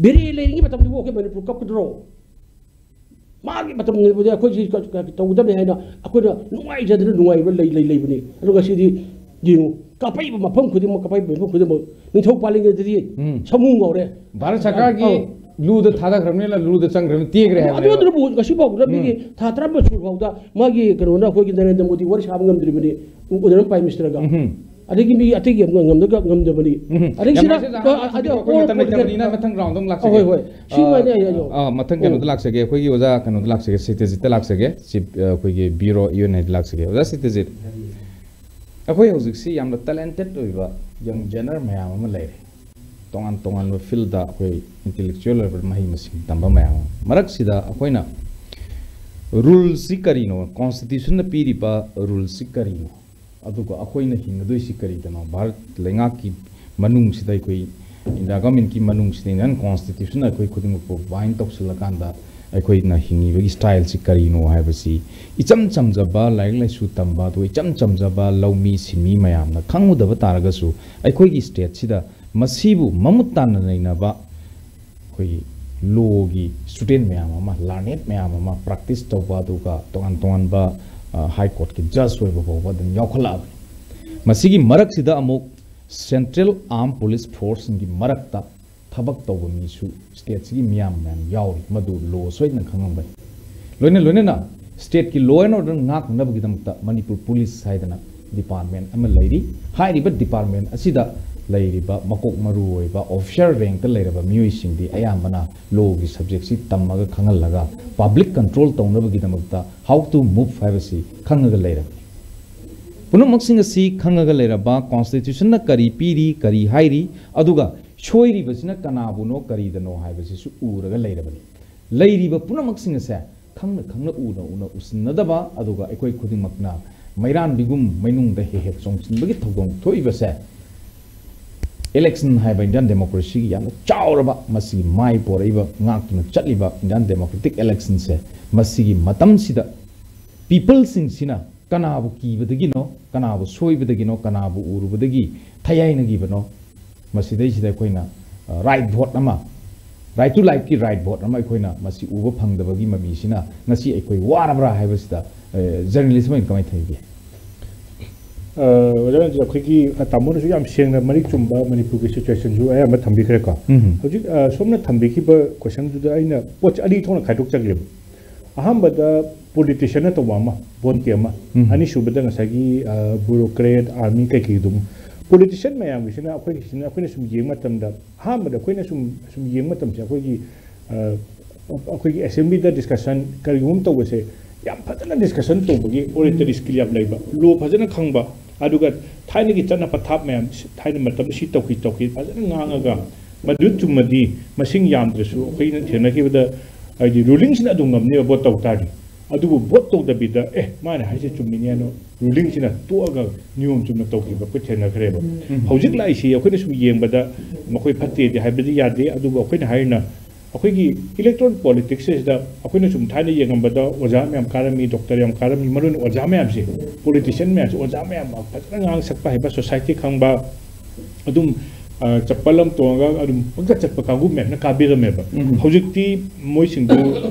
ꯕꯦꯔꯦ ꯂꯩꯔꯤꯉꯩ ꯃꯇꯝꯗꯨꯕꯨ ꯑꯩꯈꯣꯏ ꯃꯅꯤꯄꯨꯔ ꯀꯞꯀꯗ꯭ꯔꯣ?" ꯃꯥꯒꯤ ꯃꯇꯝ ꯂꯩꯕꯗꯤ ꯑꯩꯈꯣꯏꯁꯤ ꯀ-, ꯀ-, ꯇꯧꯒꯗꯕꯅꯤ ꯍꯥꯏꯅ ꯑꯩꯈꯣꯏꯅ ꯅꯨꯡꯉꯥꯏꯖꯗꯅ ꯅꯨꯡꯉꯥꯏꯕ ꯂꯩ, ꯂꯩ, ꯂꯩꯕꯅꯤ꯫ ꯑꯗꯣ ꯉꯁꯤꯗꯤ ꯌꯦꯡꯉꯨ, ꯀꯥꯞꯄꯛꯏꯕ ꯃꯐꯝ ꯈꯨꯗꯤꯡꯃꯛ, ꯀꯥꯞꯄꯛꯏꯕ ꯃꯐꯝ ꯈꯨꯗꯤꯡꯃꯛ ꯅꯤꯡꯊꯧ ꯄꯥꯜꯂꯤꯉꯩꯗꯗꯤ ꯎꯝ꯫ ꯁꯃꯨ ꯉꯧꯔꯦ꯫ ꯚꯥꯔꯠ ꯁꯔꯀꯥꯔꯒꯤ ꯑꯧ꯫ ꯂꯨꯗ ꯊꯥꯗꯈ꯭ꯔꯕꯅꯤꯅ ꯂꯨꯗ ꯆꯪꯈ꯭ꯔꯕꯅꯤ, ꯇꯦꯈ꯭ꯔꯦ ꯍꯥꯏꯕꯅꯦꯕ꯫ ꯑꯗꯨ ꯅꯠꯇꯅꯕꯨ ꯉꯁꯤ ꯐꯥꯎꯕꯗ ꯃꯤꯒꯤ ꯎꯝ꯫ ꯊꯥ ꯇꯔꯥꯃꯥꯄꯜ ꯁꯨꯔ ꯐꯥꯎꯗ ꯃꯥꯒꯤ ꯀꯩꯅꯣꯅ ꯑꯩꯈꯣꯏꯒꯤ ꯅꯔꯦꯟꯗ꯭ꯔ ꯃꯣꯗꯤ ꯋꯥꯔꯤ ꯁꯥꯕ ꯉꯝꯗ꯭ꯔꯤꯕꯅꯤ, ꯑꯣꯅꯔꯕꯜ ꯄ꯭ꯔꯥꯏꯝ ꯃꯤꯅꯤꯁꯇꯔꯒ꯫ ꯎꯝ꯫ ꯑꯗꯒꯤ ꯃꯤ ꯑꯇꯩꯒꯤ ꯑꯃ ꯉꯝꯗꯒ ꯉꯝꯗꯕꯅꯤ꯫ ꯎꯝ꯫ ꯑꯗꯒꯤ ꯌꯥꯝ ꯁꯤꯗ, ꯅꯨꯡꯉꯥꯏꯖꯩ, ꯑꯣꯖꯥ, ꯑ, ꯃꯇꯝꯁꯤꯗꯤ ꯑꯗ ꯑꯩꯈꯣꯏ ꯑꯣ, ꯃꯇꯝ ꯄꯣꯠ ꯂꯩꯇꯕꯅꯤꯅ ꯀꯩꯅꯣ ꯃꯊꯪ ꯔꯥꯎꯟꯗ ꯑꯃꯨꯛ ꯑ, ꯂꯥꯛꯆꯒꯦ꯫ ꯍꯣꯏ, ꯍꯣꯏ꯫ ꯁꯤ ꯑ, ꯋꯥꯅꯤ ꯑꯩ ꯍꯥꯏꯖꯧ꯫ ꯑ, ꯃꯊꯪ ꯀꯩꯅꯣꯗ ꯎꯝ꯫ ꯂꯥꯛꯆꯒꯦ, ꯑꯩꯈꯣꯏꯒꯤ ꯑꯣꯖꯥ ꯀꯩꯅꯣꯗ ꯂꯥꯛꯆꯒꯦ, ꯁꯤꯇꯖꯤꯠꯇ ꯂꯥꯛꯆꯒꯦ꯫ ꯁꯤ, ꯑ, ꯑꯩꯈꯣꯏꯒꯤ ꯕ꯭ꯌꯨꯔꯣ ꯏ ꯑꯦꯟ ꯑꯥꯏꯗ ꯂꯥꯛꯆꯒꯦ꯫ ꯑꯣꯖꯥ ꯁꯤꯇꯖꯤꯠ, ꯑꯩꯈꯣꯏ ꯍꯧꯖꯤꯛꯁꯤ ꯌꯥꯝꯅ ꯇꯦꯂꯦꯟꯇꯦꯠ ꯑꯣꯏꯕ ꯌꯪ ꯖꯦꯅꯔ ꯃꯌꯥꯝ ꯑꯃ ꯂꯩꯔꯦ꯫ ꯇꯣꯉꯥꯟ ꯇꯣꯉꯥꯟꯕ ꯐꯤꯜꯗ ꯑꯩꯈꯣꯏ ꯏꯟꯇꯦꯂꯦꯛꯆꯨꯋꯦꯜ ꯑꯣꯏꯕ ꯃꯍꯩ ꯃꯁꯤꯡ ꯇꯝꯕ ꯃꯌꯥꯝ ꯑꯃ꯫ ꯃꯔꯛꯁꯤꯗ ꯑꯩꯈꯣꯏꯅ ꯔꯨꯜꯁꯤ ꯀꯔꯤꯅꯣ, ꯀꯣꯟꯁꯇꯤꯇ꯭ꯌꯨꯁꯟꯅ ꯄꯤꯔꯤꯕ ꯔꯨꯜꯁꯤ ꯀꯔꯤꯅꯣ? ꯑꯗꯨꯒ ꯑꯩꯈꯣꯏꯅ ꯍꯤꯡꯒꯗꯣꯏꯁꯤ ꯀꯔꯤꯗꯅꯣ? ꯚꯥꯔꯠ ꯂꯩꯉꯥꯛꯀꯤ ꯃꯅꯨꯡꯁꯤꯗ, ꯑꯩꯈꯣꯏ ꯏꯟꯗꯤꯌꯥ ꯒꯚꯔꯟꯃꯦꯟꯠꯀꯤ ꯃꯅꯨꯡꯁꯤꯗ, ꯏꯟꯗꯤꯌꯥꯟ ꯀꯣꯟꯁꯇꯤꯇ꯭ꯌꯨꯁꯟꯅ ꯑꯩꯈꯣꯏ ꯈꯨꯗꯤꯡꯃꯛꯄꯨ ꯕꯥꯏꯟ ꯇꯧꯁꯤꯜꯂꯀꯥꯟꯗ ꯑꯩꯈꯣꯏꯅ ꯍꯤꯡꯉꯤꯕꯒꯤ ꯁ꯭ꯇꯥꯏꯜꯁꯤ ꯀꯔꯤꯅꯣ ꯍꯥꯏꯕꯁꯤ ꯏꯆꯝ ꯆꯝꯖꯕ ꯂꯥꯏꯔꯤꯛ ꯂꯥꯏꯁꯨ ꯇꯝꯕ, ꯑꯗꯨꯒ ꯏꯆꯝ ꯆꯝꯖꯕ ꯂꯧꯃꯤ ꯁꯤꯟꯃꯤ ꯃꯌꯥꯝꯅ ꯈꯪꯉꯨꯗꯕ ꯇꯥꯔꯒꯁꯨ, ꯑꯩꯈꯣꯏꯒꯤ ꯁ꯭ꯇꯦꯠꯁꯤꯗ ꯃꯁꯤꯕꯨ ꯃꯃꯨꯠ ꯇꯥꯅ ꯅꯩꯅꯕ ꯑꯩꯈꯣꯏꯒꯤ ꯂꯣꯒꯤ ꯁ꯭ꯇꯨꯗꯦꯟ ꯃꯌꯥꯝ ꯑꯃ, ꯂꯥꯔꯅꯦꯠ ꯃꯌꯥꯝ ꯑꯃ ꯄ꯭ꯔꯦꯛꯇꯤꯁ ꯇꯧꯕ, ꯑꯗꯨꯒ ꯇꯣꯉꯥꯟ ꯇꯣꯉꯥꯟꯕ ꯍꯥꯏ ꯀꯣꯔꯠꯀꯤ ꯖꯖ ꯑꯣꯏꯕ ꯐꯥꯎꯕ ꯑꯗꯨꯝ ꯌꯥꯎꯈꯠꯂꯛꯑꯕꯅꯤ꯫ ꯃꯁꯤꯒꯤ ꯃꯔꯛꯁꯤꯗ ꯑꯃꯨꯛ ꯁꯦꯟꯇ꯭ꯔꯦꯜ ꯑꯥꯔꯝ ꯄꯨꯂꯤꯁ ꯐꯣꯔꯁꯁꯤꯡꯒꯤ ꯃꯔꯛꯇ ꯊꯕꯛ ꯇꯧꯕ ꯃꯤꯁꯨ ꯁ꯭ꯇꯦꯠꯁꯤꯒꯤ ꯃꯤꯌꯥꯝ ꯃꯌꯥꯝ ꯌꯥꯎꯔꯤ, ꯃꯗꯨ ꯂꯣ ꯁꯣꯏꯗꯅ ꯈꯪꯉꯝꯒꯅꯤ꯫ ꯂꯣꯏꯅ ꯂꯣꯏꯅꯅ ꯁ꯭ꯇꯦꯠꯀꯤ ꯂꯣ ꯑꯦꯟ ꯑꯣꯔꯗꯔ ꯉꯥꯛꯅꯅꯕꯒꯤꯗꯃꯛꯇ ꯃꯅꯤꯄꯨꯔ ꯄꯨꯂꯤꯁ ꯍꯥꯏꯗꯅ ꯗꯤꯄꯥꯔꯠꯃꯦꯟ ꯑꯃ ꯂꯩꯔꯤ꯫ ꯍꯥꯏꯔꯤꯕ ꯗꯤꯄꯥꯔꯠꯃꯦꯟ ꯑꯁꯤꯗ ꯂꯩꯔꯤꯕ ꯃꯀꯣꯛ ꯃꯔꯨ ꯑꯣꯏꯕ ꯑꯣꯐꯤꯁꯔ ꯔꯦꯡꯛꯇ ꯂꯩꯔꯕ ꯃꯤꯑꯣꯏꯁꯤꯡꯗꯤ ꯑꯌꯥꯝꯕꯅ ꯂꯣꯒꯤ ꯁꯕꯖꯦꯛꯁꯤ ꯇꯝꯃꯒ ꯈꯪꯍꯜꯂꯒ ꯄꯕ꯭ꯂꯤꯛ ꯀꯟꯇ꯭ꯔꯣꯜ ꯇꯧꯅꯕꯒꯤꯗꯃꯛꯇ ꯍꯥꯎ ꯇꯨ ꯃꯨꯚ ꯍꯥꯏꯕꯁꯤ ꯈꯪꯉꯒ ꯂꯩꯔꯕꯅꯤ꯫ ꯄꯨꯝꯅꯃꯛꯁꯤꯡ ꯑꯁꯤ ꯈꯪꯉꯒ ꯂꯩꯔꯕ ꯀꯣꯟꯁꯇꯤꯇ꯭ꯌꯨꯁꯟꯅ ꯀꯔꯤ ꯄꯤꯔꯤ, ꯀꯔꯤ ꯍꯥꯏꯔꯤ, ꯑꯗꯨꯒ ꯁꯣꯏꯔꯤꯕꯁꯤꯅ ꯀꯅꯥꯕꯨꯅꯣ, ꯀꯔꯤꯗꯅꯣ ꯍꯥꯏꯕꯁꯤꯁꯨ ꯎꯔꯒ ꯂꯩꯔꯕꯅꯤ꯫ ꯂꯩꯔꯤꯕ ꯄꯨꯝꯅꯃꯛꯁꯤꯡ ꯑꯁꯦ ꯈꯪꯅ ꯈꯪꯅ ꯎꯅ ꯎꯅ ꯎꯁꯤꯟꯅꯗꯕ, ꯑꯗꯨꯒ ꯑꯩꯈꯣꯏ ꯈꯨꯗꯤꯡꯃꯛꯅ ꯃꯩꯔꯥꯟꯕꯤꯒꯨꯝ ꯃꯩꯅꯨꯡꯗ ꯍꯦꯛ ꯍꯦꯛ ꯆꯣꯡꯁꯤꯟꯕꯒꯤ ꯊꯧꯗꯣꯡ ꯊꯣꯛꯏꯕꯁꯦ, ꯏꯂꯦꯛꯁꯟ ꯍꯥꯏꯕ ꯏꯟꯗꯤꯌꯥꯟ ꯗꯦꯃꯣꯀ꯭ꯔꯦꯁꯤꯒꯤ ꯌꯥꯝꯅ ꯆꯥꯎꯔꯕ, ꯃꯁꯤꯒꯤ ꯃꯥꯏ ꯄꯣꯔꯛꯏꯕ, ꯉꯥꯛꯇꯨꯅ ꯆꯠꯂꯤꯕ ꯏꯟꯗꯤꯌꯥꯟ ꯗꯦꯃꯣꯀ꯭ꯔꯦꯇꯤꯛ ꯏꯂꯦꯛꯁꯟꯁꯦ, ꯃꯁꯤꯒꯤ ꯃꯇꯝꯁꯤꯗ ꯄꯤꯄꯜꯁꯤꯡꯁꯤꯅ ꯀꯅꯥꯕꯨ ꯀꯤꯕꯗꯒꯤꯅꯣ, ꯀꯅꯥꯕꯨ ꯁꯣꯏꯕꯗꯒꯤꯅꯣ, ꯀꯅꯥꯕꯨ ꯎꯔꯨꯕꯗꯒꯤ ꯊꯩꯍꯥꯏꯅꯈꯤꯕꯅꯣ, ꯃꯁꯤꯗꯩꯁꯤꯗ ꯑꯩꯈꯣꯏꯅ ꯔꯥꯏꯠ ꯚꯣꯠ ꯑꯃ, ꯔꯥꯏꯠ ꯇꯨ ꯂꯥꯏꯐꯀꯤ ꯔꯥꯏꯠ ꯚꯣꯠ ꯑꯃ ꯑꯩꯈꯣꯏꯅ ꯃꯁꯤ ꯎꯕ ꯐꯪꯗꯕꯒꯤ ꯃꯃꯤꯁꯤꯅ ꯉꯁꯤ ꯑꯩꯈꯣꯏ ꯋꯥꯔꯕ꯭ꯔꯥ ꯍꯥꯏꯕꯁꯤꯗ ꯖꯔꯅꯦꯂꯤꯁ ꯑꯃ ꯑꯣꯏꯅ ꯀꯃꯥꯏꯅ ꯊꯝꯕꯤꯒꯦ? ꯑꯣꯖꯥ ꯔꯟꯖꯤꯠ, ꯑꯩꯈꯣꯏꯒꯤ ꯇꯥꯃꯣꯅꯁꯨ ꯌꯥꯝ ꯁꯦꯡꯅ ꯃꯔꯤꯛ ꯆꯨꯝꯕ ꯃꯅꯤꯄꯨꯔꯒꯤ ꯁꯤꯆꯨꯋꯦꯁꯟꯁꯨ ꯑꯌꯥꯝꯕ ꯊꯝꯕꯤꯈ꯭ꯔꯦꯀꯣ꯫ ꯍꯧꯖꯤꯛ ꯁꯣꯝꯅ ꯊꯝꯕꯤꯈꯤꯕ ꯀꯣꯏꯁꯟꯗꯨꯗ ꯑꯩꯅ ꯄꯣꯠꯁꯦ ꯑꯅꯤ ꯊꯣꯛꯅ ꯈꯥꯏꯗꯣꯛꯆꯒꯦꯕ꯫ ꯑꯍꯥꯟꯕꯗ ꯄꯣꯂꯤꯇꯤꯁꯤꯌꯟꯅ ꯇꯧꯕ ꯑꯃ, ꯚꯣꯠꯀꯤ ꯑꯃ꯫ ꯑꯅꯤꯁꯨꯕꯗ ꯉꯁꯥꯏꯒꯤ ꯕ꯭ꯌꯨꯔꯣꯀ꯭ꯔꯦꯠ, ꯑꯥꯔꯃꯤ ꯀꯩꯀꯩꯗꯨ꯫ ꯄꯣꯂꯤꯇꯤꯁꯤꯌꯟ ꯃꯌꯥꯝꯒꯤꯁꯤꯅ ꯑꯩꯈꯣꯏꯒꯤꯁꯤꯅ, ꯑꯩꯈꯣꯏꯅ ꯁꯨꯝ ꯌꯦꯡꯕ ꯃꯇꯝꯗ, ꯑꯍꯥꯟꯕꯗ ꯑꯩꯈꯣꯏꯅ ꯁꯨꯝ ꯁꯨꯝ ꯌꯦꯡꯕ ꯃꯇꯝꯁꯦ, ꯑꯩꯈꯣꯏꯒꯤ ꯑꯩꯈꯣꯏꯒꯤ ꯑꯦꯁꯦꯝꯕ꯭ꯂꯤꯗ ꯗꯤꯁꯀꯁꯟ ꯀꯔꯤꯒꯨꯝꯕ ꯑꯃ ꯇꯧꯕꯁꯦ ꯌꯥꯝ ꯐꯖꯅ ꯗꯤꯁꯀꯁꯟ ꯇꯧꯕꯒꯤ ꯑꯣꯔꯦꯇꯔꯤ ꯁ꯭ꯀꯤꯜ ꯌꯥꯝ ꯂꯩꯕ, ꯂꯣ ꯐꯖꯅ ꯈꯪꯕ, ꯑꯗꯨꯒ ꯊꯥꯏꯅꯒꯤ ꯆꯠꯅ ꯄꯊꯥꯞ ꯃꯌꯥꯝ, ꯊꯥꯏꯅ ꯃꯇꯝꯗ ꯁꯤ ꯇꯧꯈꯤ ꯇꯧꯈꯤ ꯐꯖꯅ ꯉꯥꯡꯉꯒ, ꯃꯗꯨ ꯆꯨꯝꯃꯗꯤ ꯃꯁꯤꯡ ꯌꯥꯝꯗ꯭ꯔꯁꯨ ꯑꯩꯈꯣꯏꯅ ꯊꯦꯡꯅꯈꯤꯕꯗ ꯍꯥꯏꯗꯤ ꯔꯨꯂꯤꯡꯁꯤꯅ ꯑꯗꯨꯝ ꯉꯝꯅꯦꯕ ꯚꯣꯠ ꯇꯧ ꯇꯥꯔꯗꯤ꯫ ꯑꯗꯨꯕꯨ ꯚꯣꯠ ꯇꯧꯗꯕꯤꯗ ꯑꯦ ꯃꯥꯅ ꯍꯥꯏꯁꯦ ꯆꯨꯝꯃꯤꯅꯦꯅ ꯔꯨꯂꯤꯡꯁꯤꯅ ꯇꯣꯛꯑꯒ ꯅꯤꯌꯣꯝ ꯆꯨꯝꯅ ꯇꯧꯈꯤꯕ ꯑꯩꯈꯣꯏ ꯊꯦꯡꯅꯈ꯭ꯔꯦꯕ꯫ ꯍꯧꯖꯤꯛ ꯂꯥꯛꯏꯁꯤ ꯑꯩꯈꯣꯏꯅ ꯁꯨꯝ ꯌꯦꯡꯕꯗ ꯃꯈꯣꯏ ꯐꯠꯇꯦꯗꯤ ꯍꯥꯏꯕꯗꯤ ꯌꯥꯗꯦ, ꯑꯗꯨꯕꯨ ꯑꯩꯈꯣꯏꯅ ꯍꯥꯏꯔꯤꯅ ꯑꯩꯈꯣꯏꯒꯤ ꯏꯂꯦꯛꯇ꯭ꯔꯣꯟ ꯄꯣꯂꯤꯇꯤꯛꯁꯁꯤꯗ ꯑꯩꯈꯣꯏꯅ ꯁꯨꯝ ꯊꯥꯏꯅ ꯌꯦꯡꯉꯝꯕꯗ ꯑꯣꯖꯥ ꯃꯌꯥꯝ ꯀꯥꯔꯝꯃꯤ, ꯗꯣꯛꯇꯔ ꯌꯥꯝ ꯀꯥꯔꯝꯃꯤ, ꯃꯔꯨꯑꯣꯏꯅ ꯑꯣꯖꯥ ꯃꯌꯥꯝꯁꯦ, ꯄꯣꯂꯤꯇꯤꯁꯤꯌꯟ ꯃꯌꯥꯝꯁꯦ, ꯑꯣꯖꯥ ꯃꯌꯥꯝ ꯐꯖꯅ ꯉꯥꯡ ꯁꯛꯄ ꯍꯩꯕ, ꯁꯣꯁꯥꯏꯇꯤ ꯈꯪꯕ, ꯑꯗꯨꯝ ꯑ, ꯆꯄꯜ ꯑꯃ ꯇꯣꯡꯉꯒ ꯑꯗꯨꯝ ꯄꯪꯆꯠ ꯆꯠꯄ ꯀꯥꯡꯕꯨ ꯃꯌꯥꯝꯅ ꯀꯥꯕꯤꯔꯝꯃꯦꯕ꯫ ꯎꯝ꯫ ꯍꯧꯖꯤꯛꯇꯤ ꯃꯣꯏꯁꯤꯡꯗꯨ,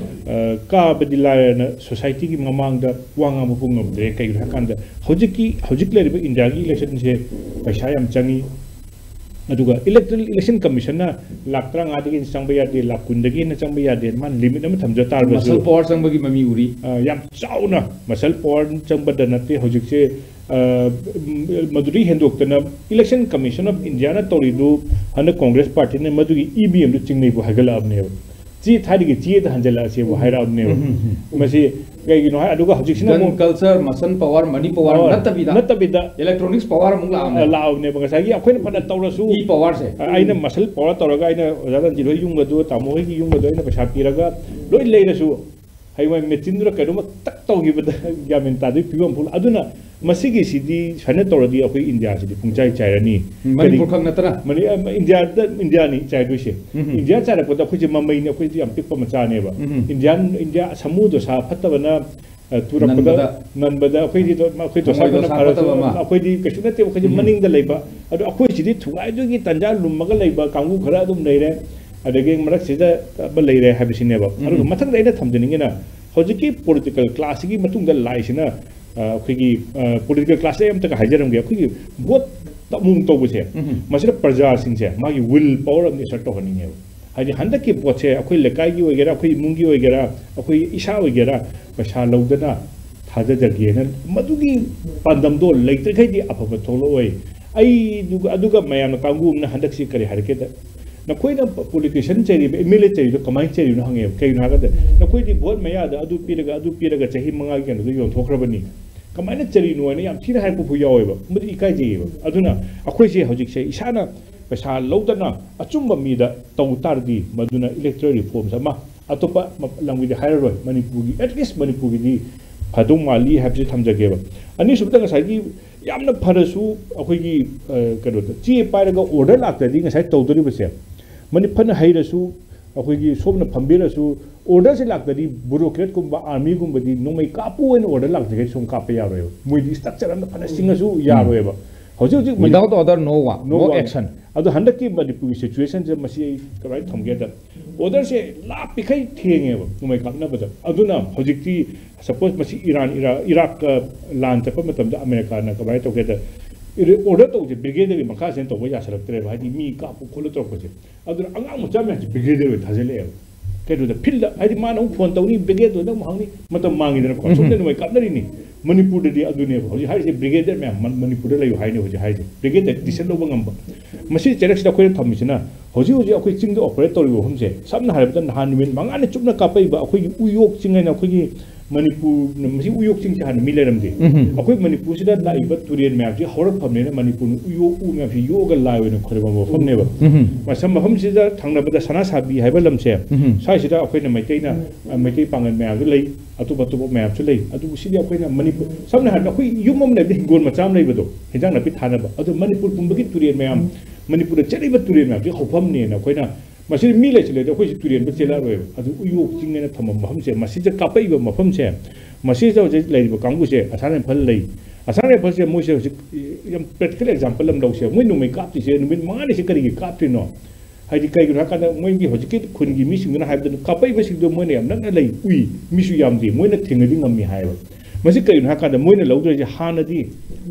ꯑ, ꯀꯥꯕꯗꯤ ꯂꯥꯏꯔꯅ societyꯒꯤ ꯃꯃꯥꯡꯗ ꯋꯥ ꯉꯥꯡꯕ ꯐꯥꯎ ꯉꯝꯗ꯭ꯔꯦ꯫ ꯀꯩꯒꯤꯅꯣ ꯍꯥꯏꯀꯥꯟꯗ ꯍꯧꯖꯤꯛꯀꯤ, ꯍꯧꯖꯤꯛ ꯂꯩꯔꯤꯕ ꯏꯟꯗꯤꯌꯥꯒꯤ electionꯁꯦ ꯄꯩꯁꯥ ꯌꯥꯝ ꯆꯪꯉꯤ꯫ ꯑꯗꯨꯒ Electoral Election Commissionꯅ ꯂꯥꯛ ꯇꯔꯥꯃꯉꯥꯗꯒꯤ ꯍꯦꯟꯅ ꯆꯪꯕ ꯌꯥꯗꯦ, ꯂꯥꯛ ꯀꯨꯟꯗꯒꯤ ꯍꯦꯟꯅ ꯆꯪꯕ ꯌꯥꯗꯦ, ꯃꯥꯅ limit ꯑꯃ ꯊꯝꯖ ꯇꯥꯔꯒꯁꯨ, muscle power ꯆꯪꯕꯒꯤ ꯃꯃꯤ ꯎꯔꯤ꯫ ꯑ, ꯌꯥꯝ ꯆꯥꯎꯅ muscle power ꯆꯪꯕꯗ ꯅꯠꯇꯦ, ꯍꯧꯖꯤꯛꯁꯦ, ꯑ, ꯃꯗꯨꯗꯒꯤ ꯍꯦꯟꯗꯣꯛꯇꯅ Election Commission of Indiaꯅ ꯇꯧꯔꯤꯗꯨ, ꯍꯟꯗꯛ Congress partyꯅ ꯃꯗꯨꯒꯤ EVMꯗꯨ ꯆꯤꯡꯅꯩꯕꯨ ꯍꯥꯏꯒꯠꯂꯛꯑꯕꯅꯦꯕ꯫ ꯆꯦ ꯊꯥꯏꯅꯒꯤ ꯆꯦꯗ ꯍꯟꯖꯜꯂꯛꯑꯁꯦꯕꯨ ꯎꯝ꯫ ꯍꯥꯏꯔꯛꯑꯕꯅꯦꯕ꯫ ꯎꯝ, ꯎꯝ, ꯎꯝ꯫ ꯃꯁꯤ ꯀꯩꯒꯤꯅꯣ ꯍꯥꯏ, ꯑꯗꯨꯒ ꯍꯧꯖꯤꯛꯁꯤꯅ gun ꯑꯃꯨꯛ culture, muscle power, money power power ꯅꯠꯇꯕꯤꯗ ꯅꯠꯇꯕꯤꯗ electronics power ꯑꯃꯨꯛ ꯂꯥꯛꯑꯕꯅꯦ꯫ ꯑ, ꯂꯥꯛꯑꯕꯅꯦꯕ꯫ ꯉꯁꯥꯏꯒꯤ ꯑꯩꯈꯣꯏꯅ ꯐꯅ ꯇꯧꯔꯁꯨ, e-powerꯁꯦ꯫ ꯑ, ꯑꯩꯅ muscle power ꯇꯧꯔꯒ ꯑꯩꯅ ꯑꯣꯖꯥ ꯔꯟꯖꯤꯠ ꯍꯣꯏ ꯌꯨꯝꯒꯗꯨ, ꯇꯥꯃꯣ ꯍꯣꯏꯒꯤ ꯌꯨꯝꯒꯗꯨ ꯑꯩꯅ ꯄꯩꯁꯥ ꯄꯤꯔꯒ ꯂꯣꯏ ꯂꯩꯔꯁꯨ, ꯍꯌꯦꯡꯋꯥꯏ machineꯗꯨꯗ ꯀꯩꯅꯣꯝꯃ ꯇꯛ ꯇꯧꯈꯤꯕꯗ ꯒ꯭ꯌꯥꯟ ꯃꯦꯟ ꯇꯥꯗꯣꯏ ꯐꯤꯕꯝ ꯐꯥꯎ꯫ ꯑꯗꯨꯅ ꯃꯁꯤꯒꯤꯁꯤꯗꯤ ꯁꯨꯃꯥꯏꯅ ꯇꯧꯔꯗꯤ ꯑꯩꯈꯣꯏ ꯏꯟꯗꯤꯌꯥꯁꯤꯗꯤ ꯄꯨꯡꯆꯥꯏ ꯆꯥꯏꯔꯅꯤ꯫ ꯎꯝ, ꯃꯅꯤꯄꯨꯔ ꯀꯔꯤ-, ꯈꯛ ꯅꯠꯇꯅ? ꯃꯅꯤ-, ꯑ, ꯏꯟꯗꯤꯌꯥꯗ, ꯏꯟꯗꯤꯌꯥꯅꯤ ꯆꯥꯏꯗꯣꯏꯁꯦ꯫ ꯎꯝ꯫ ꯏꯟꯗꯤꯌꯥ ꯆꯥꯏꯔꯛꯄꯗ ꯑꯩꯈꯣꯏꯁꯦ ꯃꯃꯩꯅꯤ, ꯑꯩꯈꯣꯏꯗꯤ ꯌꯥꯝ ꯄꯤꯛꯄ ꯃꯆꯥꯅꯦꯕ꯫ ꯎꯝ꯫ ꯏꯟꯗꯤꯌꯥꯟ, ꯏꯟꯗꯤꯌꯥ ꯁꯥꯃꯨ ꯗꯣꯁꯥ ꯐꯠꯇꯕꯅ, ꯑ, ꯇꯨꯔꯛꯄꯗ, ꯅꯟꯕꯗ꯫ ꯅꯟꯕꯗ ꯑꯩꯈꯣꯏꯗꯤ, ꯑꯩꯈꯣꯏ ꯗꯣꯁꯥ ꯊꯃꯣꯏ ꯐꯅ ꯗꯣꯁꯥ ꯐꯔꯁꯨ ꯐꯠꯇꯕ ꯑꯃ꯫ ꯑꯩꯈꯣꯏꯗꯤ ꯀꯩꯁꯨ ꯅꯠꯇꯦ, ꯑꯩꯈꯣꯏꯗꯤ ꯎꯝ꯫ ꯃꯅꯤꯡꯗ ꯂꯩꯕ꯫ ꯑꯗꯣ ꯑꯩꯈꯣꯏꯁꯤꯗꯤ ꯊꯨꯒꯥꯏꯗꯣꯏꯒꯤ ꯇꯥꯟꯖꯥ ꯂꯨꯝꯃꯒ ꯂꯩꯕ ꯀꯥꯡꯕꯨ ꯈꯔ ꯑꯗꯨꯝ ꯂꯩꯔꯦ꯫ ꯑꯗꯒꯤ ꯃꯔꯛꯁꯤꯗ ꯑꯃ ꯂꯩꯔꯦ ꯍꯥꯏꯕꯁꯤꯅꯦꯕ꯫ ꯑꯗꯨꯒ ꯎꯝ꯫ ꯃꯊꯪꯗ ꯑꯩꯅ ꯊꯝꯖꯅꯤꯡꯉꯤꯅ, ꯍꯧꯖꯤꯛꯀꯤ political classꯁꯤꯒꯤ ꯃꯇꯨꯡꯗ ꯂꯥꯛꯏꯁꯤꯅ, ꯑ, ꯑꯩꯈꯣꯏꯒꯤ, ꯑ, political classꯁꯦ ꯑꯩ ꯑꯝꯇꯒ ꯍꯥꯏꯖꯔꯝꯒꯦ꯫ ꯑꯩꯈꯣꯏꯒꯤ vote ꯑꯃꯨꯛ ꯇꯧꯕꯁꯦ, ꯎꯝ꯫ ꯃꯁꯤꯗ ꯄ꯭ꯔꯖꯥꯁꯤꯡꯁꯦ ꯃꯥꯒꯤ will power ꯑꯃ exert ꯇꯧꯍꯟꯅꯤꯡꯉꯦꯕ꯫ ꯍꯥꯏꯗꯤ ꯍꯟꯗꯛꯀꯤ voteꯁꯦ ꯑꯩꯈꯣꯏ ꯂꯩꯀꯥꯏꯒꯤ ꯑꯣꯏꯒꯦꯔꯥ, ꯑꯩꯈꯣꯏ ꯏꯃꯨꯡꯒꯤ ꯑꯣꯏꯒꯦꯔꯥ, ꯑꯩꯈꯣꯏ ꯏꯁꯥ ꯑꯣꯏꯒꯦꯔꯥ, ꯄꯩꯁꯥ ꯂꯧꯗꯅ ꯊꯥꯖꯖꯒꯦꯅ ꯃꯗꯨꯒꯤ ꯄꯥꯟꯗꯝꯗꯣ ꯂꯩꯇ꯭ꯔꯤꯈꯩꯗꯤ ꯑꯐꯕ ꯊꯣꯛꯂꯛꯑꯣꯏ꯫ ꯑꯩ ꯑꯗꯨꯒ, ꯑꯗꯨꯒ ꯃꯌꯥꯝꯅ ꯀꯥꯡꯕꯨ ꯑꯃꯅ ꯍꯟꯗꯛꯁꯤ ꯀꯔꯤ ꯍꯥꯏꯔꯛꯀꯦꯗ, ꯅꯈꯣꯏꯅ politician ꯆꯩꯔꯤꯕ, MLA ꯆꯩꯔꯤꯗꯣ ꯀꯃꯥꯏꯅ ꯆꯩꯔꯤꯅꯣ ꯍꯪꯉꯦꯕ꯫ ꯀꯩꯒꯤꯅꯣ ꯍꯥꯏꯔꯀꯥꯟꯗ, "ꯅꯈꯣꯏꯗꯤ vote ꯃꯌꯥꯗ ꯑꯗꯨ ꯄꯤꯔꯒ, ꯑꯗꯨ ꯄꯤꯔꯒ ꯆꯍꯤ ꯃꯉꯥꯒꯤ ꯀꯩꯅꯣꯗꯣ ꯌꯣꯟꯊꯣꯛꯈ꯭ꯔꯕꯅꯤ꯫ ꯀꯃꯥꯏꯅ ꯆꯩꯔꯤꯅꯣ?" ꯍꯥꯏꯅ ꯌꯥꯝ ꯊꯤꯅ ꯍꯥꯏꯔꯛꯄ ꯐꯥꯎ ꯌꯥꯎꯋꯦꯕ꯫ ꯃꯗꯨ ꯏꯀꯥꯏꯖꯩꯌꯦꯕ꯫ ꯑꯗꯨꯅ ꯑꯩꯈꯣꯏꯁꯦ ꯍꯧꯖꯤꯛꯁꯦ ꯏꯁꯥꯅ ꯄꯩꯁꯥ ꯂꯧꯗꯅ ꯑꯆꯨꯝꯕ ꯃꯤꯗ ꯇꯧ ꯇꯥꯔꯗꯤ, ꯃꯗꯨꯅ electoral reforms ꯑꯃ ꯑꯇꯣꯞꯄ ꯃ-, ꯂꯝꯒꯤꯗꯤ ꯍꯥꯏꯔꯔꯣꯏ, ꯃꯅꯤꯄꯨꯔꯒꯤ, at least ꯃꯅꯤꯄꯨꯔꯒꯤꯗꯤ ꯐꯗꯧ ꯃꯥꯜꯂꯤ ꯍꯥꯏꯕꯁꯤ ꯊꯝꯖꯒꯦꯕ꯫ ꯑꯅꯤꯁꯨꯕꯗ, ꯉꯁꯥꯏꯒꯤ ꯌꯥꯝꯅ ꯐꯔꯁꯨ ꯑꯩꯈꯣꯏꯒꯤ, ꯑ, ꯀꯩꯅꯣꯗ ꯆꯦ ꯄꯥꯏꯔꯒ order ꯂꯥꯛꯇ꯭ꯔꯗꯤ ꯉꯁꯥꯏ ꯇꯧꯗꯣꯔꯤꯕꯁꯦ, ꯃꯅꯤ-, ꯐꯅ ꯍꯩꯔꯁꯨ, ꯑꯩꯈꯣꯏꯒꯤ ꯁꯣꯝꯅ ꯐꯝꯕꯤꯔꯁꯨ, orderꯁꯦ ꯂꯥꯛꯇ꯭ꯔꯗꯤ bureaucratꯀꯨꯝꯕ, armyꯒꯨꯝꯕꯗꯤ ꯅꯣꯡꯃꯩ ꯀꯥꯞꯄꯨ ꯑꯣꯏꯅ order ꯂꯥꯛꯇ꯭ꯔꯤꯈꯩ ꯁꯣꯝ ꯀꯥꯞꯄ ꯌꯥꯔꯣꯏꯕ꯫ ꯃꯣꯏꯗꯤ structure ꯑꯃ ꯐꯅ ꯁꯤꯡꯉꯁꯨ ꯌꯥꯔꯣꯏꯕ꯫ ꯍꯧꯖꯤꯛ ꯍꯧꯖꯤꯛ Without order, no war, No no war. Action. ꯑꯗꯣ ꯍꯟꯗꯛꯀꯤ ꯃꯅꯤꯄꯨꯔꯒꯤ ꯁꯤꯆꯨꯋꯦꯁꯟꯁꯦ ꯃꯁꯤ ꯑꯩ ꯀꯃꯥꯏꯅ ꯊꯝꯒꯦꯗ, ꯑꯣꯔꯗꯔꯁꯦ ꯂꯥꯞꯄꯤꯈꯩ ꯊꯦꯡꯉꯦꯕ ꯅꯣꯡꯃꯩ ꯀꯥꯞꯅꯕꯗ꯫ ꯑꯗꯨꯅ ꯍꯧꯖꯤꯛꯇꯤ ꯁꯄꯣꯁ ꯃꯁꯤ ꯏꯔꯥꯟ ꯏꯔꯥ ꯏꯔꯥꯛꯀ ꯂꯥꯟ ꯆꯠꯄ ꯃꯇꯝꯗ ꯑꯃꯦꯔꯤꯀꯥꯅ ꯀꯃꯥꯏꯅ ꯇꯧꯒꯦꯗ, ꯑꯣꯔꯗꯔ ꯇꯧꯕꯁꯦ ꯕ꯭ꯔꯤꯒꯦꯗꯒꯤ ꯃꯈꯥꯁꯤꯅ ꯇꯧꯕ ꯌꯥꯁꯜꯂꯛꯇ꯭ꯔꯦꯕ, ꯍꯥꯏꯗꯤ ꯃꯤ ꯀꯥꯞꯄ ꯈꯣꯠꯂ ꯇꯧꯔꯛꯄꯁꯦ꯫ ꯑꯗꯨꯅ ꯑꯉꯥꯡ ꯃꯆꯥ ꯃꯌꯥꯝꯁꯦ ꯕ꯭ꯔꯤꯒꯦꯗ ꯑꯣꯏꯅ ꯊꯥꯖꯤꯜꯂꯛꯑꯦꯕ꯫ ꯀꯩꯅꯣꯗ ꯐꯤꯜꯗ ꯍꯥꯏꯗꯤ ꯃꯥꯅ ꯑꯃꯨꯛ ꯐꯣꯟ ꯇꯧꯅꯤ, ꯕ꯭ꯔꯤꯒꯦꯗ ꯑꯣꯏꯅ ꯑꯃꯨꯛ ꯍꯪꯅꯤ, ꯃꯇꯝ ꯃꯥꯡꯉꯤꯗꯅꯀꯣ꯫ ꯁꯣꯝꯗ ꯅꯣꯡꯃꯩ ꯀꯥꯞꯅꯔꯤꯅꯤ꯫ ꯃꯅꯤꯄꯨꯔꯗꯗꯤ ꯑꯗꯨꯅꯦꯕ ꯍꯧꯖꯤꯛ ꯍꯥꯏꯔꯤꯁꯦ, ꯕ꯭ꯔꯤꯒꯦꯗꯔ ꯃꯌꯥꯝ ꯃ- ꯃꯅꯤꯄꯨꯔꯗ ꯂꯩꯌꯨ ꯍꯥꯏꯅꯤ ꯍꯧꯖꯤꯛ ꯍꯥꯏꯔꯤꯁꯦ, ꯕ꯭ꯔꯤꯒꯦꯗ ꯗꯤꯁꯤꯖꯟ ꯂꯧꯕ ꯉꯝꯕ꯫ ꯃꯁꯤ ꯆꯦꯂꯦꯟꯖꯁꯤꯗ ꯑꯩꯈꯣꯏꯅ ꯊꯝꯃꯤꯁꯤꯅ ꯍꯧꯖꯤꯛ ꯍꯧꯖꯤꯛ ꯑꯩꯈꯣꯏ ꯆꯤꯡꯗ ꯑꯣꯄꯔꯦꯠ ꯇꯧꯔꯤꯕ ꯃꯐꯝꯁꯦ, ꯁꯝꯅ ꯍꯥꯏꯔꯕꯗ ꯅꯍꯥꯟ ꯅꯨꯃꯤꯠ ꯃꯉꯥꯅꯤ ꯆꯨꯞꯅ ꯀꯥꯞꯄꯛꯏꯕ ꯑꯩꯈꯣꯏꯒꯤ ꯎꯌꯣꯛ ꯆꯤꯡ ꯍꯥꯏꯅ ꯑꯩꯈꯣꯏꯒꯤ ꯃꯅꯤꯄꯨꯔ, ꯃꯁꯤ ꯎꯌꯣꯛ ꯆꯤꯡꯁꯦ ꯍꯥꯟꯅ ꯃꯤ ꯂꯩꯔꯝꯗꯦ꯫ ꯑꯩꯈꯣꯏ ꯃꯅꯤꯄꯨꯔꯁꯤꯗ ꯂꯥꯛꯏꯕ ꯇꯨꯔꯦꯜ ꯃꯌꯥꯝꯁꯤ ꯍꯧꯔꯛꯐꯝꯅꯦꯅ ꯃꯅꯤꯄꯨꯔꯅ ꯎꯌꯣꯛ ꯎ ꯃꯌꯥꯝꯁꯤ ꯌꯣꯛꯑꯒ ꯂꯥꯏ ꯑꯣꯏꯅ ꯈꯣꯏꯔꯝꯕ ꯃꯐꯝꯅꯦꯕ꯫ ꯃꯁꯝ ꯃꯐꯝꯁꯤꯗ ꯊꯪꯅꯕꯗ ꯁꯅꯥꯁꯥꯕꯤ ꯍꯥꯏꯕ ꯂꯝꯁꯦ, ꯁ꯭ꯋꯥꯏꯁꯤꯗ ꯑꯩꯈꯣꯏꯅ ꯃꯩꯇꯩꯅ, ꯑ, ꯃꯩꯇꯩ ꯄꯥꯉꯜ ꯃꯌꯥꯝꯁꯨ ꯂꯩ, ꯑꯇꯣꯞ ꯑꯇꯣꯞꯄ ꯃꯌꯥꯝꯁꯨ ꯂꯩ꯫ ꯑꯗꯨꯕꯨ ꯁꯤꯗꯤ ꯑꯩꯈꯣꯏꯅ ꯃꯅꯤꯄꯨꯔ, ꯁꯝꯅ ꯍꯥꯏꯔꯕꯗ ꯑꯩꯈꯣꯏ ꯌꯨꯝ ꯑꯃ ꯂꯩꯕꯗ ꯍꯤꯡꯒꯣꯜ ꯃꯆꯥ ꯑꯃ ꯂꯩꯕꯗꯣ, ꯍꯦꯟꯖꯥꯡ ꯅꯥꯄꯤ ꯊꯥꯅꯕ, ꯑꯗꯨ ꯃꯅꯤꯄꯨꯔ ꯄꯨꯝꯕꯒꯤ ꯇꯨꯔꯦꯜ ꯃꯌꯥꯝ, ꯃꯅꯤꯄꯨꯔꯗ ꯆꯦꯜꯂꯤꯕ ꯇꯨꯔꯦꯜ ꯃꯌꯥꯝꯁꯤ ꯍꯧꯐꯝꯅꯦꯅ ꯑꯩꯈꯣꯏꯅ, ꯃꯁꯤꯗ ꯃꯤ ꯂꯩꯁꯤꯜꯂꯗꯤ ꯑꯩꯈꯣꯏꯁꯤ ꯇꯨꯔꯦꯜꯗ ꯆꯦꯜꯂꯛꯑꯔꯣꯏꯕ꯫ ꯑꯗꯨ ꯎꯌꯣꯛ ꯆꯤꯡ ꯍꯥꯏꯅ ꯊꯝꯕ ꯃꯐꯝꯁꯦ, ꯃꯁꯤꯗ ꯀꯥꯞꯄꯛꯏꯕ ꯃꯐꯝꯁꯦ, ꯃꯁꯤꯗ ꯍꯧꯖꯤꯛ ꯂꯩꯔꯤꯕ ꯀꯥꯡꯕꯨꯁꯦ ꯑꯁꯥꯝ ꯔꯥꯏꯐꯜ ꯂꯩ꯫ ꯑꯁꯥꯝ ꯔꯥꯏꯐꯜꯁꯦ ꯃꯣꯏꯁꯦ ꯍꯧꯖꯤꯛ ꯌꯥꯝ ꯄ꯭ꯔꯦꯛꯇꯤꯀꯦꯜ ꯑꯦꯛꯖꯥꯝꯄꯜ ꯑꯃ ꯂꯧꯁꯦ꯫ ꯃꯣꯏ ꯅꯣꯡꯃꯩ ꯀꯥꯞꯇ꯭ꯔꯤꯁꯦ ꯅꯨꯃꯤꯠ ꯃꯉꯥꯅꯤꯁꯦ ꯀꯔꯤꯒꯤ ꯀꯥꯞꯇ꯭ꯔꯤꯅꯣ? ꯍꯥꯏꯗꯤ ꯀꯩꯒꯤꯅꯣ ꯍꯥꯏꯀꯥꯟꯗ ꯃꯣꯏꯒꯤ ꯍꯧꯖꯤꯛꯀꯤ ꯈꯨꯟꯒꯤ ꯃꯤꯁꯤꯡꯗꯨꯅ ꯍꯥꯏꯕꯗ ꯀꯥꯞꯄꯛꯏꯕꯁꯤꯡꯗꯣ ꯃꯣꯏꯅ ꯌꯥꯝ ꯅꯛꯅ ꯂꯩ, ꯎꯏ, ꯃꯤꯁꯨ ꯌꯥꯝꯗꯦ, ꯃꯣꯏꯅ ꯊꯦꯡꯅꯗꯤ ꯉꯝꯃꯤ ꯍꯥꯏꯌꯦꯕ꯫ ꯃꯁꯤ ꯀꯩꯒꯤꯅꯣ ꯍꯥꯏꯀꯥꯟꯗ ꯃꯣꯏꯅ ꯂꯧꯗꯣꯏꯁꯦ ꯍꯥꯟꯅꯗꯤ,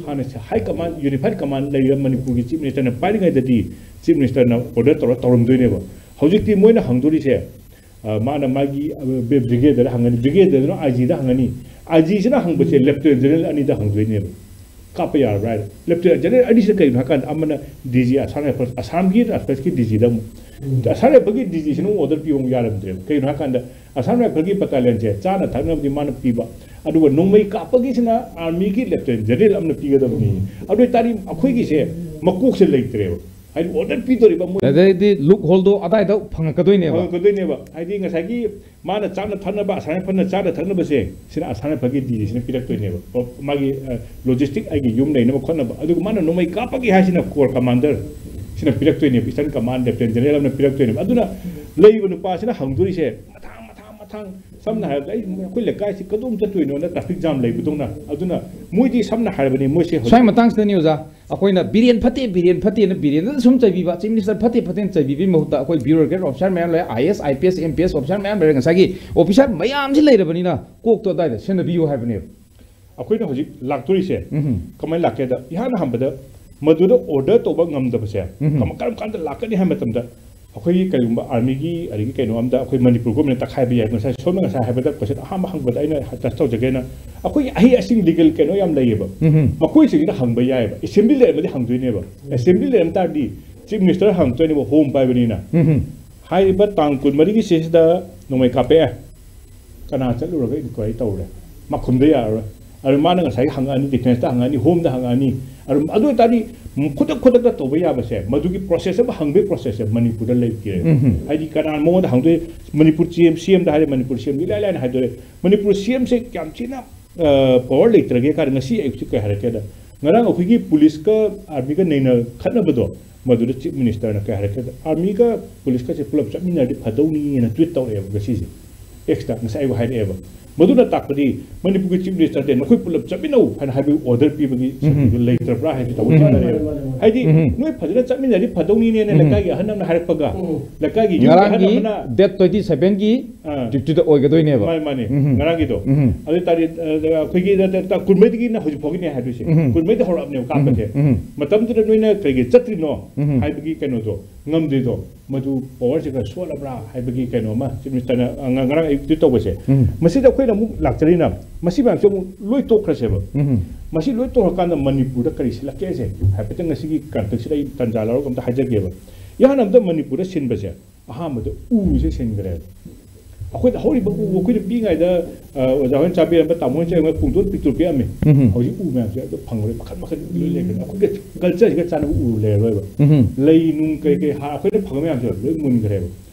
ꯍꯥꯟꯅ ꯍꯥꯏ ꯀꯃꯥꯟ, ꯌꯨꯅꯤꯐꯥꯏꯠ ꯀꯃꯥꯟ ꯂꯩꯔꯤꯕ ꯃꯅꯤꯄꯨꯔꯒꯤ ꯆꯤꯐ ꯃꯤꯅꯤꯁꯇꯔꯅ ꯄꯥꯏꯔꯤꯉꯩꯗꯗꯤ ꯆꯤꯐ ꯃꯤꯅꯤꯁꯇꯔꯅ ꯑꯣꯔꯗꯔ ꯇꯧꯔ ꯇꯧꯔꯝꯗꯣꯏꯅꯦꯕ꯫ ꯍꯧꯖꯤꯛꯇꯤ ꯃꯣꯏꯅ ꯍꯪꯗꯣꯔꯤꯁꯦ, ꯑ, ꯃꯥꯅ ꯃꯥꯒꯤ, ꯑ, ꯕ꯭ꯔꯤꯒꯦꯗꯔꯗ ꯍꯪꯉꯅꯤ, ꯕ꯭ꯔꯤꯒꯦꯗꯔꯗꯨꯅ ꯑꯥꯏ ꯖꯤꯗ ꯍꯪꯉꯅꯤ, ꯑꯥꯏ ꯖꯤꯁꯤꯅ ꯍꯪꯕꯁꯦ ꯂꯦꯐꯇꯤꯅꯦꯟ ꯖꯦꯅꯔꯦꯜ ꯑꯅꯤꯗ ꯍꯪꯗꯣꯏꯅꯦꯕ꯫ ꯀꯥꯞꯄ ꯌꯥꯔꯕ꯭ꯔꯥ ꯍꯥꯏꯅ꯫ ꯂꯦꯐꯇꯤꯅꯦꯟ ꯖꯦꯅꯔꯦꯜ ꯑꯅꯤꯁꯤꯅ ꯀꯩꯒꯤꯅꯣ ꯍꯥꯏꯀꯥꯟꯗ ꯑꯃꯅ ꯗꯤ ꯖꯤ ꯑꯁꯥꯝ ꯔꯥꯏꯐꯜꯁ, ꯑꯁꯥꯝꯒꯤ ꯔꯥꯏꯐꯜꯁꯀꯤ ꯗꯤ ꯖꯤꯗ ꯑꯃꯨꯛ, ꯑꯁꯥꯝ ꯔꯥꯏꯐꯜꯒꯤ ꯗꯤ ꯖꯤꯁꯤꯅ ꯑꯃꯨꯛ ꯑꯣꯔꯗꯔ ꯄꯤꯕ ꯑꯃꯨꯛ ꯌꯥꯔꯝꯗ꯭ꯔꯦꯕ꯫ ꯀꯩꯒꯤꯅꯣ ꯍꯥꯏꯀꯥꯟꯗ ꯑꯁꯥꯝ ꯔꯥꯏꯐꯜꯒꯤ ꯕꯇꯥꯂꯤꯌꯟꯁꯦ ꯆꯥꯅ ꯊꯛꯅꯕꯗꯤ ꯃꯥꯅ ꯄꯤꯕ, ꯑꯗꯨꯒ ꯅꯣꯡꯃꯩ ꯀꯥꯞꯄꯒꯤꯁꯤꯅ ꯑꯥꯔꯃꯤꯒꯤ ꯂꯦꯐꯇꯤꯅꯦꯟ ꯖꯦꯅꯔꯦꯜ ꯑꯃꯅ ꯄꯤꯒꯗꯕꯅꯤ꯫ ꯑꯗꯨ ꯑꯣꯏꯇꯥꯔꯗꯤ ꯑꯩꯈꯣꯏꯒꯤꯁꯦ ꯃꯀꯣꯛꯁꯦ ꯂꯩꯇ꯭ꯔꯦꯕ꯫ ꯍꯥꯏꯗꯤ ꯑꯣꯔꯗꯔ ꯄꯤꯗꯣꯔꯤꯕ ꯃꯣꯏ ꯑꯗꯩꯗꯤ ꯂꯨꯞ ꯍꯣꯜꯗꯣ ꯑꯗꯥꯏꯗ ꯐꯪꯉꯛꯀꯗꯣꯏꯅꯦꯕ꯫ ꯐꯪꯉꯛꯀꯗꯣꯏꯅꯦꯕ꯫ ꯍꯥꯏꯗꯤ ꯉꯁꯥꯏꯒꯤ ꯃꯥꯅ ꯆꯥꯅ ꯊꯛꯅꯕ, ꯑꯁꯥꯝ ꯔꯥꯏꯐꯜꯅ ꯆꯥꯅ ꯊꯛꯅꯕꯁꯦ, ꯁꯤꯅ ꯑꯁꯥꯝ ꯔꯥꯏꯐꯜꯒꯤ ꯗꯤ ꯖꯤꯁꯤꯅ ꯄꯤꯔꯛꯇꯣꯏꯅꯦꯕ꯫ ꯑꯣ, ꯃꯥꯒꯤ, ꯑ, ꯂꯣꯖꯤꯁꯇꯤꯛ ꯑꯩꯒꯤ ꯌꯨꯝ ꯂꯩꯅꯕ ꯈꯣꯠꯅꯕ꯫ ꯑꯗꯨꯒ ꯃꯥꯅ ꯅꯣꯡꯃꯩ ꯀꯥꯞꯄꯒꯤ ꯍꯥꯏꯁꯤꯅ ꯀꯣꯔ ꯀꯃꯥꯟꯗꯔ ꯁꯤꯅ ꯄꯤꯔꯛꯇꯣꯏꯅꯦꯕ, ꯏꯁꯇꯔꯟ ꯀꯃꯥꯟ ꯂꯦꯐꯇꯤꯅꯦꯟ ꯖꯦꯅꯔꯦꯜ ꯑꯃꯅ ꯄꯤꯔꯛꯇꯣꯏꯅꯦꯕ꯫ ꯑꯗꯨꯅ ꯂꯩꯔꯤꯕ ꯅꯨꯄꯥꯁꯤꯅ ꯍꯪꯗꯣꯔꯤꯁꯦ ꯃꯊꯥꯡ ꯃꯊꯥꯡ ꯃꯊꯥꯡ ꯁꯝꯅ ꯍꯥꯏꯔꯕꯗ ꯑꯩ ꯑꯩꯈꯣꯏ ꯂꯩꯀꯥꯏꯁꯤ ꯀꯗꯣꯝ ꯆꯠꯇꯣꯏꯅꯣꯅ ꯇ꯭ꯔꯥꯐꯤꯛ ꯖꯥꯝ ꯂꯩꯕꯗꯧꯅ꯫ ꯑꯗꯨꯅ ꯃꯣꯏꯗꯤ ꯁꯝꯅ ꯍꯥꯏꯔꯕꯅꯤ ꯃꯣꯏꯁꯦ ꯍꯧꯖꯤꯛ ꯁ꯭ꯋꯥꯏ ꯃꯇꯥꯡꯁꯤꯗꯅꯤ ꯑꯣꯖꯥ, ꯑꯩꯈꯣꯏꯅ ꯕꯤꯔꯦꯟ ꯐꯠꯇꯦ, ꯕꯤꯔꯦꯟ ꯐꯠꯇꯦꯅ ꯕꯤꯔꯦꯟꯗ ꯁꯨꯝ ꯆꯩꯕꯤꯕ, ꯆꯤꯐ ꯃꯤꯅꯤꯁꯇꯔ ꯐꯠꯇꯦ ꯐꯠꯇꯦꯅ ꯆꯩꯕꯤꯕꯒꯤ ꯃꯍꯨꯠꯇ ꯑꯩꯈꯣꯏ ꯕ꯭ꯌꯨꯔꯣꯀ꯭ꯔꯦꯠ ꯑꯣꯐꯤꯁꯥꯔ ꯃꯌꯥꯝ ꯂꯩꯔꯦ, I A S, I P S, M P S officer ꯃꯌꯥꯝ ꯂꯩꯔꯦ, ꯉꯁꯥꯏꯒꯤ ꯑꯣꯐꯤꯁꯥꯔ ꯃꯌꯥꯝꯁꯤ ꯂꯩꯔꯕꯅꯤꯅ ꯀꯣꯛꯇꯣ ꯑꯗꯥꯏꯗ ꯁꯦꯟꯅꯕꯤꯌꯨ ꯍꯥꯏꯕꯅꯦꯕ꯫ ꯑꯩꯈꯣꯏꯅ ꯍꯧꯖꯤꯛ ꯂꯥꯛꯇꯣꯔꯤꯁꯦ ꯎꯝ꯫ ꯀꯃꯥꯏꯅ ꯂꯥꯛꯀꯦꯗ, ꯏꯍꯥꯟ ꯑꯍꯥꯟꯕꯗ ꯃꯗꯨꯗ ꯑꯣꯔꯗꯔ ꯇꯧꯕ ꯉꯝꯗꯕꯁꯦ ꯎꯝ꯫ ꯀꯔꯝ ꯀꯔꯝ ꯀꯥꯟꯗ ꯂꯥꯛꯀꯅꯤ ꯍꯥꯏꯕ ꯃꯇꯝꯗ ꯑꯩꯈꯣꯏꯒꯤ ꯀꯔꯤꯒꯨꯝꯕ ꯑꯥꯔꯃꯤꯒꯤ ꯑꯗꯒꯤ ꯀꯩꯅꯣ ꯑꯝꯗ ꯑꯩꯈꯣꯏ ꯃꯅꯤꯄꯨꯔ ꯒꯣꯔꯃꯦꯟ ꯇꯛꯈꯥꯏꯕ ꯌꯥꯏ꯫ ꯉꯁꯥꯏ ꯁꯣꯝꯅ ꯉꯁꯥꯏ ꯍꯥꯏꯕꯗ ꯀꯣꯏꯁꯟ ꯑꯍꯥꯟꯕ ꯍꯪꯕꯗ ꯑꯩꯅ ꯇꯆ ꯇꯧꯖꯒꯦꯅ ꯑꯩꯈꯣꯏꯒꯤ ꯑꯍꯩ ꯑꯁꯤꯡ ꯂꯤꯒꯦꯜ ꯀꯩꯅꯣ ꯌꯥꯝ ꯂꯩꯌꯦꯕ꯫ ꯎꯝ꯫ ꯃꯈꯣꯏꯁꯤꯡꯁꯤꯅ ꯍꯪꯕ ꯌꯥꯏꯑꯕ꯫ ꯑꯦꯁꯦꯝꯕ꯭ꯂꯤ ꯂꯩꯔꯝꯃꯗꯤ ꯍꯪꯗꯣꯏꯅꯦꯕ꯫ ꯑꯦꯁꯦꯝꯕ꯭ꯂꯤ ꯂꯩꯔꯝ ꯇꯥꯔꯗꯤ ꯆꯤꯐ ꯃꯤꯅꯤꯁꯇꯔ ꯍꯪꯉꯛꯇꯣꯏꯅꯦꯕ, ꯍꯣꯝ ꯄꯥꯏꯕꯅꯤꯅ꯫ ꯎꯝ꯫ ꯍꯥꯏꯔꯤꯕ ꯇꯥꯡ ꯀꯨꯟꯃꯔꯤꯒꯤ ꯁꯤꯁꯤꯗ ꯅꯣꯡꯃꯩ ꯀꯥꯞꯄꯛꯑꯦ, ꯀꯅꯥ ꯆꯠꯂꯨꯔꯒ ꯏꯟꯀ꯭ꯋꯥꯏꯔꯤ ꯇꯧꯔꯦ? ꯃꯥ ꯈꯨꯝꯗ ꯌꯥꯔꯔꯣꯏ꯫ ꯑꯗꯨ ꯃꯥꯅ ꯉꯁꯥꯏꯒꯤ ꯍꯪꯉꯛꯑꯅꯤ, ꯗꯤꯐꯦꯟꯁꯇ ꯍꯪꯉꯛꯑꯅꯤ, ꯍꯣꯝꯗ ꯍꯪꯉꯛꯑꯅꯤ꯫ ꯑꯗꯨ ꯑꯗꯨ ꯑꯣꯏꯇꯥꯔꯗꯤ ꯈꯨꯗꯛ ꯈꯨꯗꯛꯇ ꯇꯧꯕ ꯌꯥꯕꯁꯦ, ꯃꯗꯨꯒꯤ ꯄ꯭ꯔꯣꯁꯦꯁ ꯑꯃ, ꯍꯪꯕꯒꯤ ꯄ꯭ꯔꯣꯁꯦꯁꯁꯦ ꯃꯅꯤꯄꯨꯔꯗ ꯂꯩꯇꯦ꯫ ꯎꯝ꯫ ꯍꯥꯏꯗꯤ ꯀꯅꯥ ꯃꯉꯣꯟꯗ ꯍꯪꯗꯣꯏ? ꯃꯅꯤꯄꯨꯔ ꯁꯤ ꯑꯦꯝ, ꯁꯤ ꯑꯦꯝꯗ ꯍꯥꯏꯔꯦ, ꯃꯅꯤꯄꯨꯔ ꯁꯤ ꯑꯦꯝꯒꯤ ꯏꯂꯥꯏ ꯂꯥꯏꯅ ꯍꯥꯏꯗꯣꯔꯦ꯫ ꯃꯅꯤꯄꯨꯔ ꯁꯤ ꯑꯦꯝꯁꯦ ꯌꯥꯝ ꯊꯤꯅ ꯄꯋꯥꯔ ꯂꯩꯇ꯭ꯔꯒꯦ ꯀꯥꯏꯅ ꯉꯁꯤ ꯑꯌꯨꯛꯁꯤ ꯀꯩ ꯍꯥꯏꯔꯛꯀꯦꯗ, ꯉꯔꯥꯡ ꯑꯩꯈꯣꯏꯒꯤ ꯄꯨꯂꯤꯁꯀ ꯑꯥꯔꯃꯤꯒ ꯅꯩꯅ ꯈꯠꯅꯕꯗꯣ, ꯃꯗꯨꯗ ꯆꯤꯐ ꯃꯤꯅꯤꯁꯇꯔꯅ ꯀꯩ ꯍꯥꯏꯔꯛꯀꯦꯗ, ꯑꯥꯔꯃꯤꯒ ꯄꯨꯂꯤꯁꯀꯁꯦ ꯄꯨꯂꯞ ꯆꯠꯃꯤꯟꯅꯔꯗꯤ ꯐꯗꯧꯅꯤꯅ ꯇ꯭ꯋꯤꯠ ꯇꯧꯔꯛꯑꯦꯕ ꯉꯁꯤꯁꯦ, ꯑꯦꯛꯁꯇ ꯉꯁꯥꯏ ꯑꯩꯕꯨ ꯍꯥꯏꯔꯛꯑꯦꯕ꯫ ꯃꯗꯨꯅ ꯇꯥꯛꯄꯗꯤ ꯃꯅꯤꯄꯨꯔꯒꯤ ꯆꯤꯐ ꯃꯤꯅꯤꯁꯇꯔꯗꯤ ꯅꯈꯣꯏ ꯄꯨꯂꯞ ꯆꯠꯃꯤꯟꯅꯧ ꯍꯥꯏꯅ ꯍꯥꯏꯕꯒꯤ ꯑꯣꯔꯗꯔ ꯄꯤꯕꯒꯤ ꯁꯛꯇꯤꯗꯨ ꯂꯩꯇ꯭ꯔꯕ꯭ꯔꯥ ꯍꯥꯏꯕꯁꯤ ꯇꯧꯕ ꯆꯥꯟꯅꯔꯦꯕ꯫ ꯍꯥꯏꯗꯤ ꯅꯣꯏ ꯐꯖꯅ ꯆꯠꯃꯤꯟꯅꯔꯗꯤ ꯐꯗꯧꯅꯤꯅꯦꯅ ꯂꯩꯀꯥꯏꯒꯤ ꯑꯍꯟ ꯑꯃꯅ ꯍꯥꯏꯔꯛꯄꯒ, ꯂꯩꯀꯥꯏꯒꯤ ꯌꯨꯝꯒꯤ ꯑꯍꯟ ꯉꯔꯥꯡꯒꯤ ꯑꯃꯅ ꯗꯦꯠ ꯇ꯭ꯋꯦꯟꯇꯤ ꯁꯚꯦꯟꯒꯤ ꯑꯥ꯫ ꯇ꯭ꯋꯤꯠꯇꯨꯗ ꯑꯣꯏꯒꯗꯣꯏꯅꯦꯕ꯫ ꯃꯥꯅꯤ, ꯃꯥꯅꯤ꯫ ꯎꯝ꯫ ꯉꯔꯥꯡꯒꯤꯗꯣ꯫ ꯎꯝ꯫ ꯑꯗꯨ ꯑꯣꯏ ꯇꯥꯔꯗꯤ, ꯑ, ꯑꯩꯈꯣꯏꯒꯤ ꯇꯥꯡ ꯀꯨꯟꯃꯔꯤꯗꯒꯤꯅ ꯍꯧꯖꯤꯛ ꯐꯥꯎꯒꯤꯅꯦ ꯍꯥꯏꯗꯣꯏꯁꯦ꯫ ꯎꯝ꯫ ꯀꯨꯟꯃꯔꯤꯗ ꯍꯧꯔꯛꯑꯕꯅꯦꯕ ꯀꯥꯞꯄꯁꯦ꯫ ꯎꯝ꯫ ꯃꯇꯝꯗꯨꯗ ꯅꯣꯏꯅ ꯀꯩꯒꯤ ꯆꯠꯇ꯭ꯔꯤꯅꯣ ꯎꯝ꯫ ꯍꯥꯏꯕꯒꯤ ꯀꯩꯅꯣꯗꯣ ꯉꯝꯗ꯭ꯔꯤꯗꯣ, ꯃꯗꯨ ꯄꯋꯥꯔꯁꯦ ꯈꯔ ꯁꯣꯜꯂꯕ꯭ꯔꯥ ꯍꯥꯏꯕꯒꯤ ꯀꯩꯅꯣ ꯑꯃ ꯆꯤꯐ ꯃꯤꯅꯤꯁꯇꯔꯅ, ꯑ, ꯉ-, ꯉꯔꯥꯡ ꯑꯌꯨꯛꯇꯤ ꯇꯧꯕꯁꯦ꯫ ꯎꯝ꯫ ꯃꯁꯤꯗ ꯑꯩꯈꯣꯏꯅ ꯑꯃꯨꯛ ꯂꯥꯛꯆꯔꯤꯅ, ꯃꯁꯤ ꯃꯌꯥꯝꯁꯦ ꯑꯃꯨꯛ ꯂꯣꯏ ꯇꯣꯛꯈ꯭ꯔꯁꯦꯕ꯫ ꯎꯝ꯫ ꯃꯁꯤ ꯂꯣꯏ ꯇꯧꯔꯀꯥꯟꯗ ꯃꯅꯤꯄꯨꯔꯗ ꯀꯔꯤ ꯁꯤꯜꯂꯛꯀꯦꯁꯦ ꯍꯥꯏꯐꯦꯠꯇꯪ ꯉꯁꯤꯒꯤ ꯀꯟꯇꯦꯛꯁꯤꯗ ꯑꯩ ꯇꯥꯟꯖꯥ ꯂꯧꯔꯒ ꯑꯝꯇ ꯍꯥꯏꯖꯒꯦꯕ꯫ ꯏꯍꯥꯟ ꯍꯥꯟꯕꯗ ꯃꯅꯤꯄꯨꯔꯗ ꯁꯤꯟꯕꯁꯦ, ꯑꯍꯥꯟꯕꯗ ꯎꯁꯦ ꯁꯤꯟꯈ꯭ꯔꯦꯕ꯫ ꯑꯩꯈꯣꯏꯗ ꯍꯧꯔꯤꯕ ꯎ, ꯑꯩꯈꯣꯏꯅ ꯄꯤꯛꯏꯉꯩꯗ, ꯑ, ꯑꯣꯖꯥ ꯍꯣꯏꯅ ꯆꯥꯕꯤꯔꯝꯕ, ꯇꯥꯃꯣ ꯍꯣꯏꯅ ꯆꯥꯕꯤꯔꯝꯕ ꯄꯨꯡꯗꯣꯟ ꯄꯤꯛꯇ꯭ꯔꯨ ꯄꯤꯛꯑꯝꯃꯤ꯫ ꯎꯝ꯫ ꯍꯧꯖꯤꯛ ꯎ ꯃꯌꯥꯝꯁꯦ ꯑꯝꯇ ꯐꯪꯉꯔꯣꯏ, ꯃꯈꯜ ꯃꯈꯜ ꯂꯣꯏ ꯂꯩꯈ꯭ꯔꯦ꯫ ꯑꯩꯈꯣꯏꯒ ꯀꯜꯆꯔꯁꯤꯒ ꯆꯥꯟꯅꯕ ꯎ ꯂꯩꯔꯔꯣꯏꯕ꯫ ꯎꯝ꯫ ꯂꯩ ꯅꯨꯡ ꯀꯩ ꯀꯩ ꯍꯥ-, ꯑꯩꯈꯣꯏꯅ ꯐꯪꯕ ꯃꯌꯥꯝꯁꯦ ꯂꯣꯏ ꯃꯨꯟꯈ꯭ꯔꯦꯕ꯫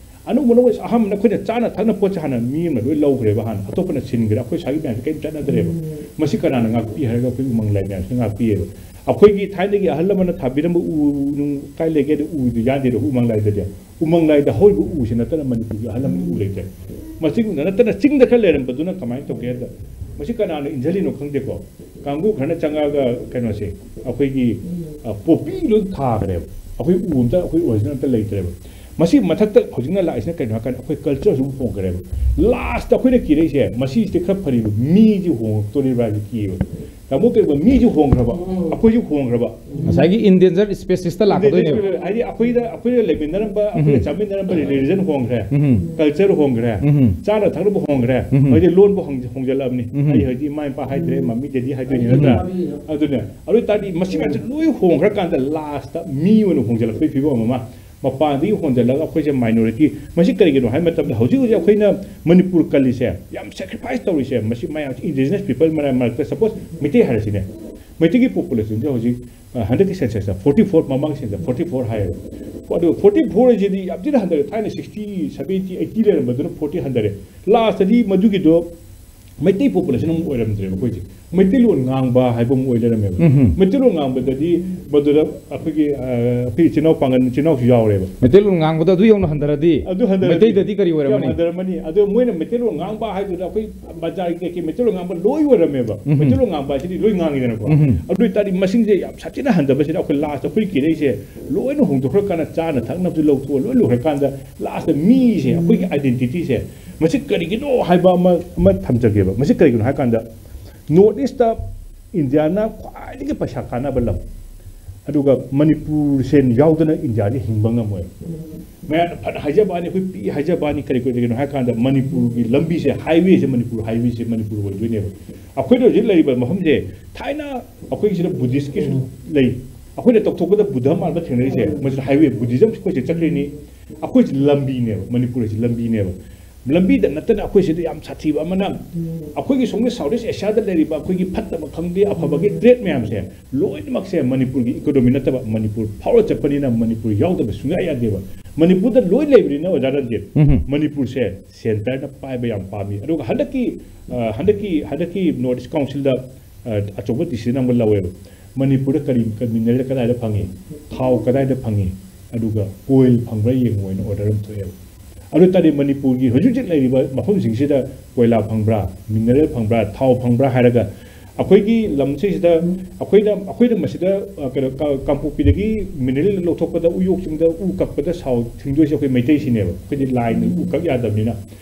ꯑꯅꯧꯕ ꯑꯅꯧꯕ ꯑꯍꯥꯟꯕꯅ ꯑꯩꯈꯣꯏꯅ ꯆꯥꯅ ꯊꯛꯅ ꯄꯣꯠꯁꯦ ꯍꯥꯟꯅ ꯃꯤ ꯑꯃꯅ ꯂꯣꯏ ꯂꯧꯈ꯭ꯔꯦꯕ, ꯍꯥꯟꯅ ꯑꯇꯣꯞꯄꯅ ꯁꯤꯟꯈ꯭ꯔꯦ, ꯑꯩꯈꯣꯏ ꯁ꯭ꯋꯥꯏꯒꯤ ꯃꯌꯥꯝꯁꯦ ꯀꯔꯤꯝ ꯆꯠꯅꯗ꯭ꯔꯦꯕ꯫ ꯃꯁꯤ ꯀꯅꯥꯅ ꯉꯥꯛꯄꯤ ꯍꯥꯏꯔꯒ ꯑꯩꯈꯣꯏ ꯎꯃꯪ ꯂꯥꯏ ꯃꯌꯥꯝꯁꯤꯅ ꯉꯥꯛꯄꯤꯌꯦꯕ꯫ ꯑꯩꯈꯣꯏꯒꯤ ꯊꯥꯏꯅꯒꯤ ꯑꯍꯜ ꯂꯃꯟꯅ ꯊꯥꯕꯤꯔꯝꯕ ꯎ ꯅꯨꯡ ꯀꯥꯏ ꯂꯩꯒꯦꯗ? ꯎꯗꯨ ꯌꯥꯟꯗꯦꯗ, ꯎꯃꯪ ꯂꯥꯏꯗꯗꯤ꯫ ꯎꯃꯪ ꯂꯥꯏꯗ ꯍꯧꯔꯤꯕ ꯎꯁꯤ ꯅꯠꯇꯅ ꯃꯅꯤꯄꯨꯔꯒꯤ ꯑꯍꯜ ꯂꯃꯟꯒꯤ ꯎ ꯂꯩꯇ꯭ꯔꯦ꯫ ꯃꯁꯤꯒꯨꯝꯕ ꯅꯠꯇꯅ ꯆꯤꯡꯗ ꯈꯔ ꯂꯩꯔꯝꯕꯗꯨꯅ ꯀꯃꯥꯏꯅ ꯇꯧꯒꯦ ꯍꯥꯏꯕꯗ, ꯃꯁꯤ ꯀꯅꯥꯅ ꯏꯟꯁꯤꯜꯂꯤꯅꯣ ꯈꯪꯗꯦꯀꯣ꯫ ꯀꯥꯡꯕꯨ ꯈꯔꯅ ꯆꯪꯉꯛꯑꯒ ꯀꯩꯅꯣꯁꯦ, ꯑꯩꯈꯣꯏꯒꯤ, ꯑ, ꯄꯣꯄꯤ ꯂꯣꯏ ꯊꯥꯈ꯭ꯔꯦꯕ꯫ ꯑꯩꯈꯣꯏ ꯎ ꯑꯝꯇ, ꯑꯩꯈꯣꯏ ꯑꯣꯔꯤꯖꯤꯅꯦꯜ ꯑꯝꯇ ꯂꯩꯇ꯭ꯔꯦꯕ꯫ ꯃꯁꯤ ꯃꯊꯛꯇ ꯍꯧꯖꯤꯛꯅ ꯂꯥꯛꯏꯁꯤꯅ ꯀꯩꯅꯣ ꯍꯥꯏꯀꯥꯟꯗ, ꯑꯩꯈꯣꯏ ꯀꯜꯆꯔꯁꯨ ꯑꯃꯨꯛ ꯍꯣꯡꯈ꯭ꯔꯦꯕ꯫ ꯂꯥꯁꯇ ꯑꯩꯈꯣꯏꯅ ꯀꯤꯔꯛꯏꯁꯦ, ꯃꯁꯤꯁꯤꯗꯤ ꯈꯔ ꯐꯔꯤꯕ ꯃꯤꯁꯤ ꯍꯣꯡꯉꯛꯇꯣꯔꯤꯕ꯭ꯔꯥ ꯍꯥꯏꯕ ꯀꯤꯌꯦꯕ꯫ ꯇꯥꯃꯣ ꯀꯩꯒꯨꯝꯕ ꯃꯤꯁꯨ ꯍꯣꯡꯈ꯭ꯔꯕ, ꯑꯩꯈꯣꯏꯁꯨ ꯍꯣꯡꯈ꯭ꯔꯕ꯫ ꯉꯁꯥꯏꯒꯤ ꯏꯟꯗꯦꯟꯖꯔ ꯏꯁꯄꯦꯁꯤꯁꯇ ꯂꯥꯛꯀꯗꯣꯏꯅꯦꯕ꯫ ꯍꯥꯏꯗꯤ ꯑꯩꯈꯣꯏꯗ, ꯑꯩꯈꯣꯏꯗ ꯂꯩꯃꯤꯟꯅꯔꯝꯕ, ꯑꯩꯈꯣꯏꯗ ꯎꯝ꯫ ꯆꯥꯃꯤꯟꯅꯔꯝꯕ ꯔꯤꯂꯤꯖꯟ ꯍꯣꯡꯈ꯭ꯔꯦ, ꯎꯝ꯫ ꯀꯜꯆꯔ ꯍꯣꯡꯈ꯭ꯔꯦ, ꯎꯝ꯫ ꯆꯥꯅ ꯊꯛꯅꯕ ꯍꯣꯡꯈ꯭ꯔꯦ, ꯎꯝ꯫ ꯍꯧꯖꯤꯛ ꯂꯣꯟꯕꯨ ꯍꯣꯡ-, ꯍꯣꯡꯖꯜꯂꯛꯑꯕꯅꯤ꯫ ꯎꯝ꯫ ꯑꯩ ꯍꯧꯖꯤꯛ ꯏꯃꯥ ꯏꯄꯥ ꯍꯥꯏꯗ꯭ꯔꯦ, ꯃꯃꯤ ꯗꯦꯗꯤ ꯍꯥꯏꯗꯣꯏꯅꯤ, ꯅꯠꯇ꯭ꯔꯥ? ꯑꯗꯨꯅ ꯑꯗꯨ ꯑꯣꯏ ꯇꯥꯔꯗꯤ ꯃꯁꯤ ꯃꯌꯥꯝꯁꯦ ꯂꯣꯏ ꯍꯣꯡꯈ꯭ꯔꯀꯥꯟꯗ ꯂꯥꯁꯇ ꯃꯤ ꯑꯣꯏꯅ ꯍꯣꯡꯖꯜꯂꯛꯄꯒꯤ ꯐꯤꯕꯝ ꯑꯃ, ꯃꯄꯥꯟꯗꯒꯤ ꯍꯣꯟꯖꯜꯂꯒ ꯑꯩꯈꯣꯏꯁꯦ ꯃꯥꯏꯅꯣꯔꯤꯇꯤ꯫ ꯃꯁꯤ ꯀꯔꯤꯒꯤꯅꯣ ꯍꯥꯏꯕ ꯃꯇꯝꯗ, ꯍꯧꯖꯤꯛ ꯍꯧꯖꯤꯛ ꯑꯩꯈꯣꯏꯅ ꯃꯅꯤꯄꯨꯔ ꯀꯜꯂꯤꯁꯦ, ꯌꯥꯝ ꯁꯦꯀ꯭ꯔꯤꯐꯥꯏꯁ ꯇꯧꯔꯤꯁꯦ, ꯃꯁꯤ ꯃꯌꯥꯝ ꯏꯟꯗꯤꯖꯤꯅꯁ ꯄꯤꯄꯜ ꯃꯔꯛ, ꯃꯔꯛꯇ, ꯁꯄꯣꯁ ꯃꯩꯇꯩ ꯍꯥꯏꯔꯁꯤꯅꯦ, ꯃꯩꯇꯩꯒꯤ ꯄꯣꯄꯨꯂꯦꯁꯟꯁꯦ ꯍꯧꯖꯤꯛ, ꯑ, ꯍꯟꯗꯛꯀꯤ ꯁꯦꯟꯁꯁꯇ ꯐꯣꯔꯇꯤ ꯐꯣꯔ, ꯃꯃꯥꯡꯒꯤ ꯁꯦꯟꯁꯁꯇ ꯐꯣꯔꯇꯤ ꯐꯣꯔ ꯍꯥꯏꯌꯦꯕ꯫ ꯑꯗꯨ ꯐꯣꯔꯇꯤ ꯐꯣꯔ ꯍꯥꯏꯁꯤꯗꯤ ꯌꯥꯝ ꯊꯤꯅ ꯍꯟꯊꯔꯦ꯫ ꯊꯥꯏꯅ ꯁꯤꯛꯁꯇꯤ, ꯁꯚꯦꯟꯇꯤ, ꯑꯩꯠꯇꯤ ꯂꯩꯔꯝꯕꯗꯨꯅ ꯐꯣꯔꯇꯤ ꯍꯟꯊꯔꯦ꯫ ꯂꯥꯁꯇꯗꯤ ꯃꯗꯨꯒꯤꯗꯣ ꯃꯩꯇꯩ ꯄꯣꯄꯨꯂꯦꯁꯟ ꯑꯃꯨꯛ ꯑꯣꯏꯔꯝꯗ꯭ꯔꯦꯕ ꯑꯩꯈꯣꯏꯁꯦ꯫ ꯃꯩꯇꯩꯂꯣꯟ ꯉꯥꯡꯕ ꯍꯥꯏꯕ ꯑꯃ ꯑꯣꯏ ꯂꯩꯔꯝꯃꯦꯕ꯫ ꯎꯝ꯫ ꯃꯩꯇꯩꯂꯣꯟ ꯉꯥꯡꯕꯗꯗꯤ ꯃꯗꯨꯗ ꯑꯩꯈꯣꯏꯒꯤ, ꯑ, ꯑꯩꯈꯣꯏ ꯏꯆꯤꯟ ꯏꯅꯥꯎ ꯄꯥꯡꯒꯜ ꯏꯆꯤꯟ ꯏꯅꯥꯎꯁꯨ ꯌꯥꯎꯔꯦꯕ꯫ ꯃꯩꯇꯩꯂꯣꯟ ꯉꯥꯡꯕꯗ ꯑꯗꯨ ꯌꯧꯅ ꯍꯟꯊꯔꯗꯤ ꯑꯗꯨ ꯍꯟꯊꯔꯗꯤ ꯃꯩꯇꯩꯗꯗꯤ ꯀꯔꯤ ꯌꯥꯝ ꯑꯣꯏꯔꯝꯃꯅꯤ? ꯍꯟꯊꯔꯝꯃꯅꯤ꯫ ꯑꯗꯣ ꯃꯣꯏꯅ ꯃꯩꯇꯩꯂꯣꯟ ꯉꯥꯡꯕ ꯍꯥꯏꯗꯨꯗ ꯑꯩꯈꯣꯏ ꯕꯖꯥꯔꯒꯤ ꯀꯩꯀꯩ ꯃꯩꯇꯩꯂꯣꯟ ꯉꯥꯡꯕ ꯂꯣꯏ ꯑꯣꯏꯔꯝꯃꯦꯕ꯫ ꯎꯝ꯫ ꯃꯩꯇꯩꯂꯣꯟ ꯉꯥꯡꯕ ꯍꯥꯏꯁꯤꯗꯤ ꯂꯣꯏ ꯉꯥꯡꯉꯤꯗꯅꯀꯣ꯫ ꯎꯝ꯫ ꯑꯗꯨ ꯑꯣꯏꯇꯥꯔꯗꯤ ꯃꯁꯤꯡꯁꯦ ꯌꯥꯝ ꯁꯥꯊꯤꯅ ꯍꯟꯊꯕꯁꯤꯗ ꯑꯩꯈꯣꯏ ꯂꯥꯁꯇ ꯑꯩꯈꯣꯏ ꯀꯤꯔꯛꯏꯁꯦ ꯂꯣꯏꯅ ꯍꯣꯡꯗꯣꯛꯈ꯭ꯔꯀꯥꯟꯗ, ꯆꯥꯅ ꯊꯛꯅꯕꯁꯨ ꯂꯧꯊꯣꯛꯑ ꯂꯣꯏ ꯂꯣꯏꯈ꯭ꯔꯀꯥꯟꯗ, ꯂꯥꯁꯇ ꯃꯤꯁꯦ, ꯑꯩꯈꯣꯏꯒꯤ ꯑꯥꯏꯗꯦꯟꯇꯤꯇꯤꯁꯦ, ꯃꯁꯤ ꯀꯔꯤꯒꯤꯅꯣ ꯍꯥꯏꯕ ꯑꯃ, ꯑꯃ ꯊꯝꯖꯒꯦꯕ꯫ ꯃꯁꯤ ꯀꯔꯤꯒꯤꯅꯣ ꯍꯥꯏꯀꯥꯟꯗ, ꯅꯣꯔꯠ ꯏꯁꯇ ꯏꯟꯗꯤꯌꯥꯅ ꯈ꯭ꯋꯥꯏꯗꯒꯤ ꯄꯩꯁꯥ ꯀꯥꯟꯅꯕ ꯂꯝ, ꯑꯗꯨꯒ ꯃꯅꯤꯄꯨꯔ ꯁꯦꯟ ꯌꯥꯎꯗꯅ ꯏꯟꯗꯤꯌꯥꯁꯦ ꯍꯤꯡꯕ ꯉꯝꯃꯣꯏ꯫ ꯃꯌꯥꯝꯅ ꯐꯅ ꯍꯥꯏꯖꯕ ꯋꯥꯅꯤ, ꯑꯩꯈꯣꯏ ꯄꯤ ꯍꯥꯏꯖꯕ ꯋꯥꯅꯤ, ꯀꯔꯤ ꯀꯔꯤꯒꯤꯅꯣ ꯍꯥꯏ ꯀꯥꯟꯗ ꯃꯅꯤꯄꯨꯔꯒꯤ ꯂꯝꯕꯤꯁꯦ, ꯍꯥꯏꯋꯦꯁꯦ, ꯃꯅꯤꯄꯨꯔ ꯍꯥꯏꯋꯦꯁꯦ ꯃꯅꯤꯄꯨꯔ ꯑꯣꯏꯗꯣꯏꯅꯦꯕ꯫ ꯑꯩꯈꯣꯏꯅ ꯍꯧꯖꯤꯛ ꯂꯩꯔꯤꯕ ꯃꯐꯝꯁꯦ, ꯊꯥꯏꯅ ꯑꯩꯈꯣꯏ ꯁꯤꯗ ꯕꯨꯙꯤꯁꯀꯤꯁꯨ ꯂꯩ꯫ ꯑꯩꯈꯣꯏꯅ ꯇꯧꯊꯣꯛꯄꯗ ꯕꯨꯙ ꯃꯥꯟꯕ ꯊꯦꯡꯅꯔꯤꯁꯦ, ꯃꯁꯤꯗ ꯍꯥꯏꯋꯦ, ꯕꯨꯙꯤꯖꯝ ꯑꯩꯈꯣꯏꯁꯦ ꯆꯠꯈ꯭ꯔꯤꯅꯤ꯫ ꯑꯩꯈꯣꯏꯁꯤ ꯂꯝꯕꯤꯅꯦꯕ, ꯃꯅꯤꯄꯨꯔ ꯍꯥꯏꯁꯤ ꯂꯝꯕꯤꯅꯦꯕ꯫ ꯂꯝꯕꯤꯗ ꯅꯠꯇꯅ ꯑꯩꯈꯣꯏ ꯁꯤꯗ ꯌꯥꯝ ꯁꯥꯊꯤꯕ ꯑꯃꯅ, ꯑꯩꯈꯣꯏꯒꯤ ꯁꯣꯝꯒꯤ ꯁꯥꯎꯠ ꯏꯁ ꯑꯦꯁꯤꯌꯥꯗ ꯂꯩꯔꯤꯕ ꯑꯩꯈꯣꯏꯒꯤ ꯐꯠꯇꯕ ꯈꯪꯗꯦ, ꯑꯐꯕꯒꯤ ꯇ꯭ꯔꯦꯠ ꯃꯌꯥꯝꯁꯦ ꯂꯣꯏꯅꯃꯛꯁꯦ ꯃꯅꯤꯄꯨꯔꯒꯤ ꯏꯀꯣꯅꯣꯃꯤ ꯅꯠꯇꯕ, ꯃꯅꯤꯄꯨꯔ ꯐꯥꯎꯔ ꯆꯠꯄꯅꯤꯅ ꯃꯅꯤꯄꯨꯔ ꯌꯥꯎꯗꯕ ꯁꯨꯡꯌꯥ ꯌꯥꯗꯦꯕ꯫ ꯃꯅꯤꯄꯨꯔꯗ ꯂꯣꯏ ꯂꯩꯕꯅꯤꯅ, ꯑꯣꯖꯥ ꯔꯟꯖꯤꯠ, ꯎꯝ꯫ ꯃꯅꯤꯄꯨꯔꯁꯦ ꯁꯦꯟꯇꯔꯅ ꯄꯥꯏꯕ ꯌꯥꯝ ꯄꯥꯝꯃꯤ꯫ ꯑꯗꯨꯒ ꯍꯟꯗꯛꯀꯤ, ꯑ, ꯍꯟꯗꯛꯀꯤ, ꯍꯟꯗꯛꯀꯤ ꯅꯣꯔꯠ ꯏꯁ ꯀꯥꯎꯟꯁꯤꯜꯗ, ꯑ, ꯑꯆꯧꯕ ꯗꯤꯁꯤꯖꯟ ꯑꯃ ꯂꯧꯋꯦꯕ꯫ ꯃꯅꯤꯄꯨꯔꯗ ꯀꯔꯤ, ꯀꯔꯤ mineral ꯀꯗꯥꯏꯗ ꯐꯪꯉꯤ, ꯊꯥꯎ ꯀꯗꯥꯏꯗ ꯐꯪꯉꯤ, ꯑꯗꯨꯒ coal ꯐꯪꯕ꯭ꯔꯥ ꯌꯦꯡꯉꯨ ꯍꯥꯏꯅ order ꯑꯃ ꯊꯣꯛꯑꯦꯕ꯫ ꯑꯗꯨ ꯇꯥꯔꯗꯤ ꯃꯅꯤꯄꯨꯔꯒꯤ ꯍꯧꯖꯤꯛ ꯍꯧꯖꯤꯛ ꯂꯩꯔꯤꯕ ꯃꯐꯝꯁꯤꯡꯁꯤꯗ ꯀꯣꯏꯂꯥ ꯐꯪꯕ꯭ꯔꯥ, mineral ꯐꯪꯕ꯭ꯔꯥ, ꯊꯥꯎ ꯐꯪꯕ꯭ꯔꯥ ꯍꯥꯏꯔꯒ ꯑꯩꯈꯣꯏꯒꯤ ꯂꯝꯁꯤꯗ ꯑꯩꯈꯣꯏꯅ, ꯑꯩꯈꯣꯏꯅ ꯃꯁꯤꯗ, ꯑ, ꯀꯩꯅꯣ, ꯀ-, ꯀꯥꯡꯄꯣꯛꯄꯤꯗꯒꯤ mineral ꯂꯧꯊꯣꯛꯄꯗ, ꯎꯌꯣꯛꯁꯤꯡꯗ ꯎ ꯀꯛꯄꯗ ꯁꯥꯎ ꯊꯤꯡꯗꯣꯏꯁꯦ ꯑꯩꯈꯣꯏ ꯃꯩꯇꯩꯁꯤꯅꯦꯕ꯫ ꯑꯩꯈꯣꯏꯗꯤ ꯂꯥꯏꯅ ꯎ ꯀꯛ ꯌꯥꯗꯕꯅꯤꯅ꯫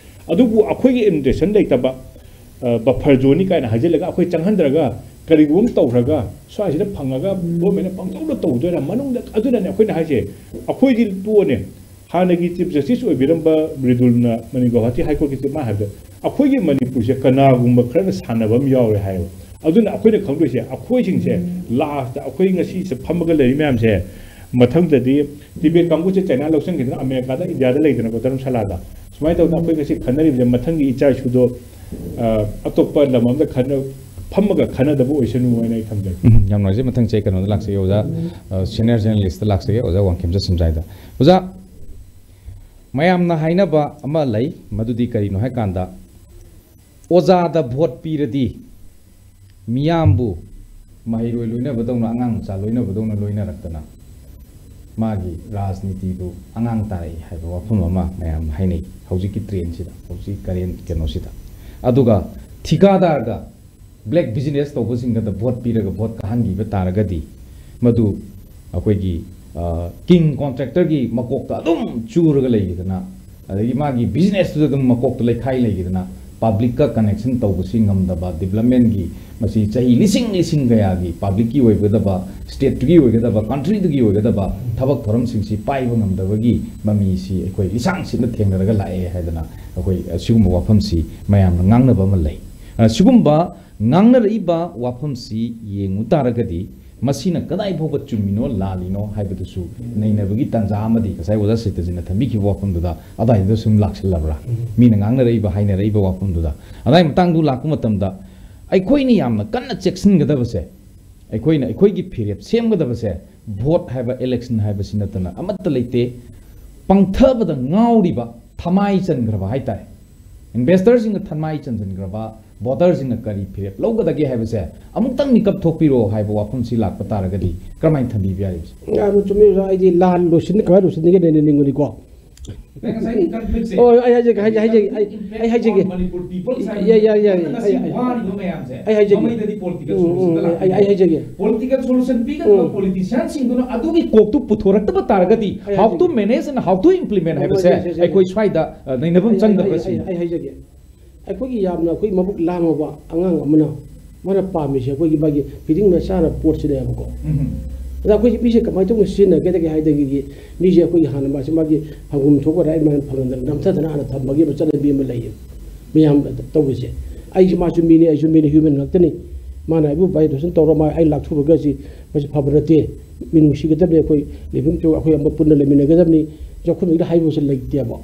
ꯑꯗꯨꯕꯨ ꯑꯩꯈꯣꯏꯒꯤ invitation ꯂꯩꯇꯕ, ꯑ, buffer zoneꯅꯤ ꯀꯥꯏꯅ ꯍꯥꯏꯖꯤꯜꯂꯒ ꯑꯩꯈꯣꯏ ꯆꯪꯍꯟꯗ꯭ꯔꯒ ꯀꯔꯤꯒꯨꯝꯕ ꯑꯃ ꯇꯧꯈ꯭ꯔꯒ ꯁ꯭ꯋꯥꯏꯁꯤꯗ ꯐꯪꯉꯒ governmentꯅ ꯄꯪꯇꯧꯗ ꯇꯧꯗꯣꯏꯔꯥ? ꯃꯅꯨꯡꯗ, ꯑꯗꯨꯅꯅꯦ ꯑꯩꯈꯣꯏꯅ ꯍꯥꯏꯁꯦ, ꯑꯩꯈꯣꯏꯗꯤ ꯇꯣꯛꯑꯅꯦ꯫ ꯍꯥꯟꯅꯒꯤ Chief Justice ꯑꯣꯏꯕꯤꯔꯝꯕ ꯃ꯭ꯔꯤꯗꯨꯜꯅ money Guwahati High Courtꯀꯤ ꯃꯥ ꯍꯥꯏꯕꯗ, ꯑꯩꯈꯣꯏꯒꯤ ꯃꯅꯤꯄꯨꯔꯁꯦ ꯀꯅꯥꯒꯨꯝꯕ ꯈꯔꯅ ꯁꯥꯟꯅꯕ ꯑꯃ ꯌꯥꯎꯔꯦ ꯍꯥꯏꯌꯦꯕ꯫ ꯑꯗꯨꯅ ꯑꯩꯈꯣꯏꯅ ꯈꯪꯗꯣꯏꯁꯦ, ꯑꯩꯈꯣꯏꯁꯤꯡꯁꯦ lastꯇ ꯑꯩꯈꯣꯏ ꯉꯁꯤꯁꯦ ꯐꯝꯃꯒ ꯂꯩꯔꯤ ꯃꯌꯥꯝꯁꯦ, ꯃꯊꯪꯗꯗꯤ ꯇꯤꯕꯦꯠ ꯀꯥꯡꯕꯨꯁꯦ ꯆꯥꯏꯅꯥ ꯂꯧꯁꯤꯟꯈꯤꯗꯅ ꯑꯃꯦꯔꯤꯀꯥꯗ, ꯏꯟꯗꯤꯌꯥꯗ ꯂꯩꯗꯅꯀꯣ, ꯙꯔꯃꯁꯥꯂꯥꯗ꯫ ꯁꯨꯃꯥꯏꯅ ꯇꯧꯗꯅ ꯑꯩꯈꯣꯏ ꯉꯁꯤ ꯈꯟꯅꯔꯤꯕꯁꯦ ꯃꯊꯪꯒꯤ ꯏꯆꯥ ꯏꯁꯨꯗꯣ, ꯑ, ꯑꯇꯣꯞꯄ ꯂꯝ ꯑꯃꯗ ꯈꯟꯅ-, ꯐꯝꯃꯒ ꯈꯟꯅꯗꯕ ꯑꯣꯏꯁꯅꯨ ꯍꯥꯏꯅ ꯑꯩ ꯊꯝꯖꯒꯦ꯫ ꯎꯝ, ꯌꯥꯝ ꯅꯨꯡꯉꯥꯏꯖꯩ꯫ ꯃꯊꯪꯁꯦ ꯑꯩ ꯀꯩꯅꯣꯗ ꯂꯥꯛꯆꯒꯦ, ꯑꯣꯖꯥ, ꯑ, senior journalistꯇ ꯂꯥꯛꯆꯒꯦ, ꯑꯣꯖꯥ ꯋꯥꯡꯈꯦꯝꯆꯠ ꯁꯨꯝꯖꯥꯏꯗ꯫ ꯑꯣꯖꯥ, ꯃꯌꯥꯝꯅ ꯍꯥꯏꯅꯕ ꯑꯃ ꯂꯩ, ꯃꯗꯨꯗꯤ ꯀꯔꯤꯅꯣ ꯍꯥꯏ ꯀꯥꯟꯗ, ꯑꯣꯖꯥꯗ vote ꯄꯤꯔꯗꯤ ꯃꯤꯌꯥꯝꯕꯨ ꯃꯍꯩꯔꯣꯏ ꯂꯣꯏꯅꯕꯗꯧꯅ, ꯑꯉꯥꯡ ꯃꯆꯥ ꯂꯣꯏꯅꯕꯗꯧꯅ ꯂꯣꯏꯅꯔꯛꯇꯅ ꯃꯥꯒꯤ ꯔꯥꯖꯅꯤꯇꯤꯗꯨ ꯑꯉꯥꯡ ꯇꯥꯔꯛꯏ ꯍꯥꯏꯕ ꯋꯥꯐꯝ ꯑꯃ ꯃꯌꯥꯝ ꯍꯥꯏꯅꯩ ꯍꯧꯖꯤꯛꯀꯤ trendꯁꯤꯗ, ꯍꯧꯖꯤꯛ current ꯀꯩꯅꯣꯁꯤꯗ꯫ ꯑꯗꯨꯒ ꯊꯤꯀꯥꯗꯥꯔꯒ black business ꯇꯧꯕꯁꯤꯡꯗ vote ꯄꯤꯔꯒ vote ꯀꯥꯍꯟꯈꯤꯕ ꯇꯥꯔꯒꯗꯤ ꯃꯗꯨ ꯑꯩꯈꯣꯏꯒꯤ, ꯑ, king contractorꯒꯤ ꯃꯀꯣꯛꯇ ꯑꯗꯨꯝ ꯆꯨꯔꯒ ꯂꯩꯈꯤꯗꯅ, ꯑꯗꯒꯤ ꯃꯥꯒꯤ businessꯇꯨꯗ ꯑꯗꯨꯝ ꯃꯀꯣꯛꯇ ꯂꯩꯈꯥꯏ ꯂꯩꯈꯤꯗꯅ, publicꯀ connection ꯇꯧꯕꯁꯤ ꯉꯝꯗꯕ, developmentꯀꯤ ꯃꯁꯤ ꯆꯍꯤ ꯂꯤꯁꯤꯡ ꯂꯤꯁꯤꯡ ꯀꯌꯥꯒꯤ publicꯀꯤ ꯑꯣꯏꯒꯗꯕ, stateꯇꯨꯒꯤ ꯑꯣꯏꯒꯗꯕ, countryꯗꯨꯒꯤ ꯑꯣꯏꯒꯗꯕ ꯊꯕꯛ ꯊꯧꯔꯝꯁꯤꯡꯁꯤ ꯄꯥꯏꯕ ꯉꯝꯗꯕꯒꯤ ꯃꯃꯤꯁꯤ ꯑꯩꯈꯣꯏ ꯂꯤꯁꯥꯡ ꯁꯤꯠꯅ ꯊꯦꯡꯅꯔꯒ ꯂꯥꯛꯑꯦ ꯍꯥꯏꯗꯅ ꯑꯩꯈꯣꯏ ꯑꯁꯤꯒꯨꯝꯕ ꯋꯥꯐꯝꯁꯤ ꯃꯌꯥꯝꯅ ꯉꯥꯡꯅꯕ ꯑꯃ ꯂꯩ꯫ ꯑ, ꯁꯤꯒꯨꯝꯕ ꯉꯥꯡꯅꯔꯛꯏꯕ ꯋꯥꯐꯝꯁꯤ ꯌꯦꯡꯉꯨ ꯇꯥꯔꯒꯗꯤ ꯃꯁꯤꯅ ꯀꯗꯥꯏ ꯐꯥꯎꯕ ꯆꯨꯝꯃꯤꯅꯣ ꯂꯥꯜꯂꯤꯅꯣ ꯍꯥꯏꯕꯗꯨꯁꯨ ꯅꯩꯅꯕꯒꯤ ꯇꯥꯟꯖꯥ ꯑꯃꯗꯤ ꯉꯁꯥꯏ ꯑꯣꯖꯥ ꯁꯩꯇꯖꯤꯠꯅ ꯊꯝꯕꯤꯈꯤꯕ ꯋꯥꯐꯝꯗꯨꯗ ꯑꯗꯥꯏꯗꯨꯗ ꯁꯨꯝ ꯂꯥꯛꯁꯤꯜꯂꯕ꯭ꯔꯥ? ꯎꯝ꯫ ꯃꯤꯅ ꯉꯥꯡꯅꯔꯛꯏꯕ, ꯍꯥꯏꯅꯔꯛꯏꯕ ꯋꯥꯐꯝꯗꯨꯗ꯫ ꯑꯗꯥꯏ ꯃꯇꯥꯡꯗꯨ ꯂꯥꯛꯄ ꯃꯇꯝꯗ ꯑꯩꯈꯣꯏꯅ ꯌꯥꯝꯅ ꯀꯟꯅ ꯆꯦꯛꯁꯤꯟꯒꯗꯕꯁꯦ, ꯑꯩꯈꯣꯏꯅ ꯑꯩꯈꯣꯏꯒꯤ ꯐꯤꯔꯦꯞ ꯁꯦꯝꯒꯗꯕꯁꯦ vote ꯍꯥꯏꯕ election ꯍꯥꯏꯕꯁꯤ ꯅꯠꯇꯅ ꯑꯃꯠꯇ ꯂꯩꯇꯦ꯫ ꯄꯪꯊꯕꯗ ꯉꯥꯎꯔꯤꯕ, ꯊꯃꯥꯏ ꯆꯟꯈ꯭ꯔꯕ ꯍꯥꯏꯇꯥꯔꯦ, investorꯁꯤꯡꯅ ꯊꯃꯥꯏ ꯆꯟꯁꯤꯟꯈ꯭ꯔꯕ, ꯚꯣꯇꯔꯁꯤꯡꯅ ꯀꯔꯤ ꯐꯤꯔꯦꯞ ꯂꯧꯒꯗꯒꯦ ꯍꯥꯏꯕꯁꯦ ꯑꯃꯨꯛꯇꯪ ꯃꯤꯀꯞ ꯊꯣꯛꯄꯤꯔꯣ ꯍꯥꯏꯕ ꯋꯥꯐꯝꯁꯤ ꯂꯥꯛꯄ ꯇꯥꯔꯒꯗꯤ ꯀꯔꯝꯍꯥꯏꯅ ꯊꯝꯕꯤꯕ ꯌꯥꯔꯤꯕꯁꯦ? ꯌꯥꯝꯅ ꯆꯨꯝꯃꯤ ꯑꯣꯖꯥ꯫ ꯑꯩꯗꯤ ꯂꯥꯟ ꯂꯣꯏꯁꯤꯟ ꯀꯃꯥꯏꯅ ꯂꯣꯏꯁꯤꯟꯒꯦ ꯅꯩꯅꯅꯤꯡꯕꯅꯤꯀꯣ꯫ ꯅꯪ ꯉꯁꯥꯏꯒꯤ conflict ꯁꯦ ꯍꯣꯏ, ꯑꯩ ꯍꯥꯏꯖꯒꯦ, ꯍꯥꯏꯖꯒꯦ, ꯍꯥꯏꯖꯒꯦ, ꯑꯩ, ꯑꯩ ꯍꯥꯏꯖꯒꯦ꯫ Manipur people side ꯌꯥꯏ, ꯌꯥꯏ, ꯌꯥꯏ, ꯅꯪꯅ ꯉꯁꯤ ꯑꯩ, ꯑꯩ, ꯋꯥꯔꯤꯕ ꯃꯌꯥꯝꯁꯦ ꯑꯩ ꯍꯥꯏꯖꯒꯦ꯫ ꯃꯃꯩꯗꯗꯤ political ꯎꯝ, solution ꯎꯝ, ꯗ ꯑꯩ, ꯑꯩ ꯍꯥꯏꯖꯒꯦ꯫ Political solution ꯄꯤꯒꯗꯕ ꯎꯝ꯫ Politician ꯁꯤꯡꯗꯨꯅ ꯑꯗꯨꯒꯤ ꯀꯣꯛꯇꯨ ꯄꯨꯊꯣꯔꯛꯇꯕ ꯇꯥꯔꯒꯗꯤ ꯑꯩ how to ꯍꯥꯏꯖꯒꯦ꯫ manage and how to implement ꯍꯣꯏ, ꯍꯥꯏꯕꯁꯦ ꯍꯣꯏ, ꯍꯣꯏ, ꯍꯣꯏ꯫ ꯑꯩꯈꯣꯏ ꯁ꯭ꯋꯥꯏꯗ ꯑ, ꯅꯩꯅꯐꯝ ꯑꯩ, ꯆꯪꯗꯕ꯭ꯔꯥ ꯑꯩ, ꯑꯩ, ꯁꯤꯅꯤ꯫ ꯑꯩ ꯍꯥꯏꯖꯒꯦ꯫ ꯑꯩꯈꯣꯏꯒꯤ ꯌꯥꯝꯅ ꯑꯩꯈꯣꯏ ꯃꯕꯨꯛ ꯂꯥꯝꯃꯕ ꯑꯉꯥꯡ ꯑꯃꯅ ꯃꯥꯅ ꯄꯥꯝꯃꯤꯁꯦ ꯑꯩꯈꯣꯏꯒꯤ ꯃꯥꯒꯤ ꯐꯤꯗꯤꯡ ꯃꯆꯥꯅ ꯄꯣꯠꯁꯤꯅꯦꯕꯀꯣ꯫ ꯎꯝ꯫ ꯑꯗ ꯑꯩꯈꯣꯏꯁꯦ ꯃꯤꯁꯦ ꯀꯃꯥꯏꯅ ꯇꯧꯅ ꯁꯤꯖꯤꯟꯅꯒꯦꯗꯒꯦ ꯍꯥꯏꯗꯒꯤ ꯃꯤꯁꯦ ꯑꯩꯈꯣꯏꯒꯤ ꯍꯥꯟꯅ ꯃꯥꯁꯦ ꯃꯥꯒꯤ ꯐꯪꯐꯝ ꯊꯣꯛꯄ ꯔꯥꯏꯠ ꯃꯌꯥꯝ ꯐꯪꯍꯟꯗꯅ ꯅꯝꯊꯗꯅ ꯍꯥꯟꯅ ꯊꯝꯕꯒꯤ ꯑꯃ ꯆꯠꯅꯕꯤ ꯑꯃ ꯂꯩꯌꯦ꯫ ꯃꯤꯌꯥꯝ ꯇꯧꯕꯁꯦ ꯑꯩꯁꯦ ꯃꯥꯁꯨ ꯃꯤꯅꯤ ꯑꯩꯁꯨ ꯃꯤꯅꯤ human ꯉꯥꯛꯇꯅꯤ꯫ ꯃꯥꯅ ꯑꯩꯕꯨ violation ꯇꯧꯔ ꯃꯥ ꯑꯩ ꯂꯥꯛꯊꯣꯛꯎꯔꯒ ꯁꯤ ꯃꯁꯤ ꯐꯕ ꯅꯠꯇꯦ꯫ ꯃꯤꯅꯨꯡꯁꯤꯒꯗꯕꯅꯤ ꯑꯩꯈꯣꯏ living to ꯑꯩꯈꯣꯏ ꯑꯃ ꯄꯨꯟꯅ ꯂꯩꯃꯤꯟꯅꯒꯗꯕꯅꯤ꯫ ꯆꯥꯎꯈꯠꯃꯤꯗ ꯍꯥꯏꯕꯁꯦ ꯂꯩꯇꯦꯕ꯫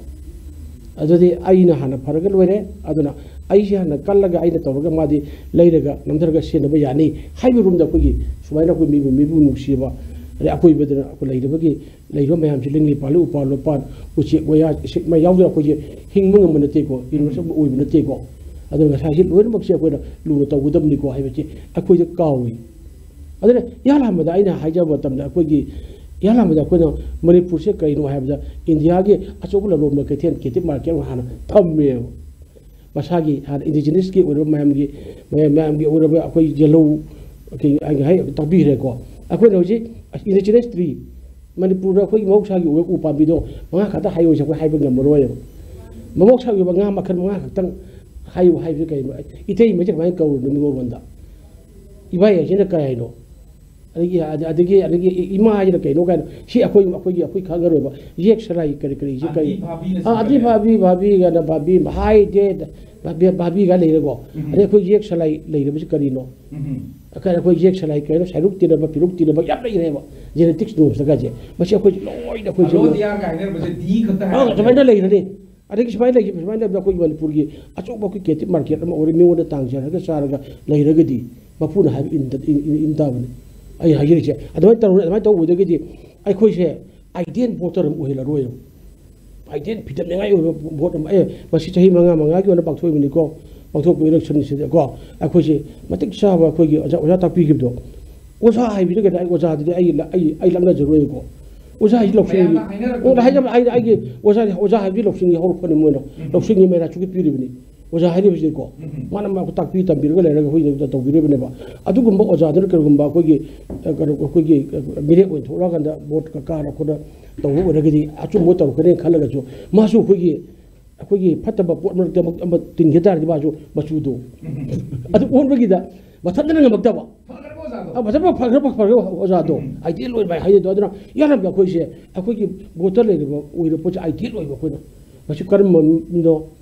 ꯑꯗꯨꯗꯤ ꯑꯩꯅ ꯍꯥꯟꯅ ꯐꯔꯒ ꯂꯣꯏꯔꯦ꯫ ꯑꯗꯨꯅ ꯑꯩꯁꯦ ꯍꯥꯟꯅ ꯀꯜꯂꯒ ꯑꯩꯅ ꯇꯧꯔꯒ ꯃꯥꯗꯤ ꯂꯩꯔꯒ ꯅꯝꯊꯔꯒ ꯁꯤꯖꯤꯟꯅꯕ ꯌꯥꯅꯤ ꯍꯥꯏꯕ ꯔꯣꯝꯗ ꯑꯩꯈꯣꯏꯒꯤ ꯁꯨꯃꯥꯏꯅ ꯑꯩꯈꯣꯏ ꯃꯤꯕꯨ ꯃꯤꯕꯨ ꯅꯨꯡꯁꯤꯕ ꯑꯗꯩ ꯑꯀꯣꯏꯕꯗꯅ ꯑꯩꯈꯣꯏ ꯂꯩꯔꯤꯕꯒꯤ ꯂꯩꯔꯤꯕ ꯃꯌꯥꯝꯁꯤ ꯂꯤꯡꯂꯤ ꯄꯥꯜꯂꯤ ꯎꯄꯥꯜ ꯋꯥꯄꯥꯜ ꯎꯆꯦꯛ ꯋꯥꯌꯥ ꯏꯁꯤꯡ ꯃꯩ ꯌꯥꯎꯗꯅ ꯑꯩꯈꯣꯏꯁꯦ ꯍꯤꯡꯕ ꯉꯝꯕ ꯅꯠꯇꯦꯀꯣ꯫ Universe ꯑꯃ ꯑꯣꯏꯕ ꯅꯠꯇꯦꯀꯣ꯫ ꯑꯗꯨꯅ ꯉꯁꯥꯏꯁꯤ ꯂꯣꯏꯅꯃꯛꯁꯦ ꯑꯩꯈꯣꯏꯅ ꯂꯨꯅ ꯇꯧꯒꯗꯕꯅꯤꯀꯣ ꯍꯥꯏꯕꯁꯤ ꯑꯩꯈꯣꯏꯗ ꯀꯥꯎꯏ꯫ ꯑꯗꯨꯅ ꯏꯍꯥꯟ ꯍꯥꯟꯕꯗ ꯑꯩꯅ ꯍꯥꯏꯖꯕ ꯃꯇꯝꯗ ꯑꯩꯈꯣꯏꯒꯤ ꯏꯍꯥꯟ ꯍꯥꯟꯕꯗ ꯑꯩꯈꯣꯏꯅ ꯃꯅꯤꯄꯨꯔꯁꯦ ꯀꯔꯤꯅꯣ ꯍꯥꯏꯕꯗ ꯏꯟꯗꯤꯌꯥꯒꯤ ꯑꯆꯧꯕ ꯂꯂꯣꯟꯕ ꯀꯩꯊꯦꯜ captive market ꯑꯃ ꯍꯥꯟꯅ ꯊꯝꯃꯦꯕ꯫ ꯃꯁꯥꯒꯤ ꯍꯥꯟꯅ indigenous ꯀꯤ ꯑꯣꯏꯔꯕ ꯃꯌꯥꯝꯒꯤ ꯃꯌꯥꯝ- ꯃꯌꯥꯝꯒꯤ ꯑꯣꯏꯔꯕ ꯑꯩꯈꯣꯏ ꯌꯦꯜꯍꯧ ꯀꯩ- ꯑꯩ ꯉꯁꯥꯏ ꯇꯥꯛꯄꯤꯈ꯭ꯔꯦꯀꯣ꯫ ꯑꯩꯈꯣꯏꯅ ꯍꯧꯖꯤꯛ indigenous tree ꯃꯅꯤꯄꯨꯔꯗ ꯑꯩꯈꯣꯏꯒꯤ ꯃꯍꯧꯁꯥꯒꯤ ꯑꯣꯏꯕ ꯎ ꯄꯥꯝꯕꯤꯗꯣ ꯃꯉꯥ ꯈꯛꯇ ꯍꯥꯏꯌꯨꯁꯦ ꯑꯩꯈꯣꯏ ꯍꯥꯏꯕ ꯉꯝꯃꯔꯣꯏꯕ꯫ ꯃꯍꯧꯁꯥꯒꯤ ꯑꯣꯏꯕ ꯉꯥ ꯃꯈꯜ ꯃꯉꯥ ꯈꯛꯇꯪ ꯍꯥꯏꯌꯨ ꯍꯥꯏꯕꯁꯦ ꯀꯩꯅꯣ? ꯏꯇꯩꯃꯁꯦ ꯀꯃꯥꯏꯅ ꯀꯧꯔꯨꯅꯣ ꯃꯤꯔꯣꯜꯂꯣꯟꯗ? ꯏꯕꯥꯏ ꯍꯥꯏꯁꯤꯅ ꯀꯩ ꯍꯥꯏꯅꯣ? ꯑꯗꯒꯤ ꯑꯗꯒꯤ ꯑꯗꯒꯤ ꯏꯃꯥ ꯍꯥꯏꯁꯤꯅ ꯀꯩꯅꯣ ꯀꯥꯏꯅ ꯁꯤ ꯑꯩꯈꯣꯏ ꯑꯩꯈꯣꯏꯒꯤ ꯑꯩꯈꯣꯏ ꯈꯪꯉꯔꯣꯏꯕ꯫ ꯌꯦꯛ ꯁꯂꯥꯏ ꯀꯔꯤ ꯀꯔꯤꯁꯦ ꯀꯔꯤ ꯑꯥꯟꯇꯤ ꯚꯥꯕꯤꯅ ꯑꯥ, ꯑꯥꯟꯇꯤ ꯁꯤꯖꯤꯟꯅꯔꯦ꯫ ꯚꯥꯕꯤ ꯚꯥꯕꯤ ꯀꯥꯏꯅ ꯚꯥꯕꯤ ꯍꯥꯏꯗꯦ꯫ ꯚꯥꯕꯤ ꯚꯥꯕꯤ ꯀꯥꯏꯅ ꯂꯩꯔꯦꯀꯣ꯫ ꯎꯝ꯫ ꯑꯗꯩ ꯑꯩꯈꯣꯏ ꯌꯦꯛ ꯁꯂꯥꯏ ꯂꯩꯔꯕꯁꯤ ꯀꯔꯤꯅꯣ? ꯎꯝ꯫ ꯑꯩꯈꯣꯏ ꯑꯩꯈꯣꯏ ꯌꯦꯛ ꯁꯂꯥꯏ ꯀꯩꯅꯣ ꯁꯥꯏꯔꯨꯛ ꯇꯤꯟꯅꯕ ꯄꯤꯔꯨꯛ ꯇꯤꯟꯅꯕ ꯌꯥꯝ ꯂꯩꯔꯦꯕ꯫ Genetics ꯅꯣꯝꯁꯇꯒꯁꯦ ꯃꯁꯤ ꯑꯩꯈꯣꯏ ꯂꯣꯏꯅ ꯑꯩꯈꯣꯏꯁꯦ ꯑꯂꯣꯗꯤꯌꯥꯒ ꯍꯥꯏꯅꯔꯝꯕꯁꯦ ꯗꯤ ꯈꯛꯇ ꯑꯥ, ꯍꯥꯏꯔꯝꯕꯁꯦ꯫ ꯁꯨꯃꯥꯏꯅ ꯂꯩꯔꯅꯤ꯫ ꯑꯗꯒꯤ ꯁꯨꯃꯥꯏꯅ ꯂꯩꯈꯤꯕ ꯁꯨꯃꯥꯏꯅ ꯂꯩꯕꯗ ꯑꯩꯈꯣꯏꯒꯤ ꯃꯅꯤꯄꯨꯔꯒꯤ ꯑꯆꯧꯕ ꯑꯩꯈꯣꯏ captive market ꯑꯃ ꯑꯣꯏꯔꯦ꯫ ꯃꯤꯉꯣꯟꯗ ꯇꯥꯡꯖꯔꯒ ꯆꯥꯔꯒ ꯂꯩꯔꯒꯗꯤ ꯃꯄꯨꯅ ꯍꯥꯏꯕ ꯏꯟ- ꯏꯟ- ꯏꯟ- ꯏꯟ ꯇꯥꯕꯅꯤ꯫ ꯑꯩ ꯍꯥꯏꯖꯔꯤꯁꯦ ꯑꯗꯨꯃꯥꯏꯅ ꯇꯧꯔ ꯑꯗꯨꯃꯥꯏꯅ ꯇꯧꯕꯗꯒꯤꯗꯤ ꯑꯩꯈꯣꯏꯁꯦ ideal voter ꯑꯃ ꯑꯣꯏꯍꯜꯂꯔꯣꯏꯕ꯫ ꯑꯥꯏꯗꯤꯌꯦꯜ ꯐꯤꯗꯝꯅꯤꯡꯉꯥꯏ ꯑꯣꯏꯕ ꯚꯣꯠ ꯑꯃ, ꯑꯦ, ꯃꯁꯤ ꯆꯍꯤ ꯃꯉꯥ ꯃꯉꯥꯒꯤ ꯑꯣꯏꯅ ꯄꯥꯡꯊꯣꯛꯏꯕꯅꯤꯀꯣ, ꯄꯥꯡꯊꯣꯛꯄ ꯏꯂꯦꯛꯁꯟꯁꯤꯗꯀꯣ, ꯑꯩꯈꯣꯏꯁꯦ ꯃꯇꯤꯛ ꯆꯥꯕ ꯑꯩꯈꯣꯏꯒꯤ ꯑꯣꯖꯥ, ꯑꯣꯖꯥ ꯇꯥꯛꯄꯤꯈꯤꯕꯗꯣ, ꯑꯣꯖꯥ ꯍꯥꯏꯕꯤꯔꯒꯗꯤ ꯑꯩ ꯑꯣꯖꯥꯗꯨꯗꯤ ꯑꯩ ꯂ-, ꯑꯩ, ꯑꯩ ꯂꯛꯅꯖꯔꯣꯏꯀꯣ꯫ ꯑꯣꯖꯥ ꯍꯥꯏꯁꯤ ꯂꯧꯁꯤꯡꯒꯤ, ꯃꯌꯥꯝꯅ ꯍꯥꯏꯅꯔꯛꯄꯗ ꯑꯣ, ꯍꯥꯏꯖꯕ-, ꯑꯩꯅ ꯑꯩꯒꯤ ꯑꯣꯖꯥ, ꯑꯣꯖꯥ ꯍꯥꯏꯕꯗꯤ ꯂꯧꯁꯤꯡꯒꯤ ꯍꯧꯔꯛꯐꯝꯅꯤ ꯃꯣꯏꯅ꯫ ꯎꯝ꯫ ꯂꯧꯁꯤꯡꯒꯤ ꯃꯩꯔꯥ ꯆꯨꯈꯠꯄꯤꯔꯤꯕꯅꯤ꯫ ꯑꯣꯖꯥ ꯍꯥꯏꯔꯤꯕꯁꯤꯀꯣ, ꯎꯝ꯫ ꯃꯥꯅ ꯃꯥ ꯇꯥꯛꯄꯤ ꯇꯝꯕꯤꯔꯒ ꯂꯩꯔꯒ ꯑꯩꯈꯣꯏꯗ ꯇꯧꯕꯤꯔꯤꯕꯅꯦꯕ꯫ ꯑꯗꯨꯒꯨꯝꯕ ꯑꯣꯖꯥꯗꯨꯅ ꯀꯔꯤꯒꯨꯝꯕ ꯑꯩꯈꯣꯏꯒꯤ, ꯑ, ꯀꯩꯅꯣ, ꯑꯩꯈꯣꯏꯒꯤ, ꯑ, ꯃꯤꯔꯦꯞ ꯑꯣꯏꯅ ꯊꯣꯛꯂꯛꯑꯀꯥꯟꯗ ꯚꯣꯠꯀ ꯀꯥꯔ ꯈꯣꯠꯅ ꯇꯧꯕ ꯑꯣꯏꯔꯒꯗꯤ ꯑꯆꯨꯝꯕ ꯇꯧꯔꯛꯀꯅꯤ ꯈꯜꯂꯒꯁꯨ, ꯃꯥꯁꯨ ꯑꯩꯈꯣꯏꯒꯤ, ꯑꯩꯈꯣꯏꯒꯤ ꯐꯠꯇꯕ ꯄꯣꯠ ꯃꯔꯛꯇ ꯑꯃ, ꯑꯃ ꯇꯤꯟꯒꯤ ꯇꯥꯔꯗꯤ ꯃꯥꯁꯨ ꯃꯆꯨꯗꯣ, ꯎꯝ꯫ ꯑꯗꯨ ꯑꯣꯟꯕꯒꯤꯗ ꯃꯊꯟꯇꯅ ꯉꯝꯃꯛꯇꯕ꯫ ꯐꯈ꯭ꯔꯕ ꯑꯣꯖꯥꯗꯣ? ꯑ, ꯐꯖꯅ ꯐꯈ꯭ꯔꯕ, ꯐꯈ꯭ꯔꯕ ꯑꯣꯖꯥꯗꯣ, ꯎꯝ꯫ ꯑꯥꯏꯗꯤꯌꯦꯜ ꯑꯣꯏꯕ ꯍꯥꯏ-, ꯍꯥꯏꯖꯗꯣ꯫ ꯑꯗꯨꯅ ꯌꯥꯔꯝꯕ ꯑꯩꯈꯣꯏꯁꯦ, ꯑꯩꯈꯣꯏꯒꯤ ꯚꯣꯇꯔ ꯂꯩꯔꯤꯕ, ꯑꯣꯏꯔꯤꯕ ꯄꯣꯠꯁꯦ ꯑꯥꯏꯗꯤꯌꯦꯜ ꯑꯣꯏꯕ ꯑꯩꯈꯣꯏꯅ꯫ ꯃꯁꯤ ꯀꯔꯝꯕ ꯃꯤꯅꯣ?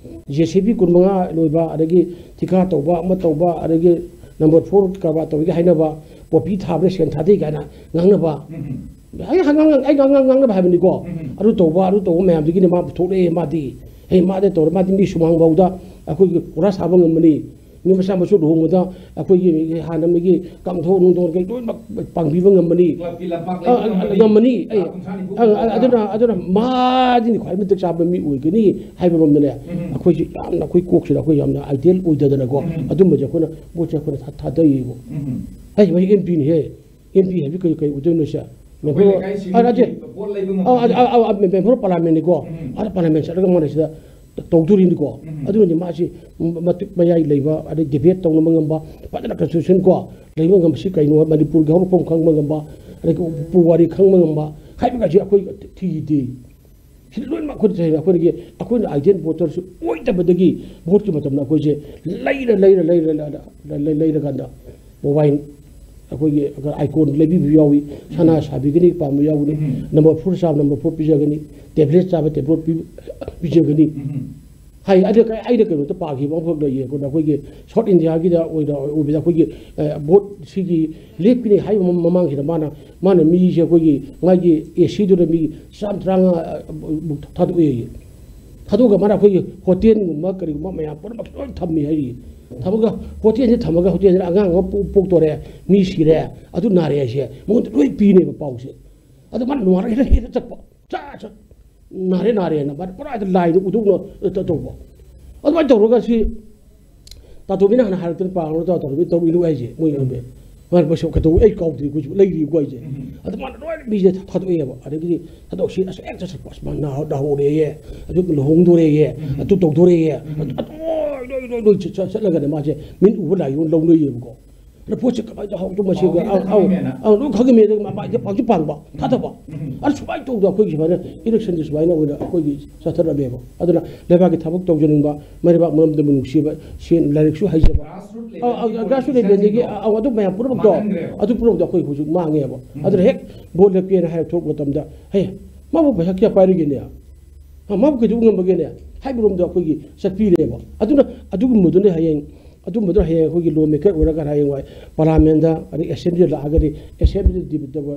ꯖꯦ ꯁꯤ ꯕꯤ ꯀꯨꯟꯃꯉꯥ ꯂꯣꯏꯕ, ꯑꯗꯒꯤ ꯊꯤꯀꯥ ꯇꯧꯕ, ꯑꯃ ꯇꯧꯕ, ꯑꯗꯒꯤ ꯅꯝꯕꯔ ꯐꯣꯔ ꯀꯔꯕꯥꯔ ꯇꯧꯔꯤꯒ ꯍꯥꯏꯅꯕ, ꯄꯣꯄꯤ ꯊꯥꯕꯗ ꯁꯦꯟ ꯊꯥꯗꯩ ꯀꯥꯏꯅ ꯉꯥꯡꯅꯕ꯫ ꯎꯝ꯫ ꯑꯩ ꯉꯥꯡ-, ꯉꯥꯡ-, ꯑꯩ ꯉꯥꯡ-, ꯉꯥꯡ-, ꯉꯥꯡꯅꯕ ꯍꯥꯏꯕꯅꯤꯀꯣ꯫ ꯎꯝ꯫ ꯑꯗꯨ ꯇꯧꯕ, ꯑꯗꯨ ꯇꯧꯕ ꯃꯌꯥꯝꯗꯒꯤꯅꯦ ꯃꯥ ꯄꯨꯊꯣꯛꯂꯛꯑꯦ ꯃꯥꯗꯤ꯫ ꯍꯦ, ꯃꯥꯗꯤ ꯇꯧꯔꯦ, ꯃꯥꯗꯤ ꯃꯤ ꯁꯨꯃꯥꯡꯐꯥꯎꯗ ꯑꯩꯈꯣꯏꯒꯤ ꯀꯣꯔꯥ ꯁꯥꯕ ꯉꯝꯕꯅꯤ꯫ ꯃꯤ ꯃꯆꯥ ꯃꯁꯨ ꯂꯨꯍꯣꯡꯕꯗ ꯑꯩꯈꯣꯏꯒꯤ ꯍꯥꯟꯅ ꯃꯤꯒꯤ ꯀꯝꯊꯣꯛ ꯅꯨꯡꯗꯣꯟ ꯀꯩ ꯂꯣꯏꯅꯃꯛ ꯄꯥꯡꯕꯤꯕ ꯉꯝꯕꯅꯤ꯫ ꯀ꯭ꯂꯕꯀꯤ ꯂꯝꯄꯥꯛ ꯑ, ꯂꯩꯕ ꯑ, ꯉꯝꯕꯅꯤ꯫ ꯉꯝꯃꯅꯤ꯫ ꯑꯦ, ꯂꯥꯈ ꯀꯨꯟꯊ꯭ꯔꯥ ꯅꯤꯐꯨ ꯑ, ꯑ, ꯄꯨꯊꯣꯛꯄ꯫ ꯑꯗꯨꯅ, ꯑꯗꯨꯅ ꯃꯥꯗꯤ ꯈ꯭ꯋꯥꯏ ꯃꯇꯤꯛ ꯆꯥꯕ ꯃꯤ ꯑꯣꯏꯒꯅꯤ ꯍꯥꯏꯕꯔꯣꯝꯗꯅꯦ, ꯎꯝ꯫ ꯑꯩꯈꯣꯏꯁꯦ ꯌꯥꯝꯅ ꯑꯩꯈꯣꯏ ꯀꯣꯛꯁꯤꯗ ꯑꯩꯈꯣꯏ ꯌꯥꯝꯅ ꯑꯥꯏꯗꯤꯌꯦꯜ ꯑꯣꯏꯗꯗꯅꯀꯣ, ꯎꯝ꯫ ꯑꯗꯨꯝꯕꯁꯦ ꯑꯩꯈꯣꯏꯅ ꯚꯣꯠꯁꯦ ꯑꯩꯈꯣꯏꯅ ꯊꯥ-, ꯊꯥꯗꯩꯌꯦꯕ꯫ ꯎꯝ꯫ ꯍꯦ, ꯃꯁꯤ ꯑꯦꯝ ꯄꯤꯅꯤꯍꯦ꯫ ꯑꯦꯝ ꯄꯤ ꯍꯥꯏꯕꯁꯤ ꯀꯔꯤ, ꯀꯔꯤ ꯑꯣꯏꯗꯣꯏꯅꯣ ꯁꯦ? ꯑꯩꯈꯣꯏ ꯃꯦꯝꯕꯔ, ꯂꯩꯀꯥꯏꯁꯤꯒꯤ ꯑ, ꯅꯠꯇꯦ꯫ ꯚꯣꯠ ꯂꯩꯕ ꯑ, ꯑ, ꯉꯝꯕ ꯑ, ꯑ, ꯑ, ꯃꯦꯝꯕꯔ ꯑꯣꯐ ꯄꯥꯔꯂꯤꯌꯥꯃꯦꯟꯅꯤꯀꯣ꯫ ꯎꯝ꯫ ꯑꯥꯗ ꯄꯥꯔꯂꯤꯌꯥꯃꯦꯟ ꯆꯠꯂꯒ ꯃꯥꯅ ꯁꯤꯗ ꯇꯧꯗꯣꯔꯤꯅꯤꯀꯣ꯫ ꯎꯝ꯫ ꯑꯗꯨꯅꯗꯤ ꯃꯥꯁꯤ ꯃꯇꯤꯛ ꯃꯌꯥꯏ ꯂꯩꯕ, ꯑꯗꯩ ꯗꯤꯕꯦꯠ ꯇꯧꯅꯕ ꯉꯝꯕ, ꯐꯖꯅ ꯀꯟꯁꯇꯤꯇ꯭ꯌꯨꯁꯟ ꯀꯣ, ꯂꯩꯕ ꯉꯝꯕꯁꯤ ꯀꯩꯅꯣ, ꯃꯅꯤꯄꯨꯔꯒꯤ ꯍꯧꯔꯛꯐꯝ ꯈꯪꯕ ꯉꯝꯕ, ꯑꯗꯒꯤ ꯄꯨꯋꯥꯔꯤ ꯈꯪꯕ ꯉꯝꯕ ꯍꯥꯏꯕꯒꯁꯦ ꯑꯩꯈꯣꯏ ꯊꯤꯗꯦ꯫ ꯁꯤ ꯂꯣꯏꯅꯃꯛ ꯑꯩꯈꯣꯏꯅ ꯆꯩꯔꯦ꯫ ꯑꯩꯈꯣꯏꯅꯒꯤ, ꯑꯩꯈꯣꯏꯅ ꯑꯥꯏꯗꯤꯌꯦꯜ ꯚꯣꯇꯔꯁꯨ ꯑꯣꯏꯗꯕꯗꯒꯤ ꯚꯣꯠꯀꯤ ꯃꯇꯝꯗ ꯑꯩꯈꯣꯏꯁꯦ ꯂꯩꯔ, ꯂꯩꯔ, ꯂꯩꯔ, ꯂꯩꯔ, ꯂꯩ-, ꯂꯩ-, ꯂꯩꯔꯀꯥꯟꯗ ꯃꯣꯕꯥꯏꯜ ꯑꯩꯈꯣꯏꯒꯤ ꯑꯥꯏꯀꯣꯟ ꯂꯩꯕꯤꯕ ꯌꯥꯎꯏ, ꯁꯅꯥ ꯁꯥꯕꯤꯒꯅꯤ ꯄꯥꯝꯕ ꯌꯥꯎꯒꯅꯤ, ꯎꯝ꯫ ꯅꯝꯕꯔ ꯐꯣꯔ ꯆꯥꯕ ꯅꯝꯕꯔ ꯐꯣꯔ ꯄꯤꯖꯒꯅꯤ, ꯇꯦꯕ꯭ꯂꯦꯠ ꯆꯥꯕ ꯇꯦꯕ꯭ꯂꯦꯠ ꯄꯤ-, ꯄꯤꯖꯒꯅꯤ꯫ ꯎꯝ꯫ ꯍꯥꯏ, ꯑꯗ ꯀ-, ꯑꯩꯅ ꯀꯩꯅꯣꯝꯇ ꯄꯥꯈꯤꯕ ꯑꯃꯈꯛ ꯂꯩꯌꯦ꯫ ꯑꯩꯈꯣꯏꯅ ꯑꯩꯈꯣꯏꯒꯤ ꯁꯥꯎꯠ ꯏꯟꯗꯤꯌꯥꯒꯤꯗ ꯑꯣꯏꯅ ꯑꯣꯏꯕꯗ ꯑꯩꯈꯣꯏꯒꯤ, ꯑ, ꯚꯣꯠ ꯁꯤꯒꯤ ꯂꯦꯞꯀꯅꯤ ꯍꯥꯏꯕ ꯃ-, ꯃꯃꯥꯡꯁꯤꯗ ꯃꯥꯅ, ꯃꯥꯅ ꯃꯤꯁꯦ ꯑꯩꯈꯣꯏꯒꯤ ꯃꯥꯒꯤ ꯑꯦ ꯁꯤꯗꯨꯗ ꯃꯤ ꯆꯥꯝ ꯇꯔꯥꯃꯉꯥ, ꯑ, ꯃꯨꯛ ꯊꯥꯗꯣꯛꯑꯦꯌꯦ꯫ ꯊꯥꯗꯣꯛꯑꯒ ꯃꯥꯅ ꯑꯩꯈꯣꯏꯒꯤ ꯍꯣꯇꯦꯜꯒꯨꯝꯕ ꯀꯔꯤꯒꯨꯝꯕ ꯃꯌꯥꯝ ꯄꯨꯝꯅꯃꯛ ꯂꯣꯏ ꯊꯝꯃꯤ ꯍꯥꯏꯔꯤ꯫ ꯊꯝꯃꯒ ꯍꯣꯇꯦꯜꯁꯦ ꯊꯝꯃꯒ ꯍꯣꯇꯦꯜꯁꯤꯗ ꯑꯉꯥꯡ ꯑꯃ ꯄꯣꯛ-, ꯄꯣꯛꯇꯣꯔꯦ, ꯃꯤ ꯁꯤꯔꯦ, ꯑꯗꯨ ꯅꯥꯔꯦ ꯍꯥꯏꯁꯦ ꯃꯉꯣꯟꯗ ꯂꯣꯏ ꯄꯤꯅꯦꯕ ꯄꯥꯎꯁꯦ꯫ ꯑꯗꯣ ꯃꯥꯅ ꯅꯣꯡꯉꯥꯜꯂꯒ ꯍꯦꯛꯇ ꯆꯠꯄ꯫ ꯆꯥ, ꯆꯥ꯫ ꯅꯥꯔꯦ ꯅꯥꯔꯦꯅ ꯃꯥꯅ ꯄꯨꯔꯥ ꯂꯥꯏꯗ ꯎꯗꯧꯅ ꯇꯧꯕ꯫ ꯑꯗꯨꯃꯥꯏꯅ ꯇꯧꯔꯒ ꯁꯤ ꯇꯥꯇꯣꯝꯕꯤꯅ ꯍꯥꯟꯅ ꯍꯥꯏꯔꯛꯇꯅ ꯄꯥꯡꯉꯒ ꯇꯥꯇꯣꯝꯕꯤ ꯇꯧꯔꯤꯅꯨ ꯍꯥꯏꯁꯦ꯫ ꯃꯣꯏ ꯃꯌꯥꯝꯁꯦ ꯃꯥꯅ ꯃꯁꯤ ꯀꯩꯗꯧ ꯑꯩ ꯀꯥꯎꯗ꯭ꯔꯤ ꯑꯩꯈꯣꯏꯁꯨ ꯂꯩꯔꯤꯀꯣ ꯑꯩꯁꯦ꯫ ꯑꯗꯨ ꯃꯥꯅ ꯂꯣꯏꯅ ꯃꯤꯁꯦ ꯊꯥꯗꯣꯛꯑꯦꯕ꯫ ꯑꯗꯒꯤꯗꯤ ꯊꯥꯗꯣꯛꯁꯤ ꯑꯁ ꯍꯦꯛ ꯆꯠꯁꯤ ꯑꯁ ꯃꯥ ꯅꯥ- ꯅꯥꯍꯧꯔꯦꯌꯦ, ꯑꯗꯨ ꯂꯨꯍꯣꯡꯗꯣꯔꯦꯌꯦ, ꯑꯗꯨ ꯇꯧꯗꯣꯔꯦꯌꯦ, ꯑꯗꯨ ꯑꯗꯨ ꯂꯣꯏ ꯂꯣꯏ ꯂꯣꯏ ꯆꯠ- ꯆꯠ- ꯆꯠꯂꯒꯅꯦ ꯃꯥꯁꯦ ꯃꯤꯠ ꯎꯕ ꯂꯥꯏ ꯂꯧꯅꯩꯌꯦꯕꯀꯣ꯫ ꯑꯗ ꯄꯣꯠꯁꯦ ꯀꯃꯥꯏꯅ ꯇꯧꯍꯧꯗꯣ ꯃꯁꯤꯒ ꯄꯥꯎꯗꯤ ꯑꯗꯨꯝ ꯑꯧ ꯑꯧ ꯈꯪꯉꯤꯃꯦꯅ꯫ ꯑꯧ ꯂꯣꯏ ꯈꯪꯉꯤꯃꯦ꯫ ꯑꯗꯨꯒ ꯃꯥ ꯃꯥꯏꯁꯦ ꯄꯥꯡꯁꯨ ꯄꯥꯡꯕ ꯊꯥꯗꯕ꯫ ꯑꯗ ꯁꯨꯃꯥꯏꯅ ꯇꯧꯗ ꯑꯩꯈꯣꯏꯒꯤ ꯁꯨꯃꯥꯏꯅ ꯏꯂꯦꯛꯁꯟꯁꯦ ꯁꯨꯃꯥꯏꯅ ꯑꯣꯏꯅ ꯑꯩꯈꯣꯏꯒꯤ ꯆꯠꯊꯔꯝꯃꯦꯕ꯫ ꯑꯗꯨꯅ ꯂꯩꯕꯥꯛꯀꯤ ꯊꯕꯛ ꯇꯧꯖꯅꯤꯡꯕ, ꯃꯔꯩꯕꯥꯛ ꯃꯔꯝꯗꯝꯕꯨ ꯅꯨꯡꯁꯤꯕ, ꯁꯦꯟ ꯂꯥꯏꯔꯤꯛꯁꯨ ꯍꯩꯖꯕ, grassroot level ꯑꯧ ꯑꯧ ꯒꯤ grassroot level ꯗꯒꯤ politician ꯁꯤꯡꯗꯣ ꯑꯧ ꯑꯗꯨ ꯃꯌꯥꯝ ꯄꯨꯝꯅꯃꯛꯇꯣ ꯃꯥꯡꯍꯟꯈ꯭ꯔꯦꯕ꯫ ꯑꯗꯨ ꯄꯨꯝꯅꯃꯛꯇꯣ ꯑꯩꯈꯣꯏ ꯍꯧꯖꯤꯛ ꯃꯥꯡꯉꯦꯕ꯫ ꯑꯗꯨꯅ ꯍꯦꯛ ꯚꯣꯠ ꯂꯦꯞꯀꯦꯅ ꯍꯥꯏꯔ ꯊꯣꯛꯄ ꯃꯇꯝꯗ ꯍꯦ ꯃꯥꯕꯨ ꯄꯩꯁꯥ ꯀꯌꯥ ꯄꯥꯏꯔꯤꯒꯦꯅꯦ? ꯑ, ꯃꯥꯕꯨ ꯀꯩꯗꯧꯕ ꯉꯝꯕꯒꯦꯅꯦ? ꯍꯥꯏꯕꯔꯣꯝꯗ ꯑꯩꯈꯣꯏꯒꯤ ꯆꯠꯄꯤꯔꯦꯕ꯫ ꯑꯗꯨꯅ ꯑꯗꯨꯒꯨꯝꯕꯗꯨꯅ ꯍꯌꯦꯡ ꯑꯗꯨꯝꯕꯗꯨꯅ ꯍꯌꯦꯡ ꯑꯩꯈꯣꯏꯒꯤ ꯂꯣ ꯃꯦꯀꯔ ꯑꯣꯏꯔꯀꯥꯟꯗ ꯍꯌꯦꯡꯋꯥꯏ ꯄꯥꯔꯂꯥꯃꯦꯟꯗ ꯑꯗꯩ ꯑꯦꯁꯦꯝꯕ꯭ꯂꯤꯗ ꯂꯥꯛꯑꯒꯗꯤ ꯑꯦꯁꯦꯝꯕ꯭ꯂꯤꯗ ꯗꯤꯕꯦꯠ ꯇꯧꯕ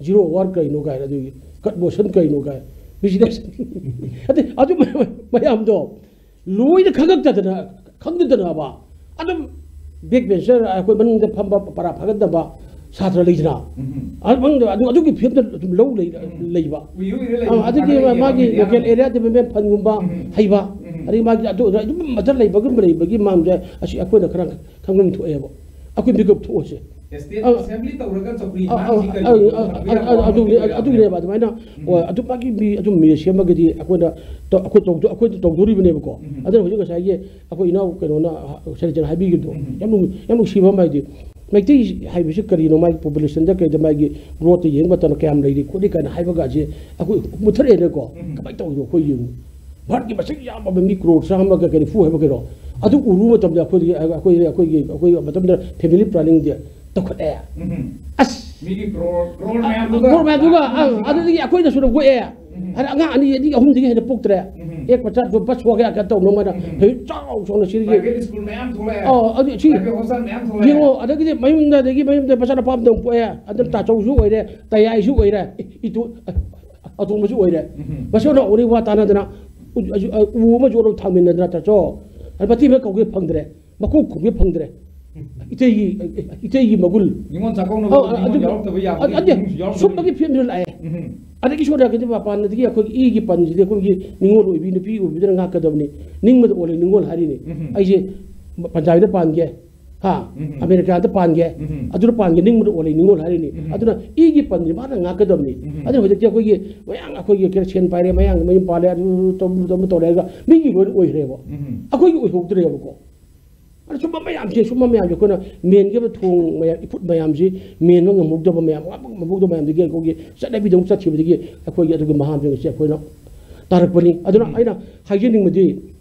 ꯖꯤꯔꯣ ꯑꯋꯥꯔ ꯀꯩꯅꯣ ꯀꯥꯏꯅ ꯑꯗꯨꯒꯤ ꯀꯠ ꯃꯣꯁꯟ ꯀꯩꯅꯣ ꯀꯥꯏ ꯕꯤꯖꯤꯅꯦꯁ ꯑꯗꯩ ꯑꯗꯨ ꯃꯌꯥꯝꯗꯣ ꯂꯣꯏꯅ ꯈꯪꯉꯛꯇꯗꯅ ꯈꯪꯗꯗꯅꯕ ꯑꯗꯨꯝ ꯕꯦꯛ ꯕꯦꯟꯆꯔ ꯑꯩꯈꯣꯏ ꯃꯅꯤꯡꯗ ꯐꯝꯕ ꯄꯔꯥ ꯐꯥꯒꯠꯅꯕ ꯁꯥꯇ꯭ꯔ ꯂꯩꯗꯅ ꯑꯗꯨ ꯑꯗꯨꯒꯤ ꯐꯤꯕꯝꯗ ꯑꯗꯨꯝ ꯂꯧ ꯂꯩ- ꯂꯩꯕ꯫ ꯎꯏ ꯎꯏꯔ ꯑ, ꯂꯩꯕ ꯑꯗꯒꯤ ꯁꯥꯇ꯭ꯔ ꯃꯥꯒꯤ ꯂꯩꯕ ꯂꯣꯀꯦꯜ ꯑꯦꯔꯤꯌꯥ ꯗꯤꯕꯂꯞꯃꯦꯟ ꯐꯟꯒꯨꯝꯕ ꯍꯩꯕ ꯑꯗꯒꯤ ꯃꯥꯒꯤ ꯑꯗꯨ ꯑꯗꯨꯝ ꯃꯊꯛ ꯂꯩꯕꯒꯨꯝꯕ ꯂꯩꯕꯒꯤ ꯃꯥꯡꯗ ꯑꯁꯤ ꯑꯩꯈꯣꯏꯅ ꯈꯔ ꯈꯪꯐꯝ ꯊꯣꯛꯑꯦꯕ꯫ ꯑꯩꯈꯣꯏ ꯃꯤꯀꯞ ꯊꯣꯛꯑꯁꯦ꯫ ꯁ꯭ꯇꯦꯠ ꯑ, ꯑꯦꯁꯦꯝꯕ꯭ꯂꯤ ꯇꯧꯔꯒ ꯆꯧꯀ꯭ꯔꯤ ꯑ, ꯑ, ꯉꯥꯛꯁꯤ ꯀꯔꯤ ꯑ, ꯑ, ꯑꯗꯨ ꯑ, ꯑꯗꯨꯒꯤꯅꯦ, ꯑꯗꯨꯒꯤꯅꯦꯕ ꯑꯗꯨꯃꯥꯏꯅ ꯑꯣ, ꯑꯗꯨ ꯃꯥꯒꯤ ꯃꯤ ꯑꯗꯨꯝ ꯃꯤ ꯁꯦꯝꯃꯒꯗꯤ ꯑꯩꯈꯣꯏꯅ ꯇꯧ- ꯑꯩꯈꯣꯏ ꯇꯧꯗꯣ- ꯑꯩꯈꯣꯏꯅ ꯇꯧꯗꯣꯔꯤꯕꯅꯦꯕꯀꯣ꯫ ꯑꯗꯨꯅ ꯍꯧꯖꯤꯛ ꯉꯁꯥꯏꯒꯤ ꯑꯩꯈꯣꯏ ꯏꯅꯥꯎ ꯀꯩꯅꯣꯅ ꯁꯔꯤꯖꯟ ꯍꯥꯏꯕꯤꯈꯤꯕꯗꯣ ꯌꯥꯝ ꯅꯨꯡ- ꯌꯥꯝ ꯅꯨꯡꯁꯤꯕ ꯑꯃ ꯍꯥꯏꯗꯤ ꯃꯩꯇꯩ ꯍꯥꯏꯕꯁꯤ ꯀꯔꯤꯅꯣ ꯃꯥꯒꯤ ꯄꯣꯄꯨꯂꯦꯁꯟꯗ ꯀꯩꯗ ꯃꯥꯒꯤ ꯒ꯭ꯔꯣꯠꯇ ꯌꯦꯡꯕ ꯃꯇꯝꯗ ꯀꯌꯥꯝ ꯂꯩꯔꯤ ꯈꯣꯠꯂꯤ ꯀꯥꯏꯅ ꯍꯥꯏꯕꯒꯁꯦ ꯑꯩꯈꯣꯏ ꯃꯨꯠꯊꯠꯂꯛꯑꯦꯅꯀꯣ꯫ ꯀꯃꯥꯏꯅ ꯇꯧꯔꯤꯅꯣ ꯑꯩꯈꯣꯏ ꯌꯦꯡꯉꯨ꯫ ꯚꯥꯔꯠꯀꯤ ꯃꯁꯤꯡ ꯌꯥꯝꯃꯕ ꯃꯤ ꯀ꯭ꯔꯣꯔ ꯆꯥꯝꯃꯒ ꯀ ꯅꯤꯐꯨ ꯍꯥꯏꯕ ꯀꯩꯅꯣ ꯑꯗꯨ ꯎꯔꯨꯕ ꯃꯇꯝꯗ ꯑꯩꯈꯣꯏꯗꯤ ꯑꯩꯈꯣꯏ ꯑꯩꯈꯣꯏꯒꯤ ꯑꯩꯈꯣꯏ ꯃꯇꯝꯗ ꯐꯦꯃꯤꯂꯤ ꯄ꯭ꯂꯥꯅꯤꯡꯗꯤ ꯇꯧꯈꯠꯂꯦ꯫ ꯑꯁ ꯃꯤꯒꯤ ꯀ꯭ꯔꯣꯔ ꯀ꯭ꯔꯣꯔ ꯃꯌꯥꯝꯗꯨꯒ ꯀ꯭ꯔꯣꯔ ꯃꯌꯥꯝꯗꯨꯒ ꯑ, ꯑꯗꯨꯗꯒꯤ ꯑꯩꯈꯣꯏꯗꯁꯨ ꯂꯧꯊꯣꯛꯑꯦ꯫ ꯍꯥꯏꯗꯤ ꯑꯉꯥꯡ ꯑꯅꯤ ꯑꯅꯤ ꯑꯍꯨꯝꯗꯒꯤ ꯍꯦꯟꯅ ꯄꯣꯛꯇ꯭ꯔꯦ꯫ ꯑꯦꯛ ꯃꯆꯥ ꯕꯁ ꯋꯥꯒꯦ ꯀꯩꯅꯣ ꯇꯧꯅꯣ ꯃꯣꯏꯅ ꯍꯧꯖꯤꯛ ꯆꯥꯎ ꯆꯥꯎꯅ ꯁꯤꯗꯒꯤ ꯄ꯭ꯔꯥꯏꯚꯦꯠ ꯁ꯭ꯀꯨꯜ ꯃꯌꯥꯝ ꯊꯣꯛꯂꯛꯑꯦ꯫ ꯑꯣ ꯑꯗꯨ ꯁꯤ ꯄ꯭ꯔꯥꯏꯚꯦꯠ ꯍꯣꯁꯇꯦꯜ ꯃꯌꯥꯝ ꯊꯣꯛꯂꯛꯑꯦ꯫ ꯌꯦꯡꯉꯣ ꯑꯗꯒꯤꯗꯤ ꯃꯌꯨꯝꯗ ꯑꯗꯒꯤ ꯃꯌꯨꯝꯗ ꯃꯆꯥꯅꯨꯄꯥ ꯑꯃ ꯑꯃꯨꯛ ꯄꯣꯛꯑꯦ꯫ ꯑꯗꯨꯝ ꯇꯥꯆꯧꯁꯨ ꯑꯣꯏꯔꯦ, ꯇꯌꯥꯏꯁꯨ ꯑꯣꯏꯔꯦ, ꯏꯇꯨ ꯑꯇꯣꯝꯕꯁꯨ ꯑꯣꯏꯔꯦ꯫ ꯃꯁꯤ ꯑꯣꯏꯅ ꯎꯔꯤ ꯋꯥ ꯇꯥꯅꯗꯅ ꯎ- ꯑ- ꯎ ꯑꯃꯁꯨ ꯑꯗꯨꯝ ꯊꯥꯡꯃꯤꯟꯅꯗꯅ ꯇꯥꯆꯧ ꯑꯗ ꯃꯇꯤ ꯑꯃ ꯀꯧꯒꯦ ꯐꯪꯗ꯭ꯔꯦ꯫ ꯃꯀꯣꯛ ꯈꯨꯝꯒꯦ ꯐꯪꯗ꯭ꯔꯦ꯫ ꯏꯇꯩꯒꯤ ꯏꯇꯩꯒꯤ ꯃꯒꯨꯜ ꯅꯤꯉꯣꯜ ꯆꯥꯛꯀꯧꯅꯕ ꯑꯧ, ꯅꯤꯉꯣꯜ ꯑꯗꯨ- ꯌꯥꯎꯔꯛꯇꯕ ꯌꯥꯕ ꯑꯗꯨ- ꯑꯗꯨ ꯏꯃꯨꯡꯁꯨ ꯌꯥꯎꯔꯛꯇꯕ꯫ ꯁꯨꯝꯕꯒꯤ ꯐꯤꯕꯝꯗꯨꯗ ꯂꯥꯛꯑꯦ꯫ ꯑꯗꯒꯤ ꯁꯣꯝ ꯅꯥꯀꯟꯗ ꯃꯄꯥꯟꯗꯒꯤ ꯑꯩꯈꯣꯏꯒꯤ ꯏꯒꯤ ꯄꯟꯁꯤꯗꯤ ꯑꯩꯈꯣꯏꯒꯤ ꯅꯤꯡꯉꯣꯜ ꯑꯣꯏꯕꯤ, ꯅꯨꯄꯤ ꯑꯣꯏꯕꯤꯗꯨꯅ ꯉꯥꯛꯀꯗꯕꯅꯤ꯫ ꯅꯤꯡꯕꯗ ꯑꯣꯜꯂꯦ ꯅꯤꯡꯉꯣꯜ ꯍꯥꯏꯔꯤꯅꯤ꯫ ꯎꯝ꯫ ꯑꯩꯁꯦ ꯄꯟꯖꯥꯕꯤꯗ ꯄꯥꯟꯒꯦ, ꯍꯥ, ꯎꯝ꯫ ꯑꯃꯦꯔꯤꯀꯥꯗ ꯄꯥꯟꯒꯦ, ꯎꯝ꯫ ꯑꯗꯨꯗ ꯄꯥꯟꯒꯦ, ꯅꯤꯡꯕꯗ ꯑꯣꯜꯂꯦ ꯅꯤꯡꯉꯣꯜ ꯍꯥꯏꯔꯤꯅꯤ꯫ ꯎꯝ꯫ ꯑꯗꯨꯅ ꯏꯒꯤ ꯄꯟꯁꯤ ꯃꯥꯅ ꯉꯥꯛꯀꯗꯕꯅꯤ꯫ ꯎꯝ꯫ ꯑꯗꯨꯅ ꯍꯧꯖꯤꯛꯇꯤ ꯑꯩꯈꯣꯏꯒꯤ ꯃꯌꯥꯝ, ꯑꯩꯈꯣꯏꯒꯤ ꯀꯩꯅꯣ, ꯁꯦꯟ ꯄꯥꯏꯔꯦ, ꯃꯌꯥꯝ ꯃꯌꯨꯝ ꯄꯥꯜꯂꯦ, ꯑꯗꯨ ꯇꯧ-, ꯇꯧ-, ꯇꯧꯔꯦ ꯍꯥꯏꯔꯒ ꯃꯤꯒꯤ ꯂꯣꯏꯅ ꯑꯣꯏꯈ꯭ꯔꯦꯕ꯫ ꯎꯝ꯫ ꯑꯩꯈꯣꯏꯒꯤ ꯑꯣꯏꯍꯧꯗ꯭ꯔꯦꯕꯀꯣ꯫ ꯑꯗ ꯁꯨꯝꯕ ꯃꯌꯥꯝꯁꯦ, ꯁꯨꯝꯕ ꯃꯌꯥꯝꯁꯦ ꯑꯩꯈꯣꯏꯅ ꯃꯦꯟꯒꯗꯕ ꯊꯣꯡ ꯃꯌꯥꯝ, ꯏꯐꯨꯠ ꯃꯌꯥꯝꯁꯤ ꯃꯦꯟꯕ ꯉꯝꯍꯧꯗꯕ ꯃꯌꯥꯝ, ꯉꯥꯛꯄ ꯉꯝꯍꯧꯗꯕ ꯃꯌꯥꯝꯗꯒꯤ ꯑꯩꯈꯣꯏꯒꯤ ꯆꯠꯅꯕꯤꯗ ꯑꯃꯨꯛ ꯆꯠꯈꯤꯕꯗꯒꯤ ꯑꯩꯈꯣꯏꯒꯤ ꯑꯗꯨꯒꯤ ꯃꯍꯥꯁꯤꯡ ꯑꯁꯤ ꯑꯩꯈꯣꯏꯅ ꯇꯥꯔꯛꯄꯅꯤ꯫ ꯑꯗꯨꯅ ꯎꯝ꯫ ꯑꯩꯅ ꯍꯥꯏꯖꯅꯤꯡꯕꯗꯤ,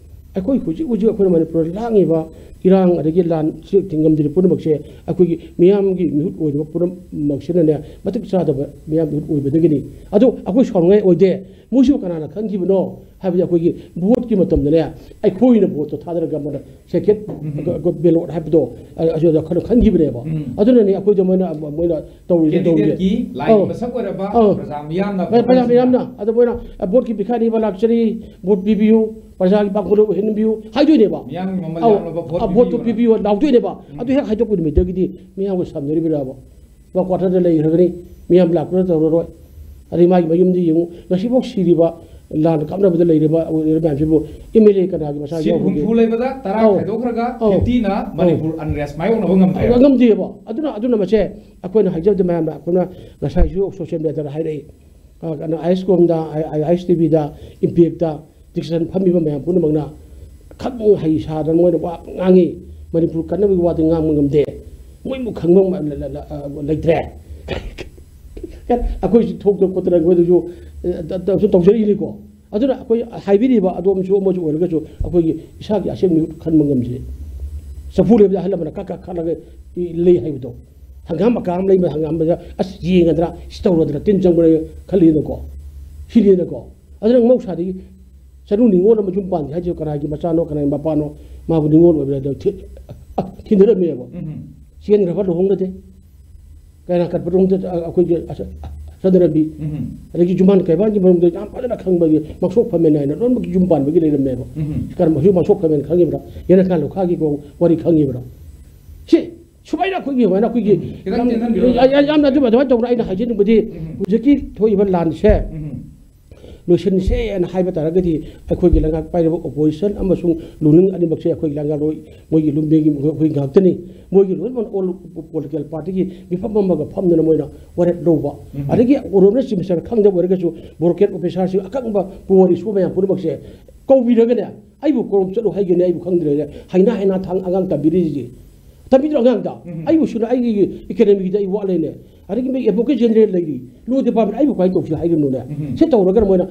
ꯑꯩꯈꯣꯏ ꯍꯧꯖꯤꯛ ꯍꯧꯖꯤꯛ ꯑꯩꯈꯣꯏꯅ ꯃꯅꯤꯄꯨꯔꯗ ꯂꯥꯡꯉꯤꯕ ꯏꯔꯥꯡ ꯑꯗꯒꯤ ꯂꯥꯟ ꯁꯤ ꯊꯤꯡꯉꯝꯗ꯭ꯔꯤ ꯄꯨꯝꯅꯃꯛꯁꯦ ꯑꯩꯈꯣꯏꯒꯤ ꯃꯤꯌꯥꯝꯒꯤ ꯃꯤꯍꯨꯠ ꯑꯣꯏꯔꯤꯕ ꯄꯨꯝꯅꯃꯛꯁꯤꯅꯅꯦ, ꯃꯇꯤꯛ ꯆꯥꯗꯕ ꯃꯤꯌꯥꯝ ꯃꯤꯍꯨꯠ ꯑꯣꯏꯕꯗꯒꯤꯅꯤ꯫ ꯑꯗꯣ ꯑꯩꯈꯣꯏ ꯁꯥꯎꯅꯤꯡꯉꯥꯏ ꯑꯣꯏꯗꯦ꯫ ꯃꯣꯏꯁꯤꯕꯨ ꯀꯅꯥꯅ ꯈꯟꯈꯤꯕꯅꯣ ꯍꯥꯏꯕꯗꯤ, ꯑꯩꯈꯣꯏꯒꯤ ꯚꯣꯠꯀꯤ ꯃꯇꯝꯗꯅꯦ, ꯑꯩꯈꯣꯏꯅ ꯚꯣꯠꯇꯣ ꯊꯥꯗꯔꯒ ꯃꯣꯏꯅ ꯁꯦꯀꯦꯠ ꯎꯝ꯫ ꯕꯦꯂꯣꯠ ꯍꯥꯏꯕꯗꯣ, ꯑ-, ꯑꯗꯨꯗ ꯈꯔ ꯈꯟꯈꯤꯕꯅꯦꯕ꯫ ꯎꯝ꯫ ꯑꯗꯨꯅꯅꯦ ꯑꯩꯈꯣꯏꯗ ꯃꯣꯏꯅ, ꯃꯣꯏꯅ ꯇꯧꯔꯤꯁꯦ, ꯇꯧꯔꯤꯁꯦ꯫ ꯀꯦꯟꯗꯤꯗꯦꯠꯀꯤ ꯂꯥꯏꯒꯤ ꯑꯧ꯫ ꯃꯁꯛ ꯑꯣꯏꯔꯕ ꯑꯧ꯫ ꯄ꯭ꯔꯖꯥ ꯃꯤꯌꯥꯝꯅ ꯄ꯭ꯔꯖꯥ ꯃꯤꯌꯥꯝꯅ, ꯑꯗ ꯃꯣꯏꯅ, "ꯑ, ꯚꯣꯠꯀꯤ ꯚꯤꯈꯥꯔꯤ ꯑꯃ ꯂꯥꯛꯆꯔꯤ, ꯚꯣꯠ ꯄꯤꯕꯤꯌꯨ, ꯄ꯭ꯔꯖꯥꯒꯤ ꯄꯥꯡꯒꯜ ꯑꯣꯏꯍꯟꯕꯤꯌꯨ" ꯍꯥꯏꯗꯣꯏꯅꯦꯕ꯫ ꯃꯤꯌꯥꯝꯒꯤ ꯃꯃꯜ ꯑꯧ꯫ ꯌꯥꯝꯂꯕ ꯚꯣꯠ ꯑ, ꯚꯣꯠꯇꯨ ꯄꯤꯕꯤꯌꯨꯅ꯫ ꯄꯤꯕꯤꯌꯨ ꯂꯥꯎꯗꯣꯏꯅꯦꯕ꯫ ꯎꯝ꯫ ꯑꯗꯨ ꯍꯦꯛ ꯍꯥꯏꯗꯣꯛꯄ ꯅꯨꯃꯤꯠꯇꯒꯤꯗꯤ ꯃꯤꯌꯥꯝꯒ ꯁꯝꯅꯔꯤꯕ꯭ꯔꯥꯕ? ꯃꯥ ꯀ꯭ꯋꯥꯇꯔꯗ ꯂꯩꯈ꯭ꯔꯒꯅꯤ, ꯃꯤꯌꯥꯝ ꯂꯥꯛꯄꯗ ꯇꯧꯔꯔꯣꯏ꯫ ꯑꯗꯩ ꯃꯥꯒꯤ ꯃꯌꯨꯝꯗ ꯌꯦꯡꯉꯨ, ꯉꯁꯤꯐꯥꯎ ꯁꯤꯔꯤꯕ, ꯂꯥꯟ ꯀꯥꯞꯅꯕꯗ ꯂꯩꯔꯤꯕ, ꯂꯩꯔꯤꯕ ꯃꯌꯥꯝꯁꯤꯕꯨ ꯑꯦꯝ ꯑꯦꯜ ꯑꯦ ꯀꯅꯥꯒꯤ ꯃꯆꯥ ꯁꯤꯠ ꯌꯥꯎꯕꯒꯦ? ꯍꯨꯝꯐꯨ ꯂꯩꯕꯗ ꯇꯔꯥ ꯑꯧ꯫ ꯈꯥꯏꯗꯣꯛꯈ꯭ꯔꯒ ꯑꯧ꯫ ꯐꯤꯐꯇꯤꯅ ꯑꯧ꯫ ꯃꯅꯤꯄꯨꯔ unrest ꯃꯥꯌꯣꯛꯅꯕ ꯉꯝꯗ꯭ꯔꯦ꯫ ꯉꯝꯗꯦꯕ꯫ ꯑꯗꯨꯅ, ꯑꯗꯨꯅ ꯃꯁꯦ ꯑꯩꯈꯣꯏꯅ ꯍꯥꯏꯖꯕꯗ ꯃꯌꯥꯝꯅ ꯑꯩꯈꯣꯏꯅ ꯉꯁꯥꯏꯁꯨ social media ꯗ ꯍꯥꯏꯔꯛꯏ꯫ ꯑ, ꯀꯩꯅꯣ, ꯑꯥꯏ ꯑꯦꯁ ꯀꯣꯝꯗ, ꯑꯥꯏ, ꯑꯥꯏ, ꯑꯥꯏ ꯑꯦꯁ ꯇꯤ ꯚꯤꯗ, ꯏꯝꯄꯦꯛꯇ, ꯗꯤꯁꯀꯁꯟ ꯐꯝꯃꯤꯕ ꯃꯌꯥꯝ ꯄꯨꯝꯅꯃꯛꯅ ꯈꯪꯉꯨ ꯍꯩ ꯁꯥꯗꯅ ꯃꯣꯏꯅ ꯋꯥ ꯉꯥꯡꯉꯤ꯫ ꯃꯅꯤꯄꯨꯔ ꯀꯟꯅꯕꯒꯤ ꯋꯥꯗꯤ ꯉꯥꯡꯕ ꯉꯝꯗꯦ꯫ ꯃꯣꯏꯕꯨ ꯈꯪꯕ ꯃ-, ꯂ-, ꯂ-, ꯂ-, ꯑ, ꯂꯩꯇ꯭ꯔꯦ꯫ ꯑꯩꯈꯣꯏꯁꯨ ꯊꯣꯛꯇꯅ ꯈꯣꯠꯇꯅ ꯑꯩꯈꯣꯏꯗꯁꯨ, ꯑ, ꯇ-, ꯇ-, ꯁꯨꯝ ꯇꯧꯖꯔꯛꯏꯅꯤꯀꯣ꯫ ꯑꯗꯨꯅ ꯑꯩꯈꯣꯏ ꯍꯥꯏꯕꯤꯔꯤꯕ ꯑꯗꯣꯝꯁꯨ ꯑꯃꯁꯨ ꯑꯣꯏꯔꯒꯁꯨ ꯑꯩꯈꯣꯏꯒꯤ ꯏꯁꯥꯒꯤ ꯑꯁꯦꯡꯕ ꯃꯤꯍꯨꯠ ꯈꯟꯕ ꯉꯝꯁꯤ꯫ ꯆꯐꯨ ꯂꯩꯕꯗ ꯑꯍꯜ ꯑꯃꯅ ꯀꯛ ꯀꯛ ꯀꯛꯂꯒ ꯂꯩ ꯍꯥꯏꯕꯗꯣ꯫ ꯍꯪꯒꯥꯝ ꯃꯀꯥ ꯑꯃ ꯂꯩꯕ, ꯍꯪꯒꯥꯝꯗ ꯑꯁ ꯌꯦꯡꯒꯗ꯭ꯔꯥ, ꯁꯤ ꯇꯧꯔꯗ꯭ꯔꯥ, ꯇꯤꯟ ꯆꯪꯕ꯭ꯔꯥ ꯈꯜꯂꯤꯗꯅꯀꯣ꯫ ꯁꯤꯅꯤꯗꯅꯀꯣ꯫ ꯑꯗꯨꯅ ꯃꯍꯧꯁꯥꯗꯒꯤ ꯆꯅꯨ ꯅꯤꯉꯣꯜ ꯑꯃ ꯌꯨꯝ ꯄꯥꯟꯒꯦ ꯍꯥꯏꯁꯦ ꯀꯅꯥꯒꯤ ꯃꯆꯥꯅꯣ, ꯀꯅꯥꯒꯤ ꯃꯄꯥꯅꯣ, ꯃꯥꯕꯨ ꯅꯤꯉꯣꯜ ꯑꯣꯏꯕ꯭ꯔꯥ ꯍꯥꯏꯗꯣ ꯊꯤ-, ꯑ, ꯊꯤꯅꯔꯝꯃꯦꯕ꯫ ꯎꯝ꯫ ꯆꯦꯟꯈ꯭ꯔꯕ ꯂꯨꯍꯣꯡꯅꯗꯦ꯫ ꯀꯩꯅꯥ ꯀꯠꯄ ꯂꯨꯍꯣꯡꯗ-, ꯑ, ꯑꯩꯈꯣꯏꯒꯤ ꯑꯁ-, ꯑ-, ꯆꯠꯅꯔꯝꯃꯤ꯫ ꯎꯝ꯫ ꯑꯗꯒꯤ ꯌꯨꯝꯕꯥꯟ ꯀꯩꯕꯥꯟꯒꯤ ꯃꯔꯝꯗ ꯌꯥꯝ ꯐꯖꯅ ꯈꯪꯕꯒꯤ ꯃꯥꯡꯁꯣꯛ ꯐꯝꯃꯦꯟ ꯍꯥꯏꯅ ꯂꯣꯏꯅꯃꯛ ꯌꯨꯝ ꯄꯥꯟꯕꯒꯤ ꯂꯩꯔꯝꯃꯦꯕ꯫ ꯎꯝ꯫ ꯀꯔꯝꯕ ꯍꯧꯖꯤꯛ ꯃꯥꯡꯁꯣꯛ ꯐꯝꯃꯦꯟ ꯈꯪꯉꯤꯕ꯭ꯔꯥ? ꯌꯦꯅꯈꯥ ꯂꯨꯈꯥꯒꯤ ꯋꯥꯔꯤ ꯈꯪꯉꯤꯕ꯭ꯔꯥ? ꯁꯤ ꯁꯨꯃꯥꯏꯅ ꯑꯩꯈꯣꯏꯒꯤ ꯁꯨꯃꯥꯏꯅ ꯑꯩꯈꯣꯏꯒꯤ ꯎꯝ꯫ ꯈꯤꯇꯪ ꯌꯥꯝ-, ꯇꯦꯟꯍꯟꯕꯤꯔꯣ꯫ ꯌꯥꯝ-, ꯌꯥꯝꯅ ꯑꯗꯨꯝ ꯑꯗꯨꯃꯥꯏꯅ ꯇꯧꯗꯅ ꯑꯩꯅ ꯍꯥꯏꯖꯅꯤꯡꯕꯗꯤ ꯎꯝ꯫ ꯍꯧꯖꯤꯛꯀꯤ ꯊꯣꯛꯏꯕ ꯂꯥꯟꯁꯦ ꯎꯝ꯫ ꯂꯣꯏꯁꯤꯟꯁꯦꯅ ꯍꯥꯏꯕ ꯇꯥꯔꯒꯗꯤ ꯑꯩꯈꯣꯏꯒꯤ ꯂꯩꯉꯥꯛ ꯄꯥꯏꯔꯤꯕ opposition ꯑꯃꯁꯨꯡ ruling ꯑꯅꯤꯃꯛꯁꯦ ꯑꯩꯈꯣꯏꯒꯤ ꯂꯩꯉꯥꯛꯂꯣꯏ ꯃꯣꯏꯒꯤ ꯂꯨꯝꯕꯤꯒꯤ ꯑꯩꯈꯣꯏ ꯉꯥꯛꯇꯅꯤ꯫ ꯃꯣꯏꯒꯤ ꯂꯣꯏꯅꯃꯛ all political partyꯒꯤ ꯃꯤꯐꯝ ꯑꯃꯒ ꯐꯝꯗꯅ ꯃꯣꯏꯅ ꯋꯥꯔꯦꯞ ꯂꯧꯕ꯫ ꯎꯝ꯫ ꯑꯗꯒꯤ autonomous chief minister ꯈꯪꯗꯕ ꯑꯣꯏꯔꯒꯁꯨ bureaucrat officerꯁꯤꯡ ꯑꯀꯪꯕ poor issue ꯃꯌꯥꯝ ꯄꯨꯝꯅꯃꯛꯁꯦ ꯀꯧꯕꯤꯔꯒꯅꯦ ꯑꯩꯕꯨ ꯀꯣꯔꯣꯝ ꯆꯠꯂꯨ ꯍꯥꯏꯒꯅꯤ ꯑꯩꯕꯨ ꯈꯪꯗ꯭ꯔꯦꯅꯦ꯫ ꯍꯩꯅꯥ ꯍꯩꯅꯥ ꯊꯥꯡ ꯑꯉꯥꯡ ꯇꯝꯕꯤꯔꯤꯁꯤꯗꯤ ꯇꯝꯕꯤꯗ꯭ꯔꯣ ꯑꯉꯥꯡꯗ? ꯎꯝ꯫ ꯑꯩꯕꯨ ꯁꯨꯅ ꯑꯩꯒꯤ economyꯒꯤꯗ ꯑꯩ ꯋꯥꯠꯂꯦꯅꯦ꯫ ꯑꯗꯒꯤ ꯃꯤ advocate general ꯂꯩꯔꯤ, law department ꯑꯩꯕꯨ ꯀꯃꯥꯏꯅ ꯇꯧꯁꯤ ꯍꯥꯏꯔꯤꯅꯣꯅꯦ? ꯎꯝ꯫ ꯁꯤ ꯇꯧꯔꯒꯅ ꯃꯣꯏꯅ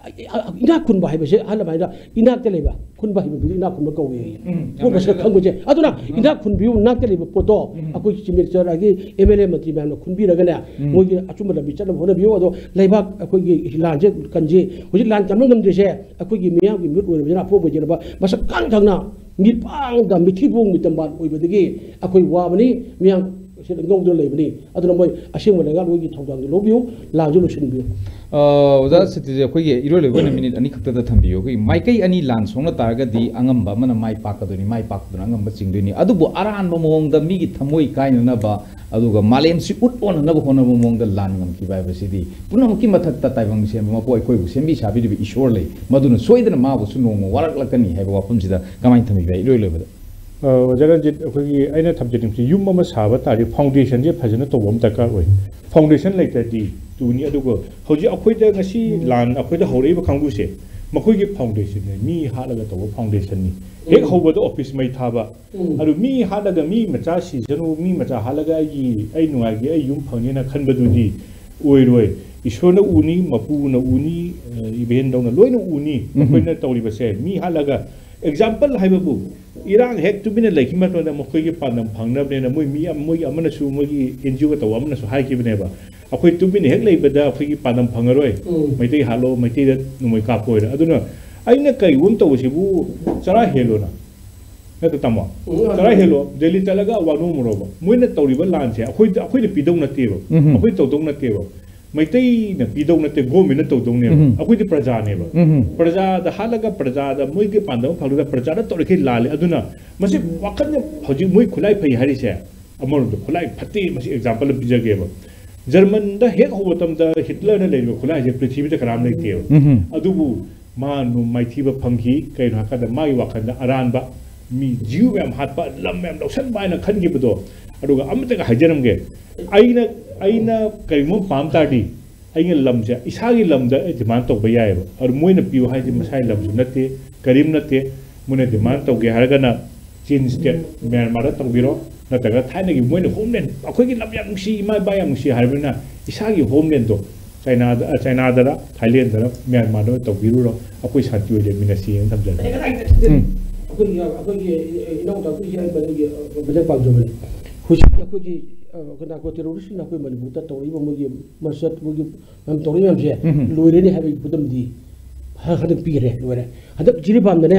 ꯑ-, ꯑ-, ꯏꯅꯥꯛ ꯈꯨꯟꯕ ꯍꯥꯏꯕꯁꯦ ꯑꯍꯜ ꯂꯃꯟꯗ ꯏꯅꯥꯛꯇ ꯂꯩꯕ ꯈꯨꯟꯕ ꯍꯥꯏꯕ ꯃꯤꯗꯨ ꯏꯅꯥꯛ ꯈꯨꯟꯕ ꯀꯧꯏ ꯍꯥꯏꯌꯦ꯫ ꯎꯝ꯫ ꯄꯣꯠ ꯃꯁꯛ ꯈꯪꯕꯁꯦ꯫ ꯑꯗꯨꯅ ꯎꯝ꯫ ꯏꯅꯥꯛ ꯈꯨꯟꯕꯤꯌꯨ, ꯏꯅꯥꯛꯇ ꯂꯩꯕ ꯄꯣꯠꯇꯣ ꯎꯝ꯫ ꯑꯩꯈꯣꯏ chief minister ꯑꯗꯒꯤ M L A ꯃꯟꯇ꯭ꯔꯤ ꯃꯌꯥꯝꯅ ꯈꯨꯟꯕꯤꯔꯒꯅꯦ ꯎꯝ꯫ ꯃꯣꯏꯒꯤ ꯑꯆꯨꯝꯕ ꯂꯝꯕꯤ ꯆꯠꯅꯕ ꯍꯣꯠꯅꯕꯤꯌꯨ꯫ ꯑꯗꯣ ꯂꯩꯕꯥꯛ ꯑꯩꯈꯣꯏꯒꯤ ꯂꯥꯟꯁꯦ ꯀꯟꯁꯤ꯫ ꯍꯧꯖꯤꯛ ꯂꯥꯟ ꯀꯟꯕ ꯉꯝꯗ꯭ꯔꯤꯁꯦ ꯑꯩꯈꯣꯏꯒꯤ ꯃꯤꯌꯥꯝꯒꯤ ꯃꯤꯍꯨꯠ ꯑꯣꯏꯔꯕꯅꯤꯅ ꯑꯄꯣꯝꯕ ꯑꯣꯏꯖꯅꯕ ꯃꯁꯛ ꯈꯪ ꯈꯪꯅ ꯃꯤꯠꯄꯥꯡꯗ ꯃꯤꯊꯤꯕꯣꯡ ꯃꯤꯇꯝꯕꯥꯜ ꯑꯣꯏꯕꯗꯒꯤ ꯑꯩꯈꯣꯏ ꯋꯥꯕꯅꯤ, ꯃꯤꯌꯥꯝ ꯁꯤꯗ ꯉꯧꯗꯨꯅ ꯂꯩꯕꯅꯤ꯫ ꯑꯗꯨꯅ ꯃꯣꯏ ꯑꯁꯦꯡꯕ ꯂꯩꯉꯥꯛꯂꯣꯏꯒꯤ ꯊꯧꯗꯥꯡꯗꯨ ꯂꯧꯕꯤꯌꯨ, ꯂꯥꯟꯁꯨ ꯂꯣꯏꯁꯤꯟꯕꯤꯌꯨ꯫ ꯑ, ꯑꯣꯖꯥ ꯁꯇꯤꯁꯦ, ꯑꯩꯈꯣꯏꯒꯤ ꯏꯔꯣꯏ ꯂꯣꯏꯕ ꯑꯣꯏꯅ ꯃꯤꯅꯤꯠ ꯑꯅꯤꯈꯛꯇꯗ ꯊꯝꯕꯤꯌꯨ꯫ ꯑꯩꯈꯣꯏꯒꯤ ꯃꯥꯏꯀꯩ ꯑꯅꯤ ꯂꯥꯟ ꯁꯣꯛꯅ ꯇꯥꯔꯒꯗꯤ ꯑꯉꯝꯕ ꯑꯃꯅ ꯃꯥꯏ ꯄꯥꯛꯀꯗꯣꯏꯅꯤ, ꯃꯥꯏ ꯄꯥꯛꯄꯗꯨꯅ ꯑꯉꯝꯕ ꯆꯤꯡꯗꯣꯏꯅꯤ꯫ ꯑꯗꯨꯕꯨ ꯑꯔꯥꯟꯕ ꯃꯑꯣꯡꯗ ꯃꯤꯒꯤ ꯊꯃꯣꯏ ꯀꯥꯏꯅꯅꯕ, ꯑꯗꯨꯒ ꯃꯥꯂꯦꯝꯁꯤ ꯎꯠ ꯑꯣꯟꯅꯅꯕ ꯍꯣꯠꯅꯕ ꯃꯑꯣꯡꯗ ꯂꯥꯟ ꯉꯝꯈꯤꯕ ꯍꯥꯏꯕꯁꯤꯗꯤ ꯄꯨꯝꯅꯃꯛꯀꯤ ꯃꯊꯛꯇ ꯇꯥꯏꯕꯪ ꯁꯦꯝꯕ ꯃꯄꯨ ꯑꯩꯈꯣꯏꯕꯨ ꯁꯦꯝꯕꯤ ꯁꯥꯕꯤꯔꯤꯕ ꯏꯁꯣꯔ ꯂꯩ, ꯃꯗꯨꯅ ꯁꯣꯏꯗꯅ ꯃꯥꯕꯨꯁꯨ ꯅꯣꯡꯃ ꯋꯥꯔꯛꯂꯛꯀꯅꯤ ꯍꯥꯏꯕ ꯋꯥꯐꯝꯁꯤꯗ ꯀꯃꯥꯏꯅ ꯊꯝꯕꯤꯕ ꯌꯥꯏ, ꯏꯔꯣꯏ ꯂꯣꯏꯕꯗ? ꯑ, ꯑꯣꯖꯥ ꯔꯟꯖꯤꯠ, ꯑꯩꯈꯣꯏꯒꯤ ꯑꯩꯅ ꯊꯝꯖꯅꯤꯡꯕꯁꯤ, ꯌꯨꯝ ꯑꯃ ꯁꯥꯕ ꯇꯥꯔꯗꯤ foundationꯁꯦ ꯐꯖꯅ ꯇꯧꯕ ꯑꯃ ꯗꯔꯀꯥꯔ ꯑꯣꯏ꯫ Foundation ꯂꯩꯇ꯭ꯔꯗꯤ ꯇꯨꯅꯤ꯫ ꯑꯗꯨꯒ ꯍꯧꯖꯤꯛ ꯑꯩꯈꯣꯏꯗ ꯉꯁꯤ ꯂꯥꯟ ꯑꯩꯈꯣꯏꯗ ꯍꯧꯔꯛꯏꯕ ꯀꯥꯡꯕꯨꯁꯦ, ꯃꯈꯣꯏꯒꯤ foundationꯅꯦ, ꯃꯤ ꯍꯥꯠꯂꯒ ꯇꯧꯕ foundationꯅꯤ꯫ ꯍꯦꯛ ꯎꯝ꯫ ꯍꯧꯕꯗ office ꯃꯩ ꯊꯥꯕ, ꯎꯝ꯫ ꯑꯗꯨ ꯃꯤ ꯍꯥꯠꯂꯒ ꯃꯤ ꯃꯆꯥ ꯁꯤꯖꯅꯨ, ꯃꯤ ꯃꯆꯥ ꯍꯥꯠꯂꯒ ꯑꯩꯒꯤ, ꯑꯩ ꯅꯨꯡꯉꯥꯏꯒꯦ, ꯑꯩ ꯌꯨꯝ ꯐꯪꯅꯤꯅ ꯈꯟꯕꯗꯨꯗꯤ ꯑꯣꯏꯔꯣꯏ꯫ ꯏꯁꯣꯔꯅ ꯎꯅꯤ, ꯃꯄꯨꯅ ꯎꯅꯤ, ꯑ, ꯏꯕꯦꯟꯗꯧꯅ ꯂꯣꯏꯅ ꯎꯅꯤ꯫ ꯎꯝ꯫ ꯃꯈꯣꯏꯅ ꯇꯧꯔꯤꯕꯁꯦ ꯃꯤ ꯍꯥꯠꯂꯒ, example ꯍꯥꯏꯕꯕꯨ, ꯏꯔꯥꯡ ꯍꯦꯛ ꯇꯨꯃꯤꯟꯅ ꯂꯩꯈꯤꯕ ꯃꯇꯝꯗ ꯃꯈꯣꯏꯒꯤ ꯄꯥꯟꯗꯝ ꯐꯪꯅꯕꯅꯦꯅ ꯃꯣꯏ ꯃꯤ ꯑꯃ, ꯃꯣꯏꯒꯤ ꯑꯃꯅꯁꯨ, ꯃꯣꯏꯒꯤ NGOꯒ ꯇꯧꯕ ꯑꯃꯅꯁꯨ ꯍꯥꯏꯈꯤꯕꯅꯦꯕ, "ꯑꯩꯈꯣꯏ ꯇꯨꯃꯤꯟꯅ ꯍꯦꯛ ꯂꯩꯕꯗ ꯑꯩꯈꯣꯏꯒꯤ ꯄꯥꯟꯗꯝ ꯐꯪꯉꯔꯣꯏ, ꯎꯝ꯫ ꯃꯩꯇꯩ ꯍꯥꯠꯂꯣ, ꯃꯩꯇꯩꯗ ꯅꯣꯡꯃꯩ ꯀꯥꯞꯄꯣꯏꯅ"꯫ ꯑꯗꯨꯅ ꯑꯩꯅ ꯀꯔꯤꯒꯨꯝꯕ ꯇꯧꯕꯁꯤꯕꯨ ꯆꯔꯥ ꯍꯦꯜꯂꯣꯅ, ꯅꯠꯇ꯭ꯔ ꯇꯥꯃꯣ? ꯎꯝ꯫ ꯆꯔꯥ ꯍꯦꯜꯂꯣ, ꯗꯦꯜꯂꯤ ꯆꯠꯂꯒ ꯋꯥ ꯅꯣꯝꯃꯨꯔꯣꯕ꯫ ꯃꯣꯏꯅ ꯇꯧꯔꯤꯕ ꯂꯥꯟꯁꯦ ꯑꯩꯈꯣꯏꯗ, ꯑꯩꯈꯣꯏꯅ ꯄꯤꯗꯧ ꯅꯠꯇꯦꯕ, ꯎꯝ꯫ ꯑꯩꯈꯣꯏ ꯇꯧꯗꯧ ꯅꯠꯇꯦꯕ꯫ ꯃꯩꯇꯩꯅ ꯄꯤꯗꯧ ꯅꯠꯇꯦ, governmentꯅ ꯇꯧꯗꯧꯅꯦꯕ꯫ ꯎꯝ꯫ ꯑꯩꯈꯣꯏꯗꯤ ꯄ꯭ꯔꯖꯥꯅꯦꯕ꯫ ꯎꯝ꯫ ꯄ꯭ꯔꯖꯥꯗ ꯍꯥꯠꯂꯒ ꯄ꯭ꯔꯖꯥꯗ ꯃꯣꯏꯒꯤ ꯄꯥꯟꯗꯝ ꯐꯪꯗꯨꯗ ꯄ꯭ꯔꯖꯥꯗ ꯇꯧꯔꯤꯈꯩ ꯂꯥꯜꯂꯦ꯫ ꯑꯗꯨꯅ ꯃꯁꯤ ꯋꯥꯈꯜꯁꯦ ꯍꯧꯖꯤꯛ ꯃꯣꯏ ꯈꯨꯠꯂꯥꯏ ꯐꯩ ꯍꯥꯏꯔꯤꯁꯦ ꯑꯃꯔꯣꯝꯗ ꯈꯨꯠꯂꯥꯏ ꯐꯠꯇꯦ, ꯃꯁꯤ ꯑꯦꯛꯖꯥꯝꯄꯜ ꯑꯃ ꯄꯤꯖꯒꯦꯕ꯫ ꯖꯔꯃꯟꯗ ꯍꯦꯛ ꯍꯧꯕ ꯃꯇꯝꯗ ꯍꯤꯠꯂꯔꯅ ꯂꯩꯔꯤꯕ ꯈꯨꯠꯂꯥꯏꯁꯦ ꯄ꯭ꯔꯤꯊꯤꯕꯤꯗ ꯀꯅꯥꯝ ꯂꯩꯇꯦꯕ꯫ ꯎꯝꯍꯨꯝ꯫ ꯑꯗꯨꯕꯨ ꯃꯥ ꯅꯨ-, ꯃꯥꯏꯊꯤꯕ ꯐꯪꯈꯤ꯫ ꯀꯩꯅꯣ ꯍꯥꯏꯀꯥꯟꯗ ꯃꯥꯒꯤ ꯋꯥꯈꯜꯗ ꯑꯔꯥꯟꯕ ꯃꯤ ꯖꯤꯌꯨ ꯃꯌꯥꯝ ꯍꯥꯠꯄ, ꯂꯝ ꯃꯌꯥꯝ ꯂꯧꯁꯟꯕ ꯍꯥꯏꯅ ꯈꯟꯈꯤꯕꯗꯣ꯫ ꯑꯗꯨꯒ ꯑꯃꯇꯒ ꯍꯥꯏꯖꯔꯝꯒꯦ, ꯑꯩꯅ, ꯑꯩꯅ ꯀꯔꯤꯒꯨꯝꯕ ꯄꯥꯝ ꯇꯥꯔꯗꯤ ꯑꯩꯅ ꯂꯝꯁꯦ ꯏꯁꯥꯒꯤ ꯂꯝꯗ ꯑꯩ ꯗꯤꯃꯥꯟ ꯇꯧꯕ ꯌꯥꯏꯑꯕ꯫ ꯑꯗꯨ ꯃꯣꯏꯅ ꯄꯤꯌꯨ ꯍꯥꯏꯁꯦ ꯃꯁꯥꯒꯤ ꯂꯝꯁꯨ ꯅꯠꯇꯦ, ꯀꯔꯤꯝ ꯅꯠꯇꯦ꯫ ꯃꯣꯏꯅ ꯗꯤꯃꯥꯟ ꯇꯧꯒꯦ ꯍꯥꯏꯔꯒꯅ ꯆꯤꯟ ꯁ꯭ꯇꯦꯠ ꯃ꯭ꯌꯥꯟꯃꯥꯔꯗ ꯇꯧꯕꯤꯔꯣ, ꯅꯠꯇ꯭ꯔꯒ ꯊꯥꯏꯅꯒꯤ ꯃꯣꯏꯅ ꯍꯣꯝꯂꯦꯟ, "ꯑꯩꯈꯣꯏꯒꯤ ꯂꯝ ꯌꯥꯝ ꯅꯨꯡꯁꯤ, ꯏꯃꯥ ꯏꯄꯥ ꯌꯥꯝ ꯅꯨꯡꯁꯤ" ꯍꯥꯏꯔꯕꯅꯤꯅ ꯏꯁꯥꯒꯤ ꯍꯣꯝꯂꯦꯟꯗꯣ ꯆꯥꯏꯅꯥꯗ, ꯆꯥꯏꯅꯥꯗꯔ ꯊꯥꯏꯂꯦꯟꯗꯔ ꯃ꯭ꯌꯥꯟꯃꯥꯔꯗ ꯑꯣꯏꯅ ꯇꯧꯕꯤꯔꯨꯔꯣ, ꯑꯩꯈꯣꯏ ꯁꯥꯟꯇꯤ ꯑꯣꯏꯅ ꯂꯩꯃꯤꯟꯅꯁꯤꯅ ꯊꯝꯖꯔꯦ꯫ ꯎꯝ꯫ ꯑꯩꯈꯣꯏꯒꯤ, ꯑꯩꯈꯣꯏꯒꯤ ꯏꯅꯥꯎ ꯇꯥꯕꯤꯁꯦ ꯑꯩ ꯃꯗꯨꯒꯤ ꯃꯇꯦꯡ ꯄꯥꯡꯖꯕꯅꯤ꯫ ꯍꯧꯖꯤꯛ ꯑꯩꯈꯣꯏꯒꯤ, ꯑ, ꯀꯅꯥ, ꯇꯦꯔꯣꯔꯤꯁ꯭ꯠꯁꯤꯡꯅ ꯑꯩꯈꯣꯏ ꯃꯅꯤꯄꯨꯔꯗ ꯇꯧꯔꯛꯏꯕ ꯃꯣꯏꯒꯤ ꯃꯁꯠ, ꯃꯣꯏꯒꯤ ꯃꯌꯥꯝ ꯇꯧꯔꯛꯏ ꯃꯌꯥꯝꯁꯦ ꯎꯝ꯫ ꯂꯣꯏꯔꯅꯤ ꯍꯥꯏꯕꯒꯤ ꯈꯨꯗꯝꯗꯤ ꯍ-, ꯍꯟꯗꯛ ꯄꯤꯈ꯭ꯔꯦ, ꯂꯣꯏꯔꯦ꯫ ꯍꯟꯗꯛ ꯖꯤꯔꯤꯕꯥꯝꯗꯅꯦ,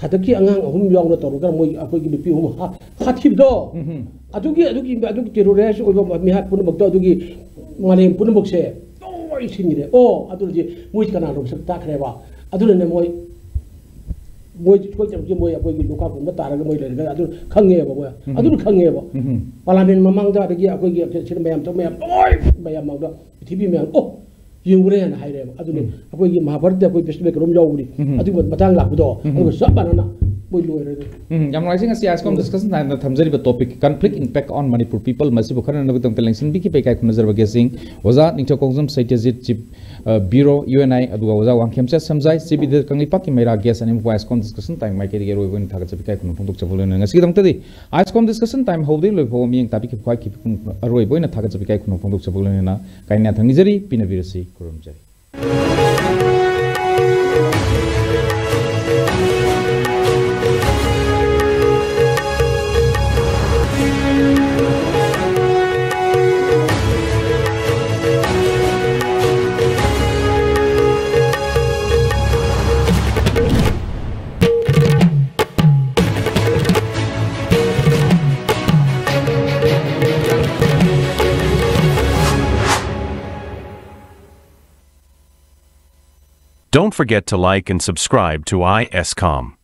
ꯍꯟꯗꯛꯀꯤ ꯑꯉꯥꯡ ꯑꯍꯨꯝ ꯌꯥꯎꯅ ꯇꯧꯔꯒ ꯃꯣꯏ ꯑꯩꯈꯣꯏꯒꯤ ꯅꯨꯄꯤ ꯑꯍꯨꯝ ꯍꯥ-, ꯍꯥꯠꯈꯤꯕꯗꯣ, ꯎꯝ꯫ ꯑꯗꯨꯒꯤ, ꯑꯗꯨꯒꯤ, ꯑꯗꯨꯒꯤ ꯇꯦꯔꯣꯔꯤꯁ꯭ꯠ ꯑꯣꯏꯕ ꯃꯤꯍꯥꯠ ꯄꯨꯝꯅꯃꯛꯇꯣ, ꯑꯗꯨꯒꯤ ꯃꯥꯂꯦꯝ ꯄꯨꯝꯅꯃꯛꯁꯦ ꯂꯣꯏ ꯁꯤꯟꯈ꯭ꯔꯦ꯫ ꯑꯣ, ꯑꯗꯨꯗꯤ ꯃꯣꯏ ꯀꯅꯥꯅꯣ ꯃꯁꯛ ꯇꯥꯛꯈ꯭ꯔꯦꯕ? ꯑꯗꯨꯅꯅꯦ ꯃꯣꯏ, ꯃꯣꯏ ꯁꯣꯏꯗꯅꯃꯛꯀꯤ ꯃꯣꯏ ꯑꯩꯈꯣꯏꯒꯤ ꯂꯨꯈꯥꯛꯀꯨꯝꯕ ꯇꯥꯔꯒ ꯃꯣꯏ ꯂꯩꯔꯒ ꯑꯗꯨ ꯈꯪꯉꯦꯕ ꯃꯣꯏ꯫ ꯎꯝ꯫ ꯑꯗꯨꯅ ꯈꯪꯉꯦꯕ꯫ ꯎꯝ꯫ ꯄꯥꯔꯂꯥꯃꯦꯟ ꯃꯃꯥꯡꯗ, ꯑꯗꯒꯤ ꯑꯩꯈꯣꯏꯒꯤ ꯁꯤꯗ ꯃꯌꯥꯝ ꯊꯣꯛ ꯃꯌꯥꯝ ꯂꯣꯏ ꯃꯌꯥꯝ ꯃꯥꯡꯗ ꯄ꯭ꯔꯤꯊꯤꯕꯤ ꯃꯌꯥꯝ, "ꯑꯣ, ꯌꯦꯡꯉꯨꯔꯦꯅ" ꯍꯥꯏꯔꯦꯕ꯫ ꯑꯗꯨꯅꯤ ꯎꯝ꯫ ꯑꯩꯈꯣꯏꯒꯤ ꯃꯍꯥꯚꯥꯔꯠꯇ ꯑꯩꯈꯣꯏ ꯐꯦꯁꯇꯤꯚꯦꯜ ꯀꯩꯅꯣꯝ ꯌꯥꯎꯕꯅꯤ꯫ ꯎꯝ꯫ ꯑꯗꯨꯒꯤ ꯃꯇꯥꯡ ꯂꯥꯛꯄꯗꯣ, ꯎꯝ꯫ ꯑꯗꯨꯒ ꯆꯞ ꯃꯥꯟꯅꯅ ꯃꯣꯏ ꯂꯣꯏꯔꯦ꯫ ꯎꯝ, ꯌꯥꯝ ꯅꯨꯡꯉꯥꯏꯖꯩ꯫ ꯉꯁꯤ ꯑꯥꯏꯁꯀꯣꯝ ꯎꯝ꯫ ꯗꯤꯁꯀꯁꯟ ꯇꯥꯏꯝꯗ ꯊꯝꯖꯔꯤꯕ topic, "Conflict Impact on Manipur People", ꯃꯁꯤꯕꯨ ꯈꯟꯅꯅꯕꯒꯤꯗꯃꯛꯇ ꯂꯦꯡꯁꯤꯟꯕꯤꯈꯤꯕ ꯏꯀꯥꯏ ꯈꯨꯝꯅꯖꯔꯕ ꯒꯦꯁꯁꯤꯡ, ꯑꯣꯖꯥ ꯅꯤꯡꯊꯧꯈꯣꯡꯖꯝ ꯁꯩꯇ꯭ꯌꯖꯤꯠ, ꯆꯤꯞ, ꯑ, ꯕ꯭ꯌꯨꯔꯣ, ꯌꯨ ꯑꯦꯟ ꯑꯥꯏ, ꯑꯗꯨꯒ ꯑꯣꯖꯥ ꯋꯥꯡꯈꯦꯝꯆꯠ ꯁꯝꯖꯥꯏ, ꯁꯤ ꯕꯤ ꯗꯤ ꯀꯪꯂꯩꯄꯥꯛꯀꯤ ꯃꯩꯔꯥ ꯒꯦꯁ ꯑꯅꯤꯃꯛ ꯑꯥꯏꯁꯀꯣꯝ ꯗꯤꯁꯀꯁꯟ ꯇꯥꯏꯝ ꯃꯥꯏꯀꯩꯗꯒꯤ ꯑꯔꯣꯏꯕ ꯑꯣꯏꯅ ꯊꯥꯒꯠꯆꯕ ꯏꯀꯥꯏ ꯈꯨꯝꯅꯕ ꯐꯣꯡꯗꯣꯛꯆꯕ ꯂꯣꯏꯅꯅ ꯉꯁꯤꯒꯤꯗꯃꯛꯇꯗꯤ ꯑꯥꯏꯁꯀꯣꯝ ꯗꯤꯁꯀꯁꯟ ꯇꯥꯏꯝ ꯍꯧꯕꯗꯒꯤ ꯂꯣꯏꯕ ꯐꯥꯎꯕ ꯃꯤꯠꯌꯦꯡ ꯇꯥꯕꯤꯈꯤꯕ ꯈ꯭ꯋꯥꯏ ꯑꯔꯣꯏꯕ ꯑꯣꯏꯅ ꯊꯥꯒꯠꯆꯕ ꯏꯀꯥꯏ ꯈꯨꯝꯅꯕ ꯐꯣꯡꯗꯣꯛꯆꯕ ꯂꯣꯏꯅꯅ ꯀꯥꯏꯅ ꯊꯝꯖꯔꯤ꯫ ꯄꯤꯅꯕꯤꯔꯁꯤ, ꯈꯨꯔꯨꯝꯖꯔꯤ꯫ Don't forget to like and subscribe to iSCOM.